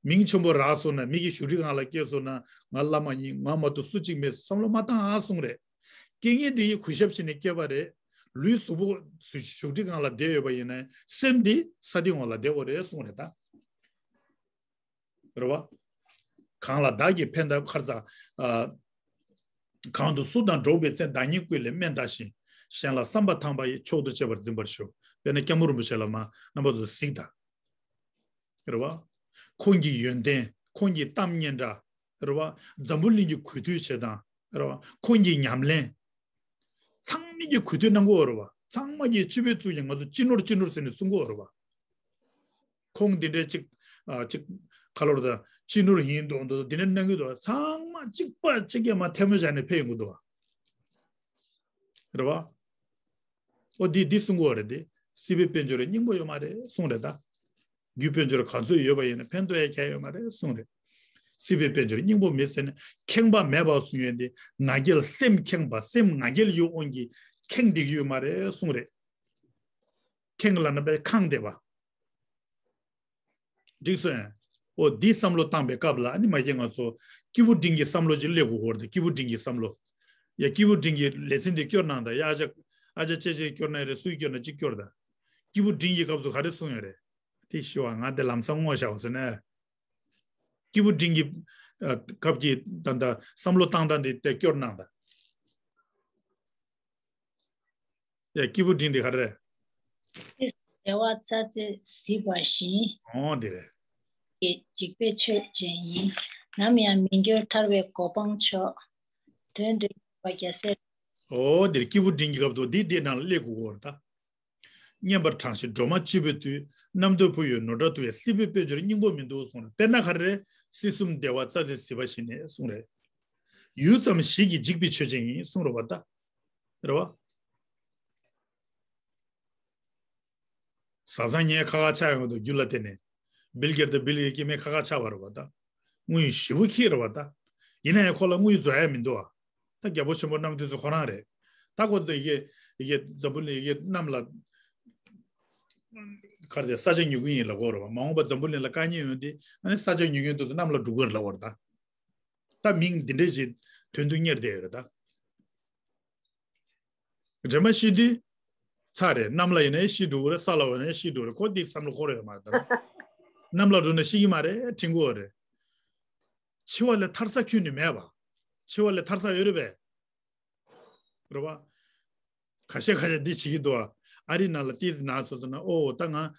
མིང་ཆེན་པོ་རག་སོང་ན། མི་གི་བཞུགས་ཁྲི་སྒང་ལ་སྐྱེས་སོང་ན། ང་བླ་མ་ཡིན། ང་མ་གཏོགས་སུ་གཅིག་མེད་བསམ་བློ་མ་བཏང་ཨ་གསུངས་རེད། སྐྱེ་མཁན་དེ་ཡི་གུས་ཞབས་བྱས་ནས་སྐྱེས་པ་རེད། ལུས་གཟུགས་པོ་བཞུགས་ཁྲི་སྒང་ལ་བསྡད་ཡོད་པ་ཡིན་ན་སེམས་དེ་ས་སྟེང་འོག་ལ་བསྡད་དགོས་རེད་གསུངས་རེད་ད། རེད་བ། གང་ལ་བདག་གིས་ཕན་བཏགས་ཁར་ས། ཨ། གང་དུ་སུ་དང་འགྲོགས་པའི་ཚེ། བདག་ཉིད་ཀུན་ལས་དམན་བལྟ་ཞིང་། གཞན་ལ་བསམ་པ་ཐངས་པ་ཡིས། མཆོག་ཏུ་གཅེས་པར་འཛིན་པར་ཞུ། དཔེར་ན་སྐྱབས་མགོན་རིན་པོ་ཆེ་ལ་མ་རྣམ་པ་ཚོ་གཟིགས་དང་། རེད་བ། ཁོང་གི་ཡོན་ཏན། ཁོང་གི་གཏམ་སྙན་གྲགས། རེད་བ། འཛམ་བུ་གླིང་གི་གུས་འདུད་བྱེད་སྟངས། རེད་བ། ཁོང་གི་ཉམས་ལེན། ཚང་མས་ཀྱི་གུས་འདུད་གནང་གི་ཡོད་རེད་བ། ཚང་མ་གིས་སྤྱི་པའི་གཙུག་གི་ང་ཚོ་སྤྱི་ནོར་སྤྱི་ནོར་ཟེར་ནས་གསུང་གི་ཡོད་རེད་བ། ཁོང་འདི་འདྲའི་གཅིག་ཨ། གཅིག་ག་ལོར་དང་སྤྱི་ནོར་ཡིན་མདོག་མདོག་འདི་འདྲ་གནང་གི་འདུག་ཚང་མ་གཅིག་པ་གཅིག་གིས་མ་ཐལ་མོ་སྦྱར་ནས་ཕེབས་ཡོང་གི་འདུག་བ། རེད་བ། ཨོ་འདི་འདི་གསུང་གི་ཡོད་རེད་དེ། སྲིད་པའི་དཔལ་འབྱོར་སྙིང་པོ་ཡོད་མ་རེད་གསུང་རེད་ད། རྒྱུ་དཔལ་འབྱོར་ག་ཚོད་ཡོད་པ་ཡིན་ན་ཕན་ཐོགས་ཡ་གང་ཡོད་མ་རེད་གསུངས་རེད། སྲིད་པའི་དཔལ་འབྱོར་སྙིང་པོ་མེད་ཟེར་ནས་ཁེངས་པ་མེད་པར་གསུངས་ཡོད་དེ། ང་རྒྱལ་སེམས་ཁེངས་པ། སེམས་ང་རྒྱལ་གྱི་དབང་གིས་ཁེངས་བསྡད་ཀྱི་ཡོད་མ་རེད་གསུངས་རེད། ཁེངས་ལབ་ན་པའི་ཁེངས་བསྡད་པ། འགྲིག་སོང་ཡ། ཨོ་འདི་བསམ་བློ་བཏང་པའི་སྐབས་ལ་ཨ་ནི་མ་གཞི་ང་ཚོ་སྐྱེས་བུ་འབྲིང་གི་བསམ་བློ་ཅིག་སླེབས་དགོས་ཀྱི་ཡོད་རེད་དེ། སྐྱེས་བུ་འབྲིང་གི་བསམ་བློ། ཡ་སྐྱེས་བུ་འབྲིང་གི་ལེ་ཚན་འདི་སྐྱོར་གནང་དང་། ཡ་ཨ་ཅག་ཨ་ཅག་ཅེ་ཅེ་སྐྱོར་ན་ཡ་རེད། སུས་སྐྱོར་ན་གཅིག་སྐྱོར་དང་། སྐྱེས་བུ་འབྲིང་གི་སྐབས་སུ་ག་རེ་གསུངས་ཡོད་རེད། དེ་ཤི་བ་ང་དེ་ལམ་སང་ངོ་ཤ་བ་ཟེར་ན། སྐྱེས་བུ་འབྲིང་གི་ཨ་སྐབས་ཀྱི་ད་ལྟ་བསམ་བློ་བཏང་སྟངས་དེ་དེ་སྐྱོར་གནང་དང་། ཡ་སྐྱེས་བུ་འབྲིང་དེ་ག་རེ་རེད། བདེ་བ་རྩ་རྩེ་གཟིགས་པ་བཞིན། འོ་དེ་རེད། ཀྱི་འཇིགས་པས་ཆོས་ཅན་ཡིན། ནམ་ཡང་མི་འགྱུར་ཐར་པའི་གོ་འཕང་མཆོག་དོན་དུ་གྱུར་པ་རྒྱལ་སྲས། འོ་དེ་རེད། སྐྱེས་བུ་འབྲིང་གི་སྐབས་དུ་འདི་འདི་ནང་ལ་སླེབས་དགོས་ཀྱི་ཡོད་རེད་ད། སྙན་པར་བགྲངས་ཤིང་སྒྲོན་མ་བཅུ་པའི་དུས། རྣམ་ཐོས་བུ་ཡི་ནོར་འདྲ་དུ་ཡང་། སྲིད་པའི་དཔལ་འབྱོར་སྙིང་པོ་མི་འདུག་གསུངས་རེད། དཔེར་ན་ག་རེ་རེད། སྲིད་གསུམ་བདེ་བ་རྩ་རྩེ་གཟིགས་པ་བཞིན་ནས་གསུངས་རེད། ཡུད་ཙམ་ཞིག་གིས་འཇིག་པའི་ཆོས་ཅན་ཡིན་གསུངས་རེད་བ་ད། རེད་བ། བཟའ་ཚང་ངའི་ཁ་ཁ་ཆགས་ཡོང་གི་འདུག་རྒྱུ་ལ་བརྟེན་ནས། བིལ་གེར་དང་བིལ་གི་སྐྱེ་དམན་ཁ་ཁ་ཆགས་པ་རེད་བ་ད། དངུལ་ཞེ་པོ་ཁྱེར་རེད་བ་ད། ཡིན་ན་ཡང་ཁོ་ལ་དངུལ་རྫོགས་ཡ་མི་འདུག་ཨ། ད་རྒྱལ་པོ་ཆེན་པོ་རྣམ་ཐོས་སུ་ཁོ་རང་རེད། ད་ཁོ་ཚོ་ཡི་གེ་ཡི་གེ་འཛམ་བུ་གླིང་ཡི་གེ་གནམ་ལ་གར་དེ་ས་ཆ་ཉོ་གི་ཡིན་ལབ་ཀྱི་ཡོད་རེད་བ། མ་འོངས་པ་འཛམ་བུ་གླིང་ལ་དཀའ་ངལ་ཡོང་དུས་ཨ་ནི་ས་ཆ་ཉོ་མཁན་དེ་ཚོ་གནམ་ལ་འགྲོ་གི་རེད་ལབ་ཀྱི་ཡོད་རེད་ད། ད་མིང་འདི་འདྲས་ཅིག་དོན་དུ་གཉེར་བསྡད་ཡོད་རེད་ད། རྗེས་མ་ཤི་དུས་ཚར་རེད། གནམ་ལ་ཡིན་ན་ཤི་འགྲོ་གི་རེད། ས་ལ་ཡིན་ན་ཤི་འགྲོ་གི་རེད། ཁོ་འདི་བསམ་བློ་འཁོར་ཡོད་མ་རེད་ད། གནམ་ལ་འགྲོ་ན་ཤི་གི་མ་རེད་དྲན་གྱི་ཡོད་རེད། འཆི་བ་ལས་ཐར་ས་ཁྱོན་ནས་མེད་པ། འཆི་བ་ལས་ཐར་ས་ཡོད་རེད་པས། རེད་བ། ཁ་ཤས་ཁ་ཤས་འདི་བྱེད་ཀྱི་འདུག་བ། ཨ་རི་ནང་ལ་ཏིས་ན་སོ་སོ་ན་ཨོ་ད་ང་ཨ་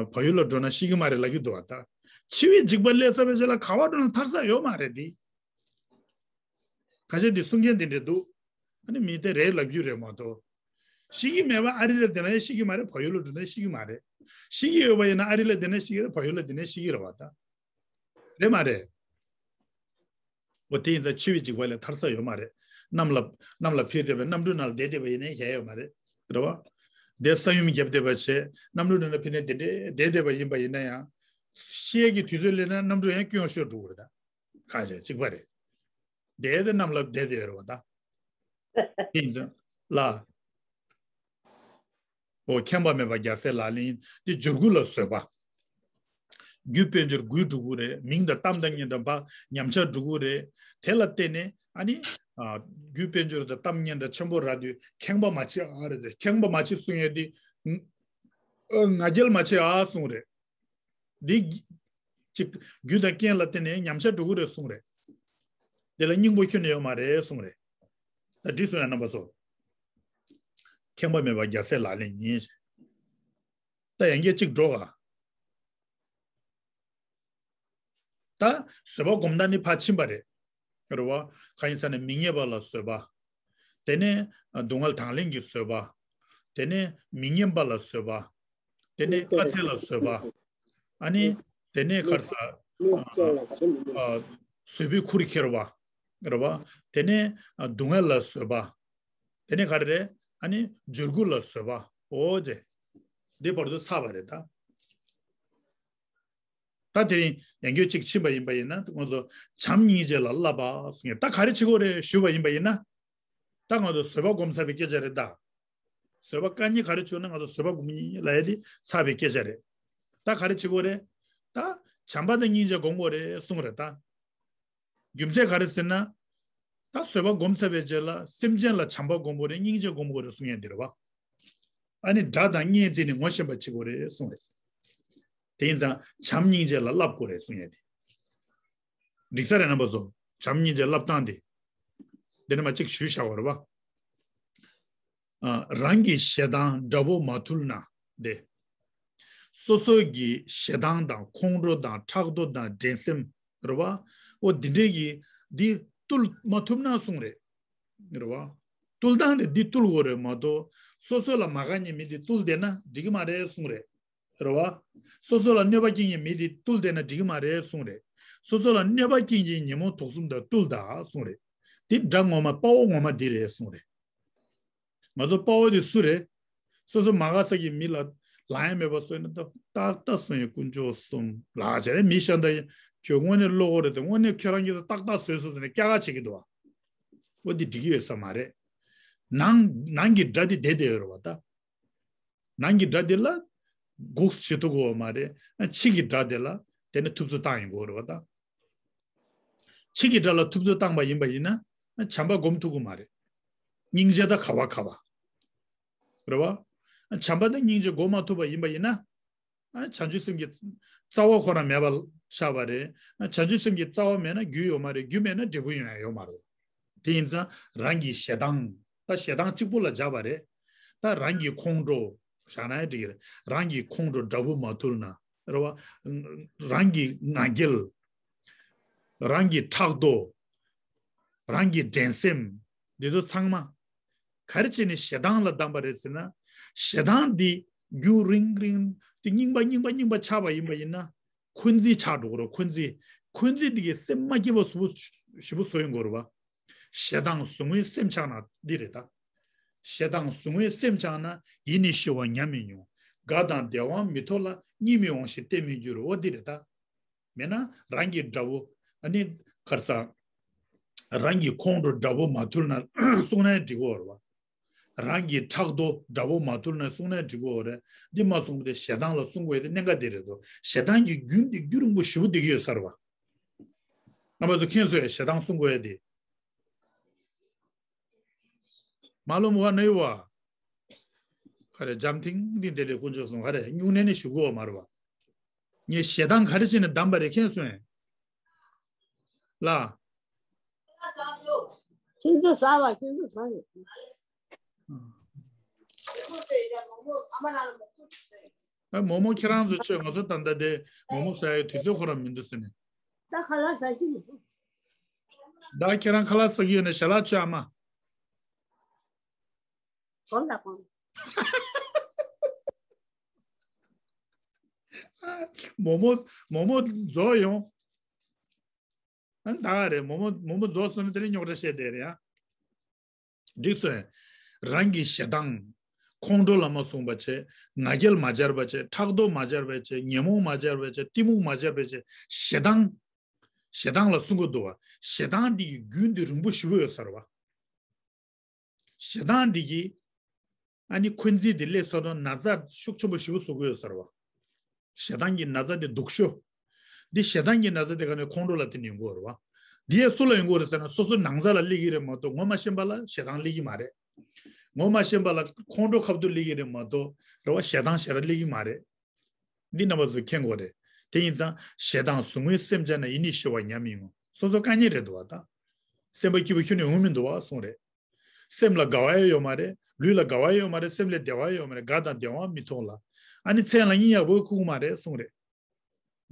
བལ་ཡུལ་ལ་འགྲོ་ན་ཤི་གི་མ་རེད་ལབ་ཀྱི་འདུག་བ་ད། འཆི་བའི་འཇིགས་པ་སླེབས་ཚར་བའི་རྗེས་ལ་ག་བ་འགྲོ་ན་ཐར་ས་ཡོད་མ་རེད་དེ། ཁ་ཤས་འདི་གསུང་མཁན་དེ་འདྲས་འདུག་ཨ་ནི་མི་དེ་རེད་ལབ་རྒྱུ་རེད་མ་གཏོགས། ཤི་གི་མེད་པ་ཨ་རི་ལ་བསྡད་ན་ཤི་གི་མ་རེད། བལ་ཡུལ་ལ་འགྲོ་ན་ཤི་གི་མ་རེད། ཤི་གི་ཡོད་པ་ཡིན་ན་ཨ་རི་ལ་བསྡད་ན་ཤི་གི་རེད། བལ་ཡུལ་ལ་བསྡད་ན་ཤི་གི་རེད་བ་ད། རེད་མ་རེད། འོ་དེ་ཡིན་ཙང་འཆི་བའི་འཇིགས་པ་ལས་ཐར་ས་ཡོད་མ་རེད། གནམ་ལ་གནམ་ལ་འཕུར་བསྡད་པའི་གནམ་གྲུ་ནང་ལ་བསྡད་བསྡད་པ་ཡིན་ན་ཡ་ཡོད་མ་རེད། རེད་བ། དེ་ས་ཡོམ་བརྒྱབ་བསྡད་པ་བྱས་གནམ་གྲུ་ནང་ལ་ཕི་ནས་དེ་འདྲས་བསྡད་བསྡད་པ་ཡིན་པ་ཡིན་ན་ཡང་། ཤི་ཡས་ཀྱི་དུས་ཚོད་སླེབས་ན་གནམ་གྲུ་ཡང་སྐྱོན་ཤོར་འགྲོ་གི་རེད་ད། ཁ་ཤས་གཅིག་པ་རེད། བསྡད་དེ་གནམ་ལ་བསྡད་བསྡད་ཡོད་རེད་བ་ད། དེ་ཡིན་ཙང་ལ། འོ་ཁེངས་པ་མེད་པ་རྒྱལ་སྲས་ལག་ལེན་ཡིན། འདི་སྦྱོར་དགུ་ལ་བཟོད་པ། རྒྱུ་དཔལ་འབྱོར་དགུས་འགྲོ་གི་རེད། མིང་དང་གཏམ་དང་སྙན་གྲགས་པ་ཉམས་ཆག་འགྲོ་གི་རེད། དེ་ལ་བརྟེན་ནས་ཨ་ནི། ཨ། རྒྱུ་དཔལ་འབྱོར་དང་གཏམ་སྙན་གྲགས་ཆེན་པོ་རག་དུས་ཁེངས་པ་མ་བྱེད་ཨ་རེད་ཟེར། ཁེངས་པ་མ་བྱེད་གསུང་ཡས་འདི། ང་རྒྱལ་མ་བྱེད་ཨ་གསུང་རེད། འདི། ཅིག་རྒྱུ་དང་རྐྱེན་ལ་བརྟེན་ནས་ཉམས་ཆག་འགྲོ་གི་རེད་གསུང་རེད། དེ་ལ་སྙིང་པོ་ཁྱོན་ནས་ཡོད་མ་རེད་གསུང་རེད། ད་འདི་གསུང་ཡ་རྣམ་པ་ཚོ། ཁེངས་པ་མེད་པ་རྒྱལ་སྲས་ལག་ལེན་ཡིན། ད་ཡང་སྐད་ཅིག་འགྲོ་ག་ད་བཟོད་པ་སྒོམ་སྟངས་ནི་ཕར་ཕྱིན་པ་རེད། རེད་བ། གང་ཡིན་ཟེར་ན་མི་ཉེས་པ་ལ་བཟོད་པ། དེ་ནས་སྡུག་བསྔལ་དང་ལེན་གྱི་བཟོད་པ། དེ་ནས་མི་སྙན་པ་ལ་བཟོད་པ། དེ་ནས་དཀའ་ཚེགས་ལ་བཟོད་པ། ཨ་ནི། དེ་ནས་ག་རེ་ཟ། བཟོད་པའི་ཁུར་ཁྱེར་བ། རེད་བ། དེ་ནས་སྡུག་བསྔལ་ལ་བཟོད་པ། དེ་ནས་ག་རེ་རེད། ཨ་ནི་སྦྱོར་དགུ་ལ་བཟོད་པ། འོ་ཙེ། འདི་བར་དུ་ཚར་བ་རེད་ད། ད་དེ་རིང་ཡང་སྐྱར་གཅིག་ཕྱིན་པ་ཡིན་པ་ཡིན་ན་ང་ཚོ་བྱམས་སྙིང་རྗེ་ལ་བསླབ་པ་གསུང་ཡས། ད་ག་རེ་བྱེད་དགོས་རེད་ཞུས་པ་ཡིན་པ་ཡིན་ན། ད་ང་ཚོ་བཟོད་པ་སྒོམ་ཚར་བའི་སྐད་ཆ་རེད་ད། བཟོད་པ་རྐང་གཉིས་ག་རེ་བྱུང་ན་ང་ཚོ་བཟོད་པ་སྒོམ་གཉིས་ལབ་ཡས་དེ་ཚར་བའི་སྐད་ཆ་རེད། ད་ག་རེ་བྱེད་དགོས་རེད། ད་བྱམས་པ་དང་སྙིང་རྗེ་སྒོམ་དགོས་རེད་གསུང་རེད་ད། རྒྱུ་མཚན་ག་རེ་ཟེར་ན། ད་བཟོད་པ་སྒོམ་ཚར་བའི་རྗེས་ལ་སེམས་ཅན་ལ་བྱམས་པ་སྒོམ་དགོས་རེད། སྙིང་རྗེ་སྒོམ་དགོས་རེད་གསུང་ཡས་འདི་རེད་བ། ཨ་ནི་དགྲ་དང་གཉེན་དེ་ནི་ངོ་ཤེས་པ་བྱེད་དགོས་རེད་གསུང་རེད། དེ་ཡིན་ཙང་བྱམས་སྙིང་རྗེ་ལ་བསླབ་དགོས་རེད་གསུང་ཡས་དེ། འགྲིག་ས་རེད་རྣམ་པ་ཚོ། བྱམས་སྙིང་རྗེ་བསླབ་སྟངས་དེ། འདི་ནས་མར་གཅིག་ཞུས་བཞག་པ་རེད་བ། ཨ། རང་གི་ཞེ་སྡང་དགྲ་བོ་མ་ཐུལ་ན་དེ། སོ་སོ་གི་ཞེ་སྡང་དང་ཁོང་ཁྲོ་དང་ཕྲག་དོག་དང་འགྲན་སེམས་རེད་བ། འོ་འདི་འདྲས་ཀྱི་འདི་བཏུལ་མ་ཐུབ་ན་གསུང་རེད། རེད་བ། བཏུལ་སྟངས་དེ་འདི་བཏུལ་དགོས་རེད་མ་གཏོགས་སོ་སོ་ལ་མ་དགའ་མཁན་མི་འདི་བཏུལ་བསྡད་ན་འགྲིག་གི་མ་རེད་གསུང་རེད། རེད་བ། སོ་སོ་ལ་གནོད་པ་སྐྱེལ་མཁན་མི་འདི་བཏུལ་བསྡད་ན་འགྲིག་གི་མ་རེད་གསུང་རེད། སོ་སོ་ལ་གནོད་པ་སྐྱེལ་མཁན་ཉོན་མོངས་དུག་གསུམ་དག་བཏུལ་དང་གསུང་རེད། འདི་དགྲ་ངོ་མ་དཔའ་བོ་ངོ་མ་འདི་རེད་གསུང་རེད། ང་ཚོ་དཔའ་བོ་དེ་སུ་རེད། སོ་སོ་མ་དགའ་ས་ཀྱི་མི་ལ་ལ་ཡང་མེད་པ་བཟོས་ན་ཏག་ཏག་ཏག་བཟོས་ཡོད་དཀོན་མཆོག་གསུམ་ལགས་བྱས་རེད། མི་གཞན་དག་ཁྱོད་དངོས་གནས་བློ་ཁོག་རེད་དེ་དངོས་གནས་ཁྱོད་རང་གིས་ཏག་ཏག་བཟོས་སོང་ཟེར་ནས་སྐྱག་ག་བྱེད་ཀྱི་འདུག་བ། འོ་འདི་འགྲིག་གི་ཡོད་ས་མ་རེད། ནང་ནང་གི་དགྲ་དེ་བསྡད་བསྡད་ཡོད་རེད་བ་ད། ནང་གི་དགྲ་དེ་ལ་སྒུག་བྱེད་ཐུབ་དགོས་བ་མ་རེད། ཕྱི་གི་དགྲ་དེ་ལ་དེ་ནས་ཐུབ་ཚོད་བཏང་ཡོང་དགོས་རེད་བ་ད། ཕྱི་གི་དགྲ་ལ་ཐུབ་ཚོད་བཏང་པ་ཡིན་པ་ཡིན་ན། བྱམས་པ་སྒོམ་ཐུབ་ཀྱི་མ་རེད། སྙིང་རྗེ་ད་ག་བ་ག་བ། རེད་བ། བྱམས་པ་དང་སྙིང་རྗེ་སྒོམ་མ་ཐུབ་པ་ཡིན་པ་ཡིན་ན། བྱང་ཆུབ་སེམས་ཀྱི་རྩ་བ་ཁོ་རང་མེད་པ་ཆགས་པ་རེད། བྱང་ཆུབ་སེམས་ཀྱི་རྩ་བ་མེད་ན་རྒྱུ་ཡོད་མ་རེད། རྒྱུ་མེད་ན་འབྲས་བུ་ཡོང་ཡ་ཡོད་མ་རེད། དེ་ཡིན་ཙང་རང་གི་ཞེ་སྡང་། ད་ཞེ་སྡང་གཅིག་པུ་ལ་སྦྱར་བ་རེད། ད་རང་གི་ཁོང་ཁྲོ། བཞག་ན་ཡང་འགྲིག་གི་རེད། རང་གི་ཁོང་ཁྲོ་དགྲ་བོ་མ་ཐུལ་ན། རེད་བ། རང་གི་ང་རྒྱལ། རང་གི་ཕྲག་དོག་རང་གི་འགྲན་སེམས། འདི་ཚོ་ཚང་མ། ག་རེ་བྱས་ནས་ཞེ་སྡང་ལ་བསྡམས་པ་རེད་ཟེར་ན། ཞེ་སྡང་འདི་རྒྱུན་རིང་རིང་དེ་རྙིང་པ་རྙིང་པ་རྙིང་པ་ཆགས་པ་ཡིན་པ་ཡིན་ན། འཁོན་འཛིན་ཆགས་འགྲོ་གི་རེད། འཁོན་འཛིན། འཁོན་འཛིན་འདི་གིས་སེམས་མ་སྐྱིད་པ་ཞེ་པོ་ཞེ་པོ་བཟོ་ཡོང་གི་རེད་བ། ཞེ་སྡང་ཟུག་རྔུའི་སེམས་ཆགས་ན་འདི་རེད་ད། ཞེ་སྡང་ཟུག་རྔུའི་སེམས་ཆགས་ན་ཡིད་ནི་ཤི་བ་ཉམས་མི་མྱོང་། དགའ་དང་བདེ་བའང་མི་ཐོབ་ལ། གཉིད་མི་འོང་ཞིང་བརྟན་མི་འགྱུར། འོ་འདི་རེད་ད། མེད་ན་རང་གི་དགྲ་བོ། ཨ་ནི་ག་རེ་ཟ། རང་གི་ཁོང་ཁྲོ་དགྲ་བོ་མ་ཐུལ་ན་གསུང་ན་འགྲིག་གོ་རེད་བ། རང་གི་ཕྲག་དོག་དགྲ་བོ་མ་ཐུལ་ན་གསུང་ན་འགྲིག་གོ་རེད། འདི་མ་གསུངས་པ་དེ་ཞེ་སྡང་ལ་གསུང་དགོས་ཡ་དེ་གནད་འགག་དེ་རེད་དོ། ཞེ་སྡང་གི་རྒྱུན་དེ་རྒྱུན་རིང་པོ་ཞེ་པོ་འདི་གི་ཡོད་ས་རེད་བ། རྣམ་པ་ཚོ་མཁྱེན་སོང་ཡ། ཞེ་སྡང་གསུང་དགོས་ཡ་དེ། མ་ལོ་མོ་བ་ན་ཡོ་བ། ག་རེ་འཇམ་ཐིང་ཐིང་དེ་འདྲའི་དཀོན་མཆོག་གསུམ་ག་རེ་སྨྱུང་གནས་ནས་ཞུ་དགོས་བ་མ་རེད་བ། ངས་ཞེ་སྡང་ག་རེ་བྱས་ནས་བསྡམས་པ་རེད་མཁྱེན་སོང་ཡ། ལ། ཁྱེད་ཚོ་ཟ་བ་ཁྱེད་ཚོ་ཟ་ཡོད། ཨ་མོག་མོག་ཁྱེད་རང་ཚོ་མཆོད། ང་ཚོ་ད་ལྟ་དེ་མོག་མོག་ཟ་ཡའི་དུས་ཚོད་ཁོ་རང་མི་འདུག་ཟེར་ནས། ད་ཁ་ལག་ཟ་རྒྱུ་མི་འདུག་ད་ཁྱེད་རང་ཁ་ལག་ཟ་གི་ཡོད་ན་ཞལ་ལག་མཆོད་ཨ་མ། གོང་ལ་གོང་། མོག་མོག་མོག་མོག་རྫོགས་ཡོང་། ཨ་ད་ག་རེད། མོག་མོག་མོག་མོག་རྫོགས་སོང་ན་དེ་ནས་རྙོག་དྲ་བཤད་བསྡད་རེད་ཡ། འགྲིག་སོང་། རང་གི་ཞེ་སྡང་། ཁོང་ཁྲོ་ལ་མ་སོང་བ་བྱས། ང་རྒྱལ་མ་སྦྱར་བ་བྱས། ཕྲག་དོག་མ་སྦྱར་བ་བྱས། ཉོན་མོངས་མ་སྦྱར་བ་བྱས། གཏི་མུག་མ་སྦྱར་བ་བྱས། ཞེ་སྡང་། ཞེ་སྡང་ལ་སྲུང་གི་འདུག་བ། ཞེ་སྡང་འདི་ཡི་རྒྱུན་འདི་རིང་པོ་ཞེ་པོ་ཡོད་ས་རེད་བ། ཞེ་སྡང་འདི་གིས་ཨ་ནི་འཁོན་འཛིན་འདི་སླེབས་ཚར་དུས་ན་ཚ་ཤུགས་ཆེན་པོ་ཞེ་པོ་བཟོ་གི་ཡོད་ས་རེད་བ། ཞེ་སྡང་གི་ན་ཚ་འདི་སྡུག་ཤོས། འདི་ཞེ་སྡང་གི་ན་ཚ་འདི་ག་ནས་ཁོང་ཁྲོ་ལ་བརྟེན་ནས་ཡོང་གི་ཡོད་རེད་བ། འདི་ཡང་སུ་ལ་ཡོང་གི་ཡོད་རེད་ཟེར་ན་སོ་སོ་ནང་ཚ་ལ་སླེབས་ཀྱི་རེད་མ་གཏོགས་ངོ་མ་ཤེས་པ་ལ་ཞེ་སྡང་སླེབས་ཀྱི་མ་རེད། ངོ་མ་ཤེས་པ་ལ་ཁོང་ཁྲོ་ཁ་ཐུག་སླེབས་ཀྱི་རེད་མ་གཏོགས་རེད་བ། ཞེ་སྡང་ཞེ་དྲག་སླེབས་ཀྱི་མ་རེད། འདི་རྣམ་པ་ཚོས་མཁྱེན་དགོས་རེད། དེ་ཡིན་ཙང་ཞེ་སྡང་ཟུག་རྔུའི་སེམས་ཅན་ན་ཡིད་ནི་ཞི་བ་ཉམས་མི་ཡོང་། སོ་སོ་དཀའ་ངལ་རེད་འདུག་བ་ད། སེམས་པ་སྐྱིད་པོ་ཁྱོན་ནས་ཡོང་མི་འདུག་བ་གསུངས་རེད། སེམས་ལ་དགའ་བ་ཡང་ཡོད་མ་རེད། ལུས་ལ་དགའ་བ་ཡང་ཡོད་མ་རེད། སེམས་ལ་བདེ་བ་ཡང་ཡོད་མ་རེད། དགའ་དང་བདེ་བ་མི་མཐོང་ལ། ཨ་ནི་མཚན་ལ་སྙིང་ཡག་པོ་ཁུག་མ་རེད་གསུངས་རེད།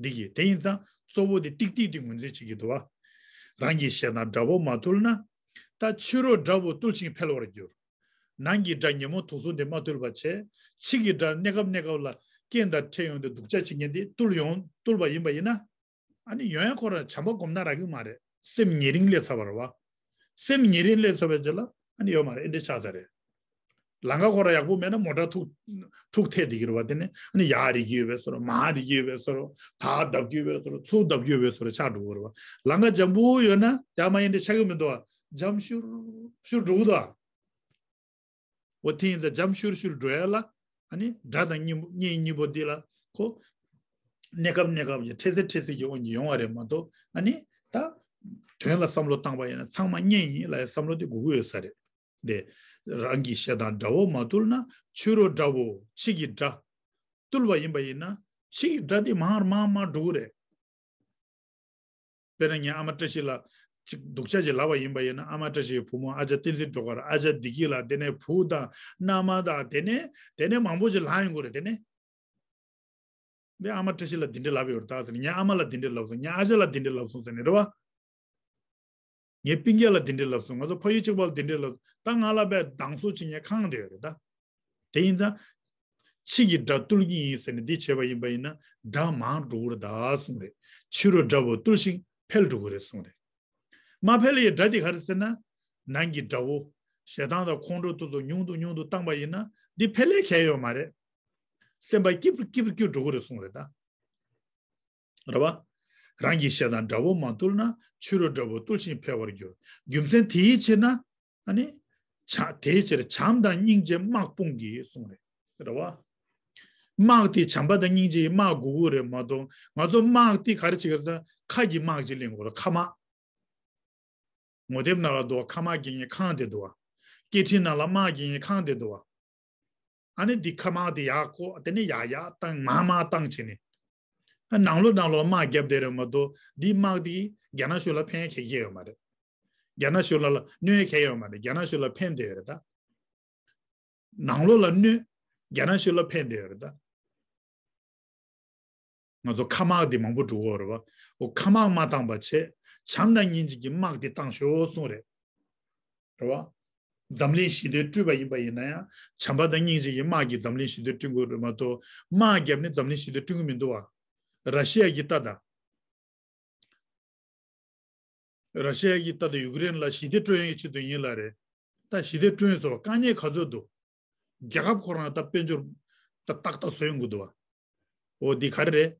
འདི་གིས་དེ་ཡིན་ཙང་གཙོ་བོ་དེ་ཏིག་ཏིག་དེ་ངོས་འཛིན་བྱེད་ཀྱི་འདུག་བ། རང་གི་ཞེ་སྡང་དགྲ་བོ་མ་བཏུལ་ན། ད་ཕྱི་རོལ་དགྲ་བོ་བཏུལ་ཞིང་འཕེལ་བར་འགྱུར། ནང་གི་དགྲ་ཉོན་མོངས་དུག་གསུམ་དེ་མ་བཏུལ་བ་བྱས། ཕྱི་གི་དགྲ་གནས་སྐབས་གནས་སྐབས་ལ་རྐྱེན་དང་འཕྲད་ཡོང་དུས་སྡུག་ཅག་བྱེད་མཁན་དེ་བཏུལ་ཡོང་བཏུལ་བ་ཡིན་པ་ཡིན་ན། ཨ་ནི་ཡོང་ཡ་ཁོ་རང་བྱམས་པ་སྒོམ་ན་རག་གི་མ་རེད། སེམས་ཉེ་རིང་སླེབས་ཚར་བ་རེད་བ། སེམས་ཉེ་རིང་སླེབས་ཚར་བའི་རྗེས་ལ་ཨ་ནི་ཡོད་མ་རེད། ཨེ་འདྲ་ཆགས་ཚར་རེད། ལམ་ཁ་ཁོ་རང་ཡག་པོ་མེད་ན་མོ་ཊ་འཁྲུག་འཁྲུག་ཐེབས་བསྡད་ཀྱི་རེད་བ། དེ་ནས་ཨ་ནི་ཡར་རིག་གི་ཡོད་པའི་བཟོ་འདྲ། མར་རིག་གི་ཡོད་པའི་བཟོ་འདྲ། ཐག་བརྡབ་ཀྱི་ཡོད་པའི་བཟོ་འདྲ། ཚུར་བརྡབ་ཀྱི་ཡོད་པའི་བཟོ་འདྲ་ཆགས་འགྲོ་གི་རེད་བ། ལམ་ཁ་འཇམ་པོ་ཡོད་ན་ཡར་མར་ཨེ་འདྲ་ཆགས་ཀྱི་མི་འདུག་བ། འཇམ་ཤུར་ཤུར་འགྲོ་གི་འདུག་བ། འོ་དེ་ཡིན་ཙང་འཇམ་ཤུར་ཤུར་འགྲོ་ཡ་ལ་ཨ་ནི་དགྲ་དང་གཉེན་གཉེན་གཉིས་པོ་འདི་ལ་ཁོ་གནས་སྐབས་གནས་སྐབས་ཀྱི་འཕྲལ་སེལ་འཕྲལ་སེལ་གྱི་དབང་གིས་ཡོང་བ་རེད་མ་གཏོགས། ཨ་ནི་ད་དོན་ལ་བསམ་བློ་བཏང་པ་ཡིན་ན་ཚང་མ་གཉེན་ཡིན་ལབ་ཡ་བསམ་བློ་དེ་དགོས་ཀྱི་ཡོད་ས་རེད། དེ་རང་གི་ཞེ་སྡང་དགྲ་བོ་མ་བཏུལ་ན། ཕྱི་རོལ་དགྲ་བོ་ཕྱི་གི་དགྲ་བཏུལ་བ་ཡིན་པ་ཡིན་ན་ཕྱི་གི་དགྲ་དེ་མར་མར་མར་འགྲོ་གི་རེད། དཔེར་ན་ངས་ཨ་མ་བཀྲ་ཤིས་ལ་ཅིག་སྡུག་ཅག་ཅིག་ལབ་པ་ཡིན་པ་ཡིན་ན། ཨ་མ་བཀྲ་ཤིས་ཀྱི་བུ་མོ་ཨ་ཅག་བསྟན་འཛིན་སྒྲོལ་དཀར། ཨ་ཅག་བདེ་སྐྱིད་ལགས། དེ་ནས་བུ་དང་མནའ་མ་དང་། དེ་ནས་དེ་ནས་མང་པོ་ཅིག་ལངས་ཡོང་གི་རེད། དེ་ནས་འདི་ཨ་མ་བཀྲ་ཤིས་ལ་འདི་འདྲ་ལབ་ཡོད་རེད་ད་ཟེར་ནས། ངས་ཨ་མ་ལ་འདི་འདྲ་ལབ་སོང་། ངས་ཨ་ཅག་ལ་འདི་འདྲ་ལབ་སོང་ཟེར་ནས་རེད་བ། ངའི་སྤུན་ཀྱག་ལ་འདི་འདྲ་ལབ་སོང་། ང་ཚོ་ཕ་ཡུལ་གཅིག་པ་ལ་འདི་འདྲ་ལབ། ད་ང་ལ་བས་སྡང་ཟུག་བྱེད་མཁན་གང་དེ་ཡོད་རེད་ད། དེ་ཡིན་ཙང་། ཕྱི་གི་དགྲ་བཏུལ་གྱི་ཡིན་ཟེར་ནས་འདི་བྱས་པ་ཡིན་པ་ཡིན་ན་དགྲ་མང་འགྲོ་གི་རེད་ད་གསུངས་རེད། ཕྱི་རོལ་དགྲ་བོ་བཏུལ་ཞིང་འཕེལ་འགྲོ་གི་རེད་གསུངས་རེད། མ་འཕེལ་ཡའི་དགྲ་དེ་ག་རེ་ཟེར་ན། ནང་གི་དགྲ་བོ། ཞེ་སྡང་དང་ཁོང་ཁྲོ་དེ་ཚོ་ཉུང་དུ་ཉུང་དུ་བཏང་པ་ཡིན་ན་འདི་འཕེལ་ཡའི་གལ་ཡོད་མ་རེད། སེམས་པ་སྐྱིད་པོ་སྐྱིད་པོ་སྐྱིད་འགྲོ་གི་རེད་གསུངས་རེད་ད། རེད་བ། རང་གི་ཞེ་སྡང་དགྲ་བོ་མ་བཏུལ་ན། ཕྱི་རོལ་དགྲ་བོ་བཏུལ་ཞིང་འཕེལ་བར་འགྱུར། རྒྱུ་མཚན་དེའི་ཕྱིར་ན། ཨ་ནི། བྱ་དེའི་ཕྱིར་བྱམས་དང་སྙིང་རྗེ་དམག་དཔུང་གིས་གསུངས་རེད། རེད་བ། དམག་དེ་བྱམས་པ་དང་སྙིང་རྗེ་ཡི་དམག་དགོས་ཀྱི་རེད་མ་གཏོགས། ང་ཚོ་དམག་དེ་ག་རེ་བྱེད་ཀྱི་རེད་ཟེར་ན་ཁ་གི་དམག་ཅིག་ལེན་དགོས་རེད། ཁ་དམག་ངོ་དེབ་ནང་ལ་འདུག་བ། ཁ་དམག་རྒྱག་མཁན་ཁང་དེ་འདུག་བ། སྐད་འཕྲིན་ནང་ལ་དམག་རྒྱག་མཁན་ཁང་དེ་འདུག་བ། ཨ་ནི་འདི་ཁ་དམག་དེ་ཡར་བཀོག་དེ་ནས་ཡར་ཡར་བཏང་། མར་མར་བཏང་བྱས་ནས། ཨ་ནང་ལོགས་ནང་ལོགས་དམག་བརྒྱབ་བསྡད་རེད་མ་གཏོགས། འདི་དམག་དེ་རྒྱ་ནག་གཞུང་ལ་ཕན་ག་གེ་ཡོད་མ་རེད། རྒྱ་ནག་གཞུང་ལ་ལ་གནོད་ག་གེ་ཡོད་མ་རེད། རྒྱ་ནག་གཞུང་ལ་ཕན་བསྡད་ཡོད་རེད་ད། ནང་ལོགས་ལ་གནོད། རྒྱ་ནག་གཞུང་ལ་ཕན་བསྡད་ཡོད་རེད་ད། ང་ཚོ་ཁ་དམག་འདི་མང་པོ་འགྲོ་གི་ཡོད་རེད་བ། འོ་ཁ་དམག་མ་བཏང་པ་བྱས། བྱམས་དང་སྙིང་རྗེ་གི་དམག་འདི་བཏང་ཤོག་གསུངས་རེད། རེད་བ། འཛམ་གླིང་ཞི་བདེ་བསྐྲུན་པ་ཡིན་པ་ཡིན་ན་ཡང་བྱམས་པ་དང་སྙིང་རྗེ་གི་དམག་གིས་འཛམ་གླིང་ཞི་བདེ་བསྐྲུན་དགོས་རེད་མ་གཏོགས། དམག་བརྒྱབ་ནས་འཛམ་གླིང་ཞི་བདེ་བསྐྲུན་གི་མི་འདུག་བ། ར་ཤི་ཡ་གི་ལྟ་དང་། ར་ཤི་ཡ་གི་ལྟ་དང་ཡུཀ་རེན་ལ་ཞི་བདེ་བསྐྲུན་ཡག་ཆེད་དུ་ཡིན་ལ་རེད། ད་ཞི་བདེ་བསྐྲུན་སོང་། དཀའ་ངལ་ག་ཚོད་འདུག་རྒྱལ་ཁབ་ཁོ་རང་ད་དཔལ་འབྱོར་ད་ཏག་ཏག་བཟོ་ཡོང་གི་འདུག་བ། འོ་འདི་ག་རེ་རེད།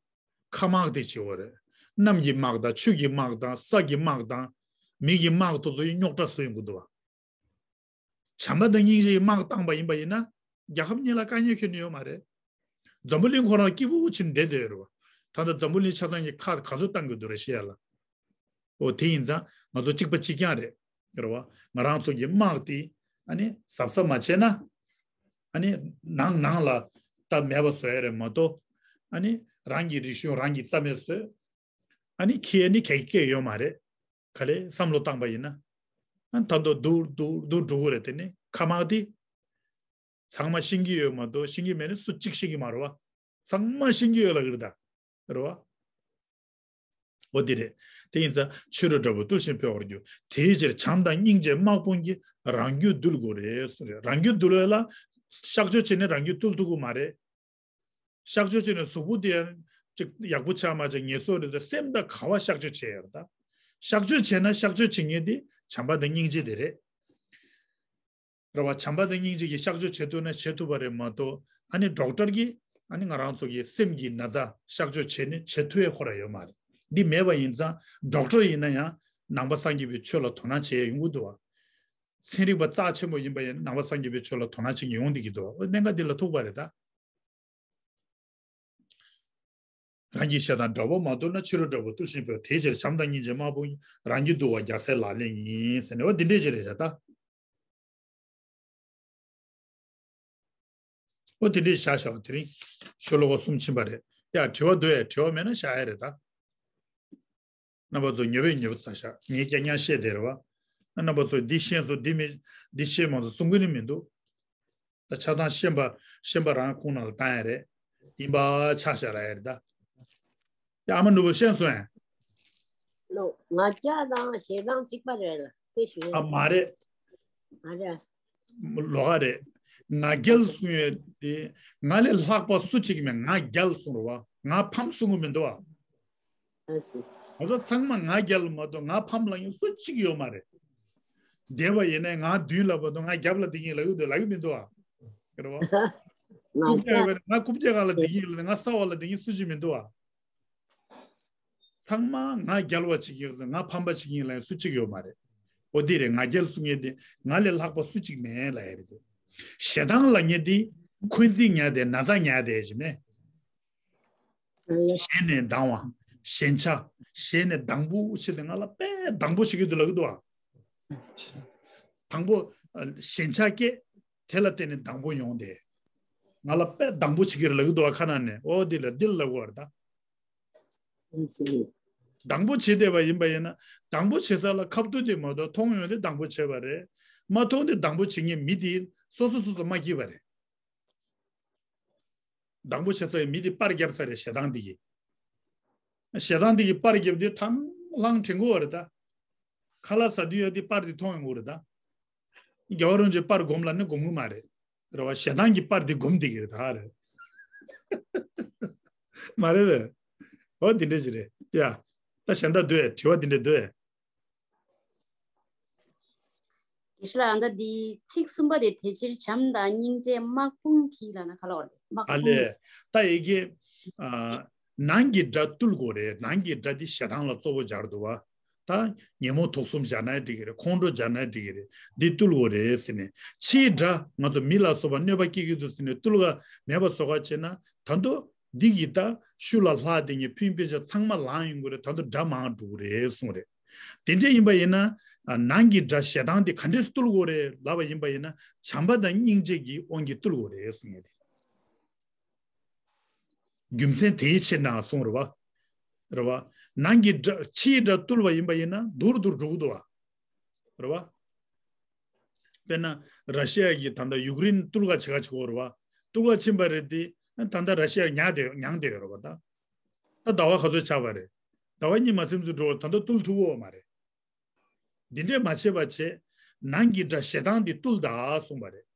ཁ་དམག་དེ་བྱེད་དགོས་རེད། གནམ་གྱི་དམག་དང་ཆུ་གི་དམག་དང་ས་གི་དམག་དང་། མི་གི་དམག་དེ་ཚོ་ཡི་རྙོག་དྲ་བཟོ་ཡོང་གི་འདུག་བ། བྱམས་པ་དང་སྙིང་རྗེ་ཡི་དམག་བཏང་པ་ཡིན་པ་ཡིན་ན། རྒྱལ་ཁབ་གཉིས་ལ་དཀའ་ངལ་ཁྱོན་ནས་ཡོད་མ་རེད། འཛམ་བུ་གླིང་ཁོ་རང་སྐྱིད་པོ་ཕྱིན་བསྡད་བསྡད་ཡོད་རེད་བ། ད་ལྟ་འཛམ་བུ་གླིང་ཆ་ཚང་གི་ཁ་ག་ཚོད་བཏང་གི་འདུག་ར་ཤི་ཡ་ལ། འོ་དེ་ཡིན་ཙང་ང་ཚོ་གཅིག་པ་གཅིག་རྐྱང་རེད། རེད་བ། ང་རང་ཚོ་གི་དམག་དེ་ཨ་ནི་གཟབ་གཟབ་མ་བྱས་ན། ཨ་ནི་ནང་ནང་ལ་སྟབས་མེད་པ་བཟོ་ཡ་རེད་མ་གཏོགས། ཨ་ནི་རང་གི་རིག་གཞུང་རང་གིས་རྩ་མེད་བཟོས། ཨ་ནི་ཁྱེད་ནི་ག་གེ་སྐྱེ་ཡོད་མ་རེད། ག་ལེ་བསམ་བློ་བཏང་པ་ཡིན་ན། ཨ་ད་དུང་སྡུག་སྡུག་སྡུག་འགྲོ་གི་རེད། དེ་ནི་ཁ་དམག་དེ། ཚང་མ་ཤེས་ཀྱི་ཡོད་མ་གཏོགས། ཤེས་ཀྱི་མེད་ན་སུ་གཅིག་ཤེས་ཀྱི་མ་རེད་བ། ཚང་མ་ཤེས་ཀྱི་ཡོད་ལབ་ཀྱི་རེད་ད། རེད་བ། འོ་དེ་རེད། དེ་ཡིན་ཙང་ཕྱི་རོལ་དགྲ་བོ་བཏུལ་ཞིང་འཕེལ་བར་འགྱུར། དེའི་ཕྱིར་བྱམས་དང་སྙིང་རྗེ་དམག་དཔུང་གིས། རང་རྒྱུད་འདུལ་དགོས་རེད་ཟེར་རེད། རང་རྒྱུད་འདུལ་བ་ལ་གཤག་བཅོས་བྱས་ནས་རང་རྒྱུད་འདུལ་ཐུབ་ཀྱི་མ་རེད། གཤག་བཅོས་བྱས་ནས་གཟུགས་པོ་དེ་ཡང་ཅིག་ཡག་པོ་ཆགས་མ་ཆགས་ངེས་སོ་རེད་དེ། སེམས་དང་ག་བ་གཤག་བཅོས་བྱས་ཡོད་རེད་ད། གཤག་བཅོས་བྱས་ན་གཤག་བཅོས་བྱེད་མཁན་དེ་བྱམས་པ་དང་སྙིང་རྗེ་དེ་རེད། རེད་བ། བྱམས་པ་དང་སྙིང་རྗེ་གིས་གཤག་བཅོས་བྱེད་ཐུབ་ན་བྱེད་ཐུབ་པ་རེད་མ་གཏོགས། ཨ་ནི་ཌོག་ཊར་གྱིས་ཨ་ནི་ང་རང་ཚོ་གི་སེམས་ཀྱི་ན་ཚ་གཤག་བཅོས་བྱས་ནས་བྱེད་ཐུབ་ཡས་ཁོ་རང་ཡོད་མ་རེད། འདི་མེད་པ་ཡིན་ཙང་ཌོག་ཊར་ཡིན་ན་ཡང་ནང་པ་སངས་རྒྱས་པའི་ཆོས་ལ་དོ་སྣང་བྱེད་ཡས་ཡོང་གི་འདུག་བ། ཚན་རིག་པ་རྩ་ཆེན་པོ་ཡིན་པ་ཡིན་ན་ནང་པ་སངས་རྒྱས་པའི་ཆོས་ལ་དོ་སྣང་བྱེད་མཁན་ཡོང་བསྡད་ཀྱི་འདུག་བ། གནད་འགག་འདི་ལ་ཐུག་པ་རེད་ད། རང་གི་ཞེ་སྡང་དགྲ་བོ་མ་བཏུལ་ན། ཕྱི་རོལ་དགྲ་བོ་བཏུལ་ཞིང་འཕེལ། དེའི་ཕྱིར་བྱམས་དང་སྙིང་རྗེ་དམག་དཔུང་གིས། རང་རྒྱུད་འདུལ་བ་རྒྱལ་སྲས་ལག་ལེན་ཡིན་ཟེར་ནས། འོ་དེ་འདྲས་ཅིག་རེད་ཤག་ད། འོ་དེ་འདྲས་བཞག་བཞག་དེ་རིང་ཤོ་ལོ་ཀ་གསུམ་ཕྱིན་པ་རེད། ཡ་དྲི་བ་འདུག་ཡ། དྲི་བ་མེད་ན་བཞག་ཡ་རེད་ད། རྣམ་པ་ཚོ་ཉོབ་པས་ཉོབ་ཚ་ཤག་ངས་ཀྱང་ཉག་བཤད་བསྡད་རེད་བ། རྣམ་པ་ཚོས་འདི་ཤེས་སོང་འདི་མི་འདི་ཤེས་མ་སོང་གསུང་གི་ནི་མི་འདུག་ད་ཆ་ཚང་ཤེས་པ་ཤེས་པ་རང་ཁོང་ནང་ལ་བཏང་ཡ་རེད། ཡིན་པ་ཆ་བཞག་ལ་ཡ་རེད་ད། ཡ་ཨ་མ་ནོར་བུ་ཤེས་སོང་ངས། ལོ། ང་རྒྱལ་དང་ཞེ་སྡང་གཅིག་པ་རེད་ལ་དེ་ཞུ་ཡ། ཨ་མ་རེད། མ་རེད། ལོགས་ཀ་རེད། ང་རྒྱལ་གསུང་ཡས་དེ་ང་ལས་ལྷག་པ་སུ་གཅིག་མེད། ང་རྒྱལ་གསུང་རོ་བ། ང་ཕམ་གསུང་གི་མི་འདུག་བ། ཨ་སི། ང་ཚོ་ཚང་མ་ང་རྒྱལ་མ་གཏོགས་ང་ཕམ་ལབ་མཁན་སུ་གཅིག་ཡོད་མ་རེད། བསྡད་པ་ཡིན་ན་ང་མདུན་ལ་བ་དང་ང་རྒྱབ་ལ་བསྡད་མཁན་ལབ་ཀྱི་འདུག་ལབ་ཀྱི་མི་འདུག་ཨ། རེད་བ། ང་རྐུབ་བཀྱག་རྒྱལ་ཡོད་པ་ན་ང་རྐུབ་བཀྱག་སྒང་ལ་བསྡད་མཁན་ལབ་ན་ང་ས་འོག་ལ་བསྡད་མཁན་སུ་གཅིག་མི་འདུག་ཨ། ཚང་མ་ང་རྒྱལ་བ་བྱེད་ཀྱི་ཡོད་ང་ཕམ་པ་བྱེད་ཀྱི་ཡིན་ལབ་མཁན་སུ་གཅིག་ཡོད་མ་རེད། འོ་དེ་རེད། ང་རྒྱལ་གསུང་མཁན་དེ་ང་ལས་ལྷག་པ་སུ་གཅིག་མེད་ལབ་ཡ་རེད། ཞེ་སྡང་ལབ་མཁན་དེ་འཁོན་འཛིན་ཉར་བསྡད་ན་ཚ་ཉར་བསྡད་ཅིག་མེད། ཞེན་ནས་སྡང་བ། ཞེན་ཆགས། ཞེན་ནས་སྡང་པོ་བྱེད་དེ་ང་ལ་དཔེ་སྡང་པོ་བྱེད་ཀྱི་འདུག་ལབ་ཀྱི་འདུག་བ། དང་པོ། ཨ། ཞེན་ཆགས་སྐྱེས། དེ་ལ་བརྟེན་ནས་སྡང་པོ་ཡོང་སྟེ། ང་ལ་དཔེ་སྡང་པོ་བྱེད་ཀྱི་རེད་ལབ་ཀྱི་འདུག་བ། ཁ་ནང་ནས་འོ་འདི་ལ་འདི་ལ་ལབ་དགོས་རེད་ད། སྡང་པོ་བྱེད་བསྡད་པ་ཡིན་པ་ཡིན་ན་སྡང་པོ་བྱེད་ས་ལ་ཁ་ཐུག་དེ་མ་གཏོགས་མཐོང་ཡོང་དུས་སྡང་པོ་བྱེད་པ་རེད། མ་མཐོང་དུས་སྡང་པོ་བྱེད་མཁན་མི་དེ་སོ་སོ་སོ་སོ་མ་སྐྱིད་པ་རེད། སྡང་པོ་བྱེད་ས་ཡི་མི་དེ་པར་བརྒྱབ་ས་རེད་ཞེ་སྡང་དེ་གིས། ཞེ་སྡང་དེ་གིས་པར་བརྒྱབ་དུས་ཐང་ལྷང་དྲན་གྱི་ཡོད་རེད་ད། ཁ་ལག་ཟ་དུས་ཡ་དེ་པར་དེ་མཐོང་ཡོང་གི་རེད་ད། རྒྱལ་བ་རིན་པོ་ཆེ་པར་སྒོམ་ལབ་ནི་སྒོམ་གྱི་མ་རེད། རེད་བ། ཞེ་སྡང་གི་པར་དེ་སྒོམ་བསྡད་ཀྱི་རེད་ད་རེད། མ་རེད་པས། འོ་དེ་འདྲ་ཞིག་རེད་ཡ། ད་གཞན་དག་འདུག་ཡ། དྲི་བ་དེ་འདྲ་འདུག་ཡ། དགེ་བཤེས་ལགས། ཨ་ད་འདི་ཚིག་གསུམ་པ་དེ་དེ་ཕྱིར་བྱམས་དང་སྙིང་རྗེ་དམག་དཔུང་གིས་ལབ་ན་ག་ལ་བ་རེད། དམག་ཨ་དཔུང་ལས། ད་ཡི་གེ་ཨ། ནང་གི་དགྲ་བཏུལ་དགོས་རེད། ནང་གི་དགྲ་དེ་ཞེ་སྡང་ལ་གཙོ་བོ་སྦྱར་འདུག་བ། ད་ཉོན་མོངས་དུག་གསུམ་སྦྱར་ན་འགྲིག་གི་རེད། ཁོང་ཁྲོ་སྦྱར་ན་འགྲིག་གི་རེད། འདི་བཏུལ་དགོས་རེད་ཟེར་ནས། ཕྱིའི་དགྲ་ང་ཚོ་མི་ལ་སོགས་པ་གནོད་པ་སྐྱེལ་གྱི་འདུག་ཟེར་ནས་བཏུལ་ག་མེད་པ་བཟོ་ག་བྱས་ན་ད་དུང་འདི་གི་ད་ཤུལ་ལ་ལྷག་བསྡད་མཁན་ཕན་ཡོན་ཕན་ཆད་ཚང་མ་ལངས་ཡོང་གི་རེད། ད་དུང་དགྲ་མང་འགྲོ་གི་རེད་གསུངས་རེད། དེ་འདྲ་ཡིན་པ་ཡིན་ན། ནང་གི་དགྲ་ཞེ་སྡང་དེ་ག་འདྲས་བཏུལ་དགོས་རེད་ལབ་པ་ཡིན་པ་ཡིན་ན། བྱམས་པ་དང་སྙིང་རྗེ་གི་དབང་གིས་བཏུལ་དགོས་རེད་གསུངས་ཡོད་དེ། རྒྱུ་མཚན་དེའི་ཕྱིར་ན་གསུངས་རེད་བ། རེད་བ། ནང་གི་དགྲ་ཕྱིའི་དགྲ་བཏུལ་བ་ཡིན་པ་ཡིན་ན་མདོར་བསྡུས་འགྲོ་གི་འདུག་བ། རེད་བ། དཔེར་ན་ར་ཤི་ཡ་གིས་ད་ལྟ་ཡུཀ་རེན་བཏུལ་ག་བྱེད་ག་བྱེད་ཀྱི་ཡོད་རེད་བ། བཏུལ་ག་ཕྱིན་པ་རེད་དེ། ད་ལྟ་ར་ཤི་ཡ་ཉག་དེ་མྱངས་བསྡད་ཡོད་རེད་བ་ད། ད་ཟླ་བ་ག་ཚོད་ཆགས་པ་རེད། ཟླ་བ་གཉིས་མ་ཟིན་ཙམ་འགྲོ་བར་ད་ལྟ་བཏུལ་ཐུབ་ཀྱི་ཡོད་མ་རེད། འདི་འདྲས་མ་བྱེད་པ་བྱས། ནང་གི་དགྲ་ཞེ་སྡང་འདི་བཏུལ་དང་གསུངས་པ་རེད།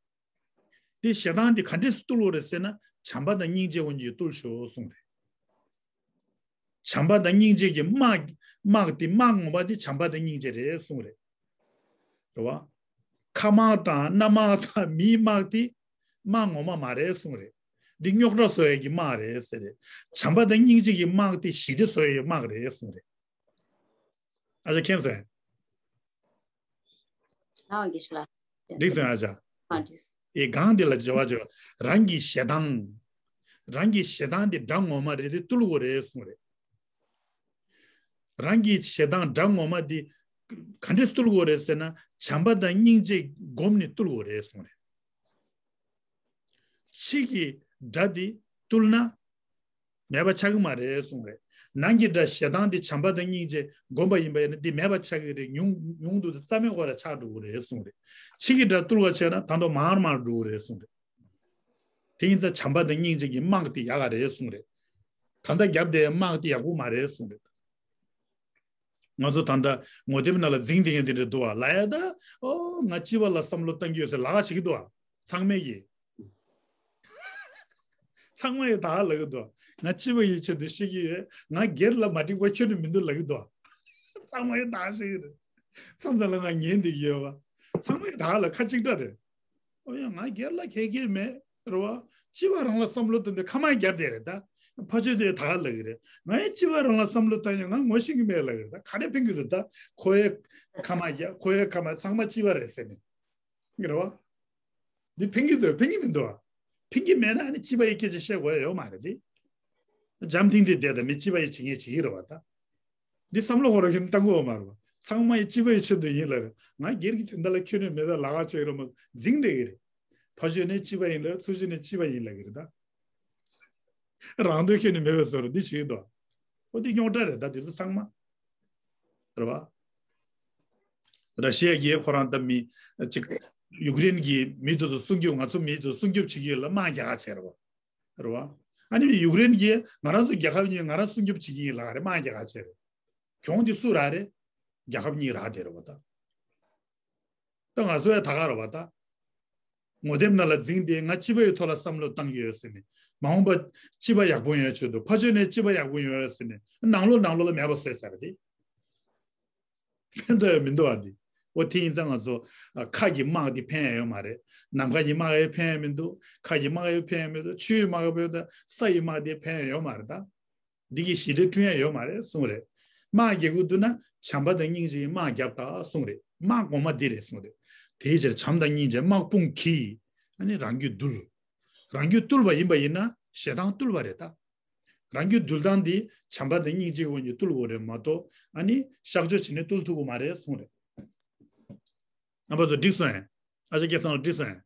དེ་ཞེ་སྡང་འདི་ག་འདྲས་སུ་བཏུལ་དགོས་རེད་ཟེར་ན། བྱམས་པ་དང་སྙིང་རྗེ་དབང་གིས་བཏུལ་ཤོག་གསུངས་རེད། བྱམས་པ་དང་སྙིང་རྗེ་གི་དམག་དམག་དེ་དམག་ངོ་མ་དེ་བྱམས་པ་དང་སྙིང་རྗེ་རེད་གསུངས་རེད། རེད་བ། ཁ་དམག་དང་སྣ་དམག་དང་མིའི་དམག་དེ་དམག་ངོ་མ་མ་རེད་གསུངས་རེད། འདི་རྙོག་དྲ་བཟོ་ཡས་ཀྱི་དམག་རེད་ཟེར་རེད། བྱམས་པ་དང་སྙིང་རྗེ་གི་དམག་དེ་ཞི་བདེ་བཟོ་ཡས་ཀྱི་དམག་རེད་གསུངས་རེད། ཨ་ཅག་མཁྱེན་སོང་། ཨ་དགེ་བཤེས་ལགས། འགྲིག་སོང་ཨ་ཅག་ཨ་འགྲིག་སོང་། ཨེ་གང་འདི་ལ་བྱ་བ་བྱོས། རང་གི་ཞེ་སྡང་། རང་གི་ཞེ་སྡང་འདི་དགྲ་ངོ་མ་རེད་དེ་བཏུལ་དགོས་རེད་གསུངས་རེད། རང་གི་ཞེ་སྡང་དགྲ་ངོ་མ་འདི་ག་འདྲས་བཏུལ་དགོས་རེད་ཟེར་ན། བྱམས་པ་དང་སྙིང་རྗེ་བསྒོམས་ནས་བཏུལ་དགོས་རེད་གསུངས་རེད། ཕྱི་གི་དགྲ་འདི་བཏུལ་ན་མེད་པ་ཆགས་ཀྱི་མ་རེད་གསུངས་རེད། ནང་གི་དགྲ་ཞེ་སྡང་འདི་བྱམས་པ་དང་སྙིང་རྗེ་བསྒོམས་པ་ཡིན་པ་ཡིན་ན་འདི་མེད་པ་ཆགས་ཀྱི་རེད། ཉུང་ཉུང་དུ་རྩ་མེད་སྐོར་ལ་ཆགས་འགྲོ་གི་རེད་གསུངས་རེད། ཕྱི་གི་དགྲ་བཏུལ་བ་བྱས་ན་ད་དུང་མང་རུ་མང་རུ་འགྲོ་གི་རེད་གསུངས་རེད། དེ་ཡིན་ཙང་བྱམས་པ་དང་སྙིང་རྗེ་གི་དམག་དེ་ཡག་ག་རེད་གསུངས་རེད། ད་ལྟ་རྒྱབ་དེ་དམག་དེ་ཡག་པོ་མ་རེད་གསུངས་རེད། ང་ཚོ་ད་ལྟ་ངོ་དེབ་ནང་ལ་འཛིང་དེ་ངས་དེ་འདྲ་འདུག་བ་ལ་ཡ་ད། ཨོ་ང་སྤྱི་པ་ལ་བསམ་བློ་བཏང་གི་ཡོད་ཟེར་ལ་ག་བྱེད་ཀྱི་འདུག་བ། ཚང་མས་ཀྱི། ཚང་མ་ཡི་ད་ག་ལབ་ཀྱི་འདུག་ང་སྤྱི་པ་ཡི་ཆེད་དུ་ཤི་གི་ཡོད། ང་སྒེར་ལ་མ་འགྲིག་པ་ཁྱོན་ནས་མི་འདུག་ལབ་ཀྱི་འདུག་ཚང་མ་ཡི་ད་ག་ཤི་གི་རེད། མཚམས་མཚམས་ལ་ང་ཉན་བསྡད་ཀྱི་ཡོད་བ། ཚང་མ་ཡི་ད་ག་ལ་ཁ་གཅིག་གྲགས་རེད། ཨོ་ཡ་ང་སྒེར་ལ་གལ་གལ་མེད་རེད་བ། སྤྱི་པ་རང་ལ་བསམ་བློ་བཏང་དུས་ཁ་མ་རྒྱབ་བསྡད་རེད་ད། ཕ་ཆོས་དེ་ད་ག་ལབ་ཀྱི་རེད། ང་ཡི་སྤྱི་པ་རང་ལ་བསམ་བློ་བཏང་ཡ་ང་ངོ་ཤེས་ཀྱི་མེད་ལབ་ཀྱི་རེད་ད། ག་རེ་ཕན་གྱི་འདུག་ད། ཁོ་ཡི་ཁ་མ་རྒྱབ་ཁོ་ཡི་ཁ་མ་ཚང་མ་སྤྱི་པ་རེད་ཟེར་ནས། རེད་བ། འདི་ཕན་གྱི་འདུག་ཕན་གྱི་མི་འདུག་བ། ཕན་གྱི་མེད་ན་ཨ་ནི་སྤྱི་པ་ཡི་སྐད་ཆ་བཤད་དགོས་ཡ་ཡོད་མ་རེད་དེ། འཇམ་ཐིང་ཐིང་བསྡད་དང་མི་སྤྱི་པ་ཡི་བྱེད་ངན་བྱེད་ཀྱི་རེད་བ་ད། འདི་བསམ་བློ་ཁོ་རང་ཁྱོན་བཏང་དགོས་ཡོད་མ་རེད་བ། ཚང་མ་ཡི་སྤྱི་པ་ཡི་ཆེད་དུ་ཡིན་ལབ་རེད། ང་སྒེར་གྱི་དོན་དག་ལ་ཁྱོན་ནས་མེད་ད་ལ་ག་བྱེད་ཀྱི་རེད་མ་འཛིང་བསྡད་ཀྱི་རེད། ཕ་ཆོས་ནས་སྤྱི་པ་ཡིན་ལབ་རེད། ཚུར་ཆོས་ནས་སྤྱི་པ་ཡིན་ལབ་ཀྱི་རེད་ད། རང་དོན་ཁྱོན་ནས་མེད་པའི་བཟོ་འདྲ་འདི་བྱེད་ཀྱི་འདུག་ཨོ་འདི་རྙོག་དྲ་རེད་ད་དེ་ཚོ་ཚང་མ། རེད་བ། ར་ཤི་ཡ་གིས་ཁོ་རང་ད་མི་གཅིག་ཡུཀ་རེན་གྱི་མི་དེ་ཚོ་སྲུང་སྐྱོབ་ང་ཚོ་མི་དེ་ཚོ་སྲུང་སྐྱོབ་བྱེད་ཀྱི་ཡོད་ལ་དམག་རྒྱག་ག་བྱས་རེད་བ། རེད་བ། ཨ་ནི་ཡུཀ་རེན་གྱིས་ང་རང་ཚོ་རྒྱལ་ཁབ་གཉིས་ང་རང་སྲུང་སྐྱོབ་བྱེད་ཀྱི་ཡིན་ལབ་རེད་དམག་རྒྱག་ག་བྱས་རེད། གྱོང་དེ་སུ་རག་རེད། རྒྱལ་ཁབ་གཉིས་རག་བསྡད་རེད་བ་ད། ད་ང་ཚོ་ཡ་ད་ག་རེད་བ་ད། ངོ་དེབ་ནང་ལ་འཛིང་སྟེ་ང་སྤྱི་པའི་ཐོག་ལ་བསམ་བློ་བཏང་གི་ཡོད་ཟེར་ནས། མ་འོངས་པ་སྤྱི་པ་ཡག་པོ་ཡོང་ཆེད་དུ་ཕ་ཆོས་ནས་སྤྱི་པ་ཡག་པོ་ཡོང་ཡོད་ཟེར་ནས་ནང་ལོགས་ནང་ལོགས་ལ་མེད་པ་བཟོས་ཚར་རེད་དེ། ཕན་ཐོགས་ཡ་མི་འདུག་ཨ་འདི། འོ་དེ་ཡིན་ཙང་ང་ཚོ་ཨ་ཁ་གི་དམག་འདི་ཕན་ཡ་ཡོད་མ་རེད། ནམ་མཁའ་གི་དམག་ཡ་ཕན་ཡ་མི་འདུག་ཁ་གི་དམག་ཡ་ཕན་ཡ་མི་འདུག་ཆུའི་དམག་ཡ་ཕན་ཡ་ས་ཡི་དམག་འདི་ཕན་ཡ་ཡོད་མ་རེད་ད། འདི་གིས་ཞི་བདེ་བསྐྲུན་ཡ་ཡོད་མ་རེད་གསུངས་རེད། དམག་རྒྱག་གི་འདུག་ན་བྱམས་པ་དང་སྙིང་རྗེ་ཡིས་དམག་རྒྱབ་དང་གསུངས་རེད། དམག་གོང་མ་འདི་རེད་གསུངས་རེད། དེའི་ཕྱིར་བྱམས་དང་སྙིང་རྗེ་དམག་དཔུང་གིས་ཨ་ནི་རང་རྒྱུད་འདུལ། རང་རྒྱུད་བཏུལ་བ་ཡིན་པ་ཡིན་ན་ཞེ་སྡང་བཏུལ་བ་རེད་ད། རང་རྒྱུད་འདུལ་སྟངས་འདི་བྱམས་པ་དང་སྙིང་རྗེའི་དབང་གིས་བཏུལ་དགོས་རེད་མ་གཏོགས་ཨ་ནི་གཤག་བཅོས་བྱས་ནས་བཏུལ་ཐུབ་ཀྱི་མ་རེད་གསུངས་རེད། རྣམ་པ་ཚོ་འགྲིག་སོང་ངས། ཨ་ཅག་སྐལ་བཟང་ལགས་འགྲིག་སོང་ངས།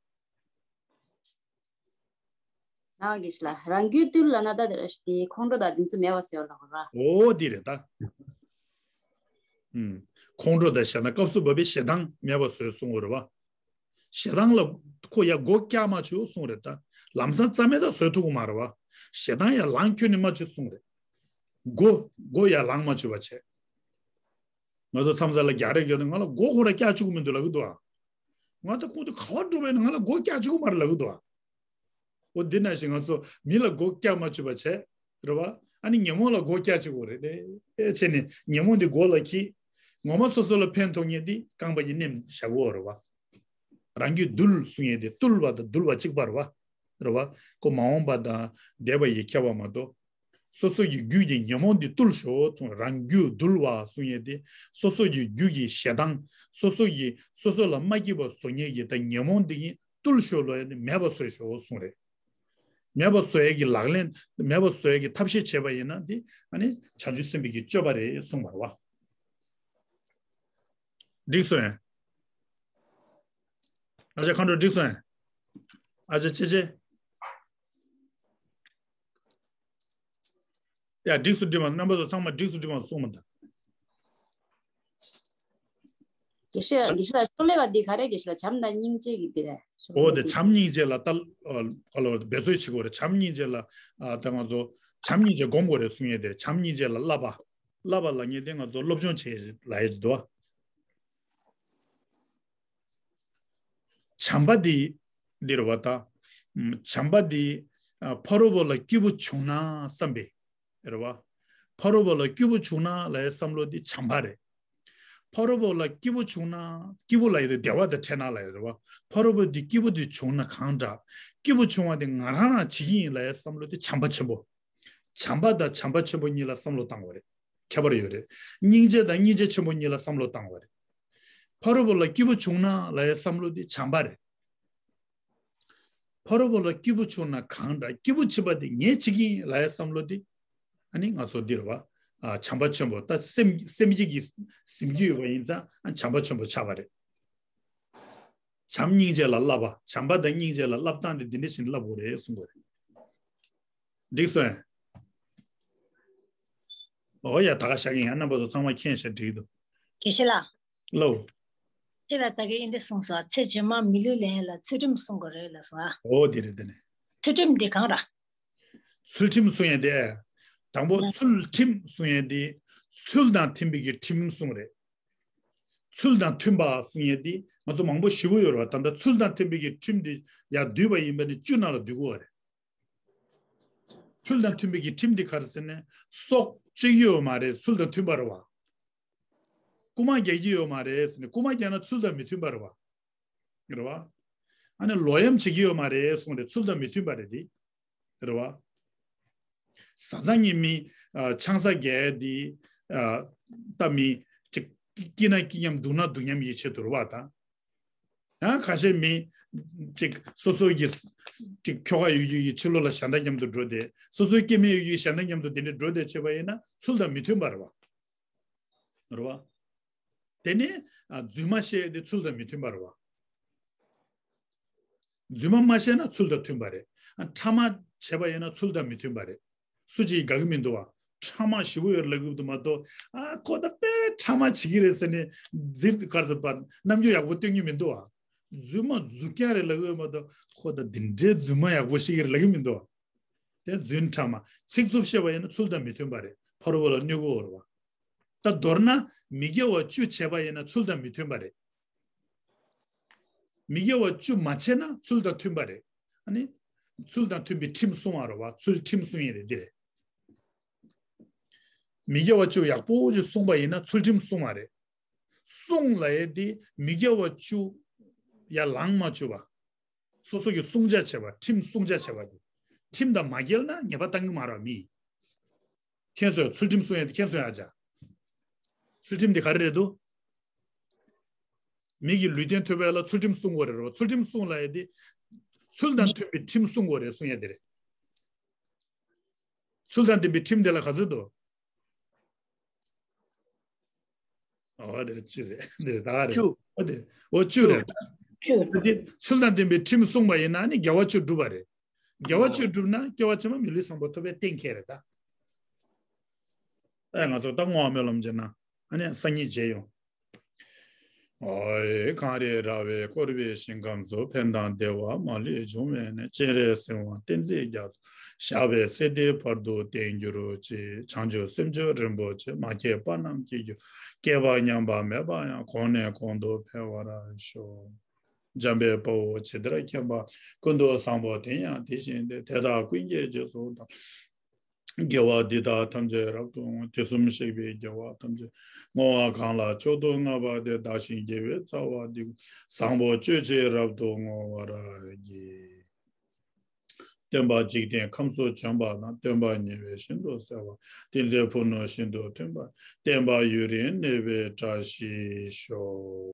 ནང་གི་ཞིག་ལ་རང་རྒྱུད་བཏུལ་ལབ་ན་ད་དེ་ཁོང་ཁྲོ་དང་དེ་ཚོ་མེད་པ་ཟེར་བ་ལ་གོ་ར། ཨོ་དེ་རེད་ད། ཨུམ། ཁོང་ཁྲོ་དང་ཞེ་སྡང་སྐབས་སུ་བབ་པའི་ཞེ་སྡང་མེད་པ་བཟོས་གསུང་གི་རེད་བ། ཞེ་སྡང་ལ་ཁོ་ཡ་མགོ་བཀྱག་མ་བཅུག་གསུང་རེད་ད། ལམ་སང་རྩ་མེད་ད་བཟོས་ཐུབ་ཀྱི་མ་རེད་བ། ཞེ་སྡང་ཡ་ལངས་ཁྱོན་ནས་མ་བཅུག་གསུང་རེད། མགོ་མགོ་ཡ་ལངས་མ་བཅུག་པ་བྱས། ང་ཚོ་མཚམས་མཚམས་ལ་རྒྱག་རེས་རྒྱག་དུས་ང་ལ་མགོ་ཁོ་ར་བཀྱག་བཅུག་གི་མི་འདུག་ལབ་ཀྱི་འདུག་ཨ། ང་ད་ཁོང་ཚོ་ག་བ་འགྲོ་བས་ན་ང་ལ་མགོ་བཀྱག་བཅུག་གི་མ་རེད་ལབ་ཀྱི་འདུག་ཨ། འོ་འདི་ནང་བཞིན་ང་ཚོ་མི་ལ་མགོ་བཀྱག་མ་བཅུག་པ་བྱས། རེད་བ། ཨ་ནི་ཉོན་མོངས་ལ་མགོ་བཀྱག་བཅུག་དགོས་རེད་དེ་བྱས་ནས་ཉོན་མོངས་འདི་མགོ་ལ་འཁྱེར། ངོ་མ་སོ་སོ་ལ་ཕན་ཐོགས་མཁན་འདི་རྐང་པ་གཉིས་མནན་བཞག་དགོས་རེད་བ། རང་རྒྱུད་འདུལ་གསུང་ཡས་དེ་བཏུལ་བ་དང་འདུལ་བ་གཅིག་པ་རེད་བ། རེད་བ། ཁོ་མ་འོངས་པ་དང་འདས་པ་ཡི་ཁྱད་པར་མ་གཏོགས། སོ་སོ་ཡི་རྒྱུད་ཀྱི་ཉོན་མོངས་འདི་བཏུལ་ཤོག་གསུངས། རང་རྒྱུད་འདུལ་བ་གསུང་ཡས་དེ། སོ་སོ་ཡི་རྒྱུད་ཀྱི་ཞེ་སྡང་། སོ་སོ་ཡི་སོ་སོ་ལ་མ་སྐྱིད་པ་བཟོ་མཁན་གྱི་ད་ཉོན་མོངས་འདི་ཉིད་བཏུལ་ཤོག་ལབ་ཡས་དེ་མེད་པ་བཟོས་ཤོག་གསུངས་རེད། མེད་པ་བཟོ་ཡས་ཀྱི་ལག་ལེན། མེད་པ་བཟོ་ཡས་ཀྱི་ཐབས་ཤེས་བྱས་པ་ཡིན་ན་དེ་ཨ་ནི་བྱང་ཆུབ་སེམས་དཔའི་གི་སྤྱོད་པ་རེད་གསུངས་པ་རེད་བ། འགྲིག་སོང་ངས། ཨ་ཅག་མཁའ་འགྲོ་འགྲིག་སོང་ངས། ཨ་ཅག་ཅེ་ཅེ། ཡ་འགྲིག་སོང་འགྲིག་མ་རྣམ་པ་ཚོ་ཚང་མ་འགྲིག་སོང་འགྲིག་མ་གསུངས་མ་ད། དགེ་བཤེས་དགེ་བཤེས་ལགས་ཤོག་ལེ་བ་འདི་ག་རེ་དགེ་བཤེས་ལགས་བྱམས་དང་སྙིང་རྗེ་གི་འདི་རེད། ཨོ་དེ་བྱམས་སྙིང་རྗེ་ལ་ལྟ་ཨ་ལ་འབད་རྩོལ་བྱེད་དགོས་རེད། བྱམས་སྙིང་རྗེ་ལ་ཨ་ད་ང་ཚོ་བྱམས་སྙིང་རྗེ་སྒོམ་དགོས་རེད་གསུང་ཡས་དེ་རེད། བྱམས་སྙིང་རྗེ་ལ་བསླབ་པ། བསླབ་པ་ལབ་མཁན་དེ་ང་ཚོ་སློབ་སྦྱོང་བྱེད་ལབ་ཡས་ཅིག་འདུག་བ། བྱམས་པ་འདི་འདི་རེད་བ་ད། ཨམ་བྱམས་པ་འདི་ཨ་ཕ་རོལ་པོ་ལ་སྐྱིད་པོ་བྱུང་ན་བསམ་པའི་རེད་བ། ཕ་རོལ་པོ་ལ་སྐྱིད་པོ་བྱུང་ན་ལབ་ཡས་བསམ་བློ་འདི་བྱམས་པ་རེད། ཕ་རོལ་པོ་ལ་སྐྱིད་པོ་བྱུང་ན། སྐྱིད་པོ་ལབ་ཡས་དེ་བདེ་བ་དང་འཕྲད་ན་ལབ་ཡས་རེད་བ། ཕ་རོལ་པོ་འདི་སྐྱིད་པོ་དེ་བྱུང་ན་གང་འདྲ། སྐྱིད་པོ་བྱུང་བ་དེ་ང་རང་རང་བྱེད་ཀྱི་ཡིན་ལབ་ཡས་བསམ་བློ་དེ་བྱམས་པ་ཆེན་པོ། བྱམས་པ་དང་བྱམས་པ་ཆེན་པོ་གཉིས་ལ་བསམ་བློ་བཏང་དགོས་རེད། ཁྱད་པར་ཡོད་རེད། སྙིང་རྗེ་དང་སྙིང་རྗེ་ཆེན་པོ་གཉིས་ལ་བསམ་བློ་བཏང་དགོས་རེད། ཕ་རོལ་པོ་ལ་སྐྱིད་པོ་བྱུང་ན་ལབ་ཡས་བསམ་བློ་དེ་བྱམས་པ་རེད། ཕ་རོལ་པོ་ལ་སྐྱིད་པོ་བྱུང་ན་གང་འདྲ། སྐྱིད་པོ་བྱེད་པ་དེ་ངས་བྱེད་ཀྱི་ཡིན་ལབ་ཡས་བསམ་བློ་དེ་ཨ་ནི་ང་ཚོ་འདི་རེད་བ། ཨ་བྱམས་པ་ཆེན་པོ་ད་སེམས་སེམས་བསྐྱེད་ཀྱི་ཟིན་རྒྱུ་ཡོད་པ་ཡིན་ཙང་ཨ་བྱམས་པ་ཆེན་པོ་ཆགས་པ་རེད། བྱམས་སྙིང་རྗེ་ལ་བསླབ་པ། བྱམས་པ་དང་སྙིང་རྗེ་ལ་བསླབ་སྟངས་དེ་འདི་འདྲ་བྱས་ནས་བསླབ་དགོས་རེད་གསུང་དགོས་རེད། འགྲིག་སོང་ངས། འོ་ཡ་ད་ག་ཤག་ཡིན་ཡ། རྣམ་པ་ཚོ་ཚང་མ་མཁྱེན་ཤག་འགྲིག་འདུག་དགེ་བཤེས་ལགས། ལོ། ཁྱེད་ལ་ད་གིན་འདི་འདྲ་གསུངས་སོང་། ཚེ་རྗེས་མ་མི་ལུས་ལེན་ཡས་ལ་ཚུལ་ཁྲིམས་སྲུང་དགོས་རེད་ལབ་སོང་ཨ། འོ་དེ་རེད་དེ་ནས། ཚུལ་ཁྲིམས་འདི་གང་ར། ཚུལ་ཁྲིམས་གསུང་ཡས་དེ། དང་པོ་ཚུལ་ཁྲིམས་གསུང་ཡས་དེ། ཚུལ་དང་མཐུན་པའི་གི་ཁྲིམས་གསུང་རེད། ཚུལ་དང་མཐུན་པ་གསུང་ཡས་དེ་ང་ཚོ་མང་པོ་ཞེ་པོ་ཡོད་རེད་བ། ད་ལྟ་ཚུལ་དང་མཐུན་པའི་གི་ཁྲིམས་དེ་ཡར་བསྡུས་པ་ཡིན་པ་ནི་བཅུ་ནང་ལ་བསྡུ་དགོས་པ་རེད། ཚུལ་དང་མཐུན་པའི་གི་ཁྲིམས་དེ་ག་རེ་ཟེར་ན། སྲོག་གཅོད་ཀྱི་ཡོད་མ་རེད། ཚུལ་དང་མཐུན་པ་རེད་བ། རྐུ་མ་རྒྱག་གི་ཡོད་མ་རེད་ཟེར་ནས། རྐུ་མ་རྒྱག་ན་ཚུལ་དང་མི་མཐུན་པ་རེད་བ། རེད་བ། ཨ་ནི་ལོག་གཡེམ་བྱེད་ཀྱི་ཡོད་མ་རེད་གསུངས་རེད། ཚུལ་དང་མི་མཐུན་པ་རེད་དེ། རེད་བ། བཟའ་ཚང་གཉིས་མི་ཨ་ཆང་ས་རྒྱག་དེ་ཨ་ད་མི་ཅིག་སྐྱིད་ན་སྐྱིད་མཉམ་སྡུག་ན་སྡུག་མཉམ་ཡིད་ཆེས་དུ་རེད་བ་ད། ཡང་ཁ་ཤས་མི་ཅིག་སོ་སོ་གི་ཅིག་ཁྱོ་ག་ཡོད་རྒྱུ་ཡི་ཕྱི་ལོགས་ལ་གཞན་དག་མཉམ་དུ་འགྲོ་དེ། སོ་སོའི་སྐྱེ་དམན་ཡོད་རྒྱུ་ཡི་གཞན་དག་མཉམ་དུ་དེ་འདྲ་འགྲོ་དེ་བྱས་པ་ཡིན་ན་ཚུལ་དང་མི་མཐུན་པ་རེད་བ། རེད་བ། དེ་ནས་ཨ་རྫུན་མ་བཤད་དེ་ཚུལ་དང་མི་མཐུན་པ་རེད་བ། རྫུན་མ་མ་བཤད་ན་ཚུལ་དང་མཐུན་པ་རེད། ཨ་ཕྲ་མ་བྱས་པ་ཡིན་ན་ཚུལ་དང་མི་མཐུན་པ་རེད། སུ་གཅིག་དགའ་གི་མི་འདུག་བ། ཕྲ་མ་ཞེ་པོ་ཡོད་ལབ་གི་འདུག་མ་གཏོགས། ཨ་ཁོ་ད་དཔེ་ཕྲ་མ་བྱེད་ཀྱི་རེད་ཟེར་ནས་འཛིར་ག་རེ་ཟེར་བ། རྣམ་འགྱུར་ཡག་པོ་སྟོན་གྱི་མི་འདུག་བ། རྫུན་མ་རྫུན་རྐྱང་རེད་ལབ་གི་ཡོད་མ་གཏོགས། ཁོ་ད་འདི་འདྲའི་རྫུན་མ་ཡག་པོ་ཞིག་རེད་ལབ་གི་མི་འདུག་བ། དེ་རྫུན་ཕྲ་མ། ཚིག་རྩུབ་བཤད་པ་ཡིན་ན་ཚུལ་དང་མི་མཐུན་པ་རེད། ཕ་རོལ་པོ་ལ་གནོད་གི་ཡོད་རེད་བ། ད་མདོར་ན་མི་དགེ་བ་བཅུ་བྱས་པ་ཡིན་ན་ཚུལ་དང་མི་མཐུན་པ་རེད། མི་དགེ་བ་བཅུ་མ་བྱས་ན་ཚུལ་དང་མཐུན་པ་རེད། ཨ་ནི། ཚུལ་དང་མཐུན་པའི་ཁྲིམས་སྲུང་བ་རེད་བ། ཚུལ་ཁྲིམས་སྲུང་ཡས་རེད་འདི་རེད། མི་དགེ་བ་བཅུ་ཡག་པོ་ཅིག་སྲུང་པ་ཡིན་ན་ཚུལ་ཁྲིམས་སྲུང་བ་རེད། སྲུང་ལབ་ཡས་དེ་མི་དགེ་བ་བཅུ་ཡར་ལངས་མ་བཅུག་པ། སོ་སོ་གི་སྲུང་བྱ་བྱེད་པ། ཁྲིམས་སྲུང་བྱ་བྱེད་པ་དེ། ཁྲིམས་དང་མ་འགལ་ན་ཉེས་པ་བཏང་གི་མ་རེད་བ་མི། མཁྱེན་སོང་། ཚུལ་ཁྲིམས་སྲུང་ཡས་དེ་མཁྱེན་སོང་ཡ་ཅག་ཚུལ་ཁྲིམས་དེ་ག་རེ་རེད་འདུག་མི་གི་ལུས་རྟེན་ཐོབ་པ་ལ་ཚུལ་ཁྲིམས་སྲུང་དགོས་རེད་རོ། ཚུལ་ཁྲིམས་སྲུང་ལབ་ཡས་དེ། ཚུལ་དང་མཐུན་པའི་ཁྲིམས་སྲུང་དགོས་རེད་གསུང་ཡས་དེ་རེད། ཚུལ་དང་ལྡན་པའི་ཁྲིམས་དེ་ལ་ག་ཚོད་འདུག་ཨོ་དེ་རེད། གཅིག་རེད། འདི་རེད། ད་རེད། བཅུ། ཨོ་དེ་ཨོ་བཅུ་རེད། བཅུ། དེ་ཚུལ་དང་ལྡན་པའི་ཁྲིམས་སྲུང་བ་ཡིན་ན་ནི་དགེ་བ་བཅུ་འགྲུབ་པ་རེད། དགེ་བ་བཅུ་འགྲུབ་ན་སྐྱེ་བ་ཕྱི་མ་མི་ལུས་བཟང་པོ་ཐོབ་པའི་གཏན་འཁེལ་རེད་ད། ཨེ་ང་ཚོ་ད་བསྔོ་བ་སྨོན་ལམ་བྱས་ན་ཨ་ནི་སང་ཉིན་མཇལ་ཡོང་། ཨོ་ཡེ། གངས་རི་ར་བས་བསྐོར་བའི་ཞིང་ཁམས་སུ། ཕན་དང་བདེ་བ་མ་ལུས་འབྱུང་བའི་གནས། སྤྱན་རས་གཟིགས་དབང་བསྟན་འཛིན་རྒྱ་མཚོ། ཞབས་པད་སྲིད་མཐའི་བར་དུ་བརྟན་གྱུར་ཅིག་བྱང་ཆུབ་སེམས་མཆོག་རིན་པོ་ཆེ། མ་སྐྱེས་པ་རྣམས་སྐྱེ་གྱུར། སྐྱེས་པ་ཉམས་པ་མེད་པ་ཡང་། གོང་ནས་གོང་དུ་འཕེལ་བར་ཤོག་འཇམ་དཔལ་དཔའ་བོས་ཇི་ལྟར་མཁྱེན་པ། ཀུན་ཏུ་བཟང་པོ་དེ་ཡང་དེ་བཞིན་ཏེ། དེ་དག་ཀུན་གྱི་རྗེས་སུ་བདག་དགེ་བ་འདི་དག་ཐམས་ཅད་རབ་ཏུ་བསྔོ། དུས་གསུམ་གཤེགས་པའི་རྒྱལ་བ་ཐམས་ཅད་བསྔོ་བ་གང་ལ་མཆོག་ཏུ་བསྔགས་པ་དེས། བདག་གཞན་དགེ་བའི་རྩ་བ་འདི་ཀུན། བཟང་པོ་སྤྱོད་ཕྱིར་རབ་ཏུ་བསྔོ་བར་བགྱི། སྟོན་པ་འཇིག་རྟེན་ཁམས་སུ་བྱོན་པ་དང་། སྟོན་པ་ཉེ་བའི་ཤིན་ཏུ་གསལ་བ། ཏིང་འཛིན་ཕུ་ནུ་བཞིན་དུ་མཐུན་པ། བསྟན་པ་ཡུན་རིང་གནས་པའི་བཀྲ་ཤིས་ཤོག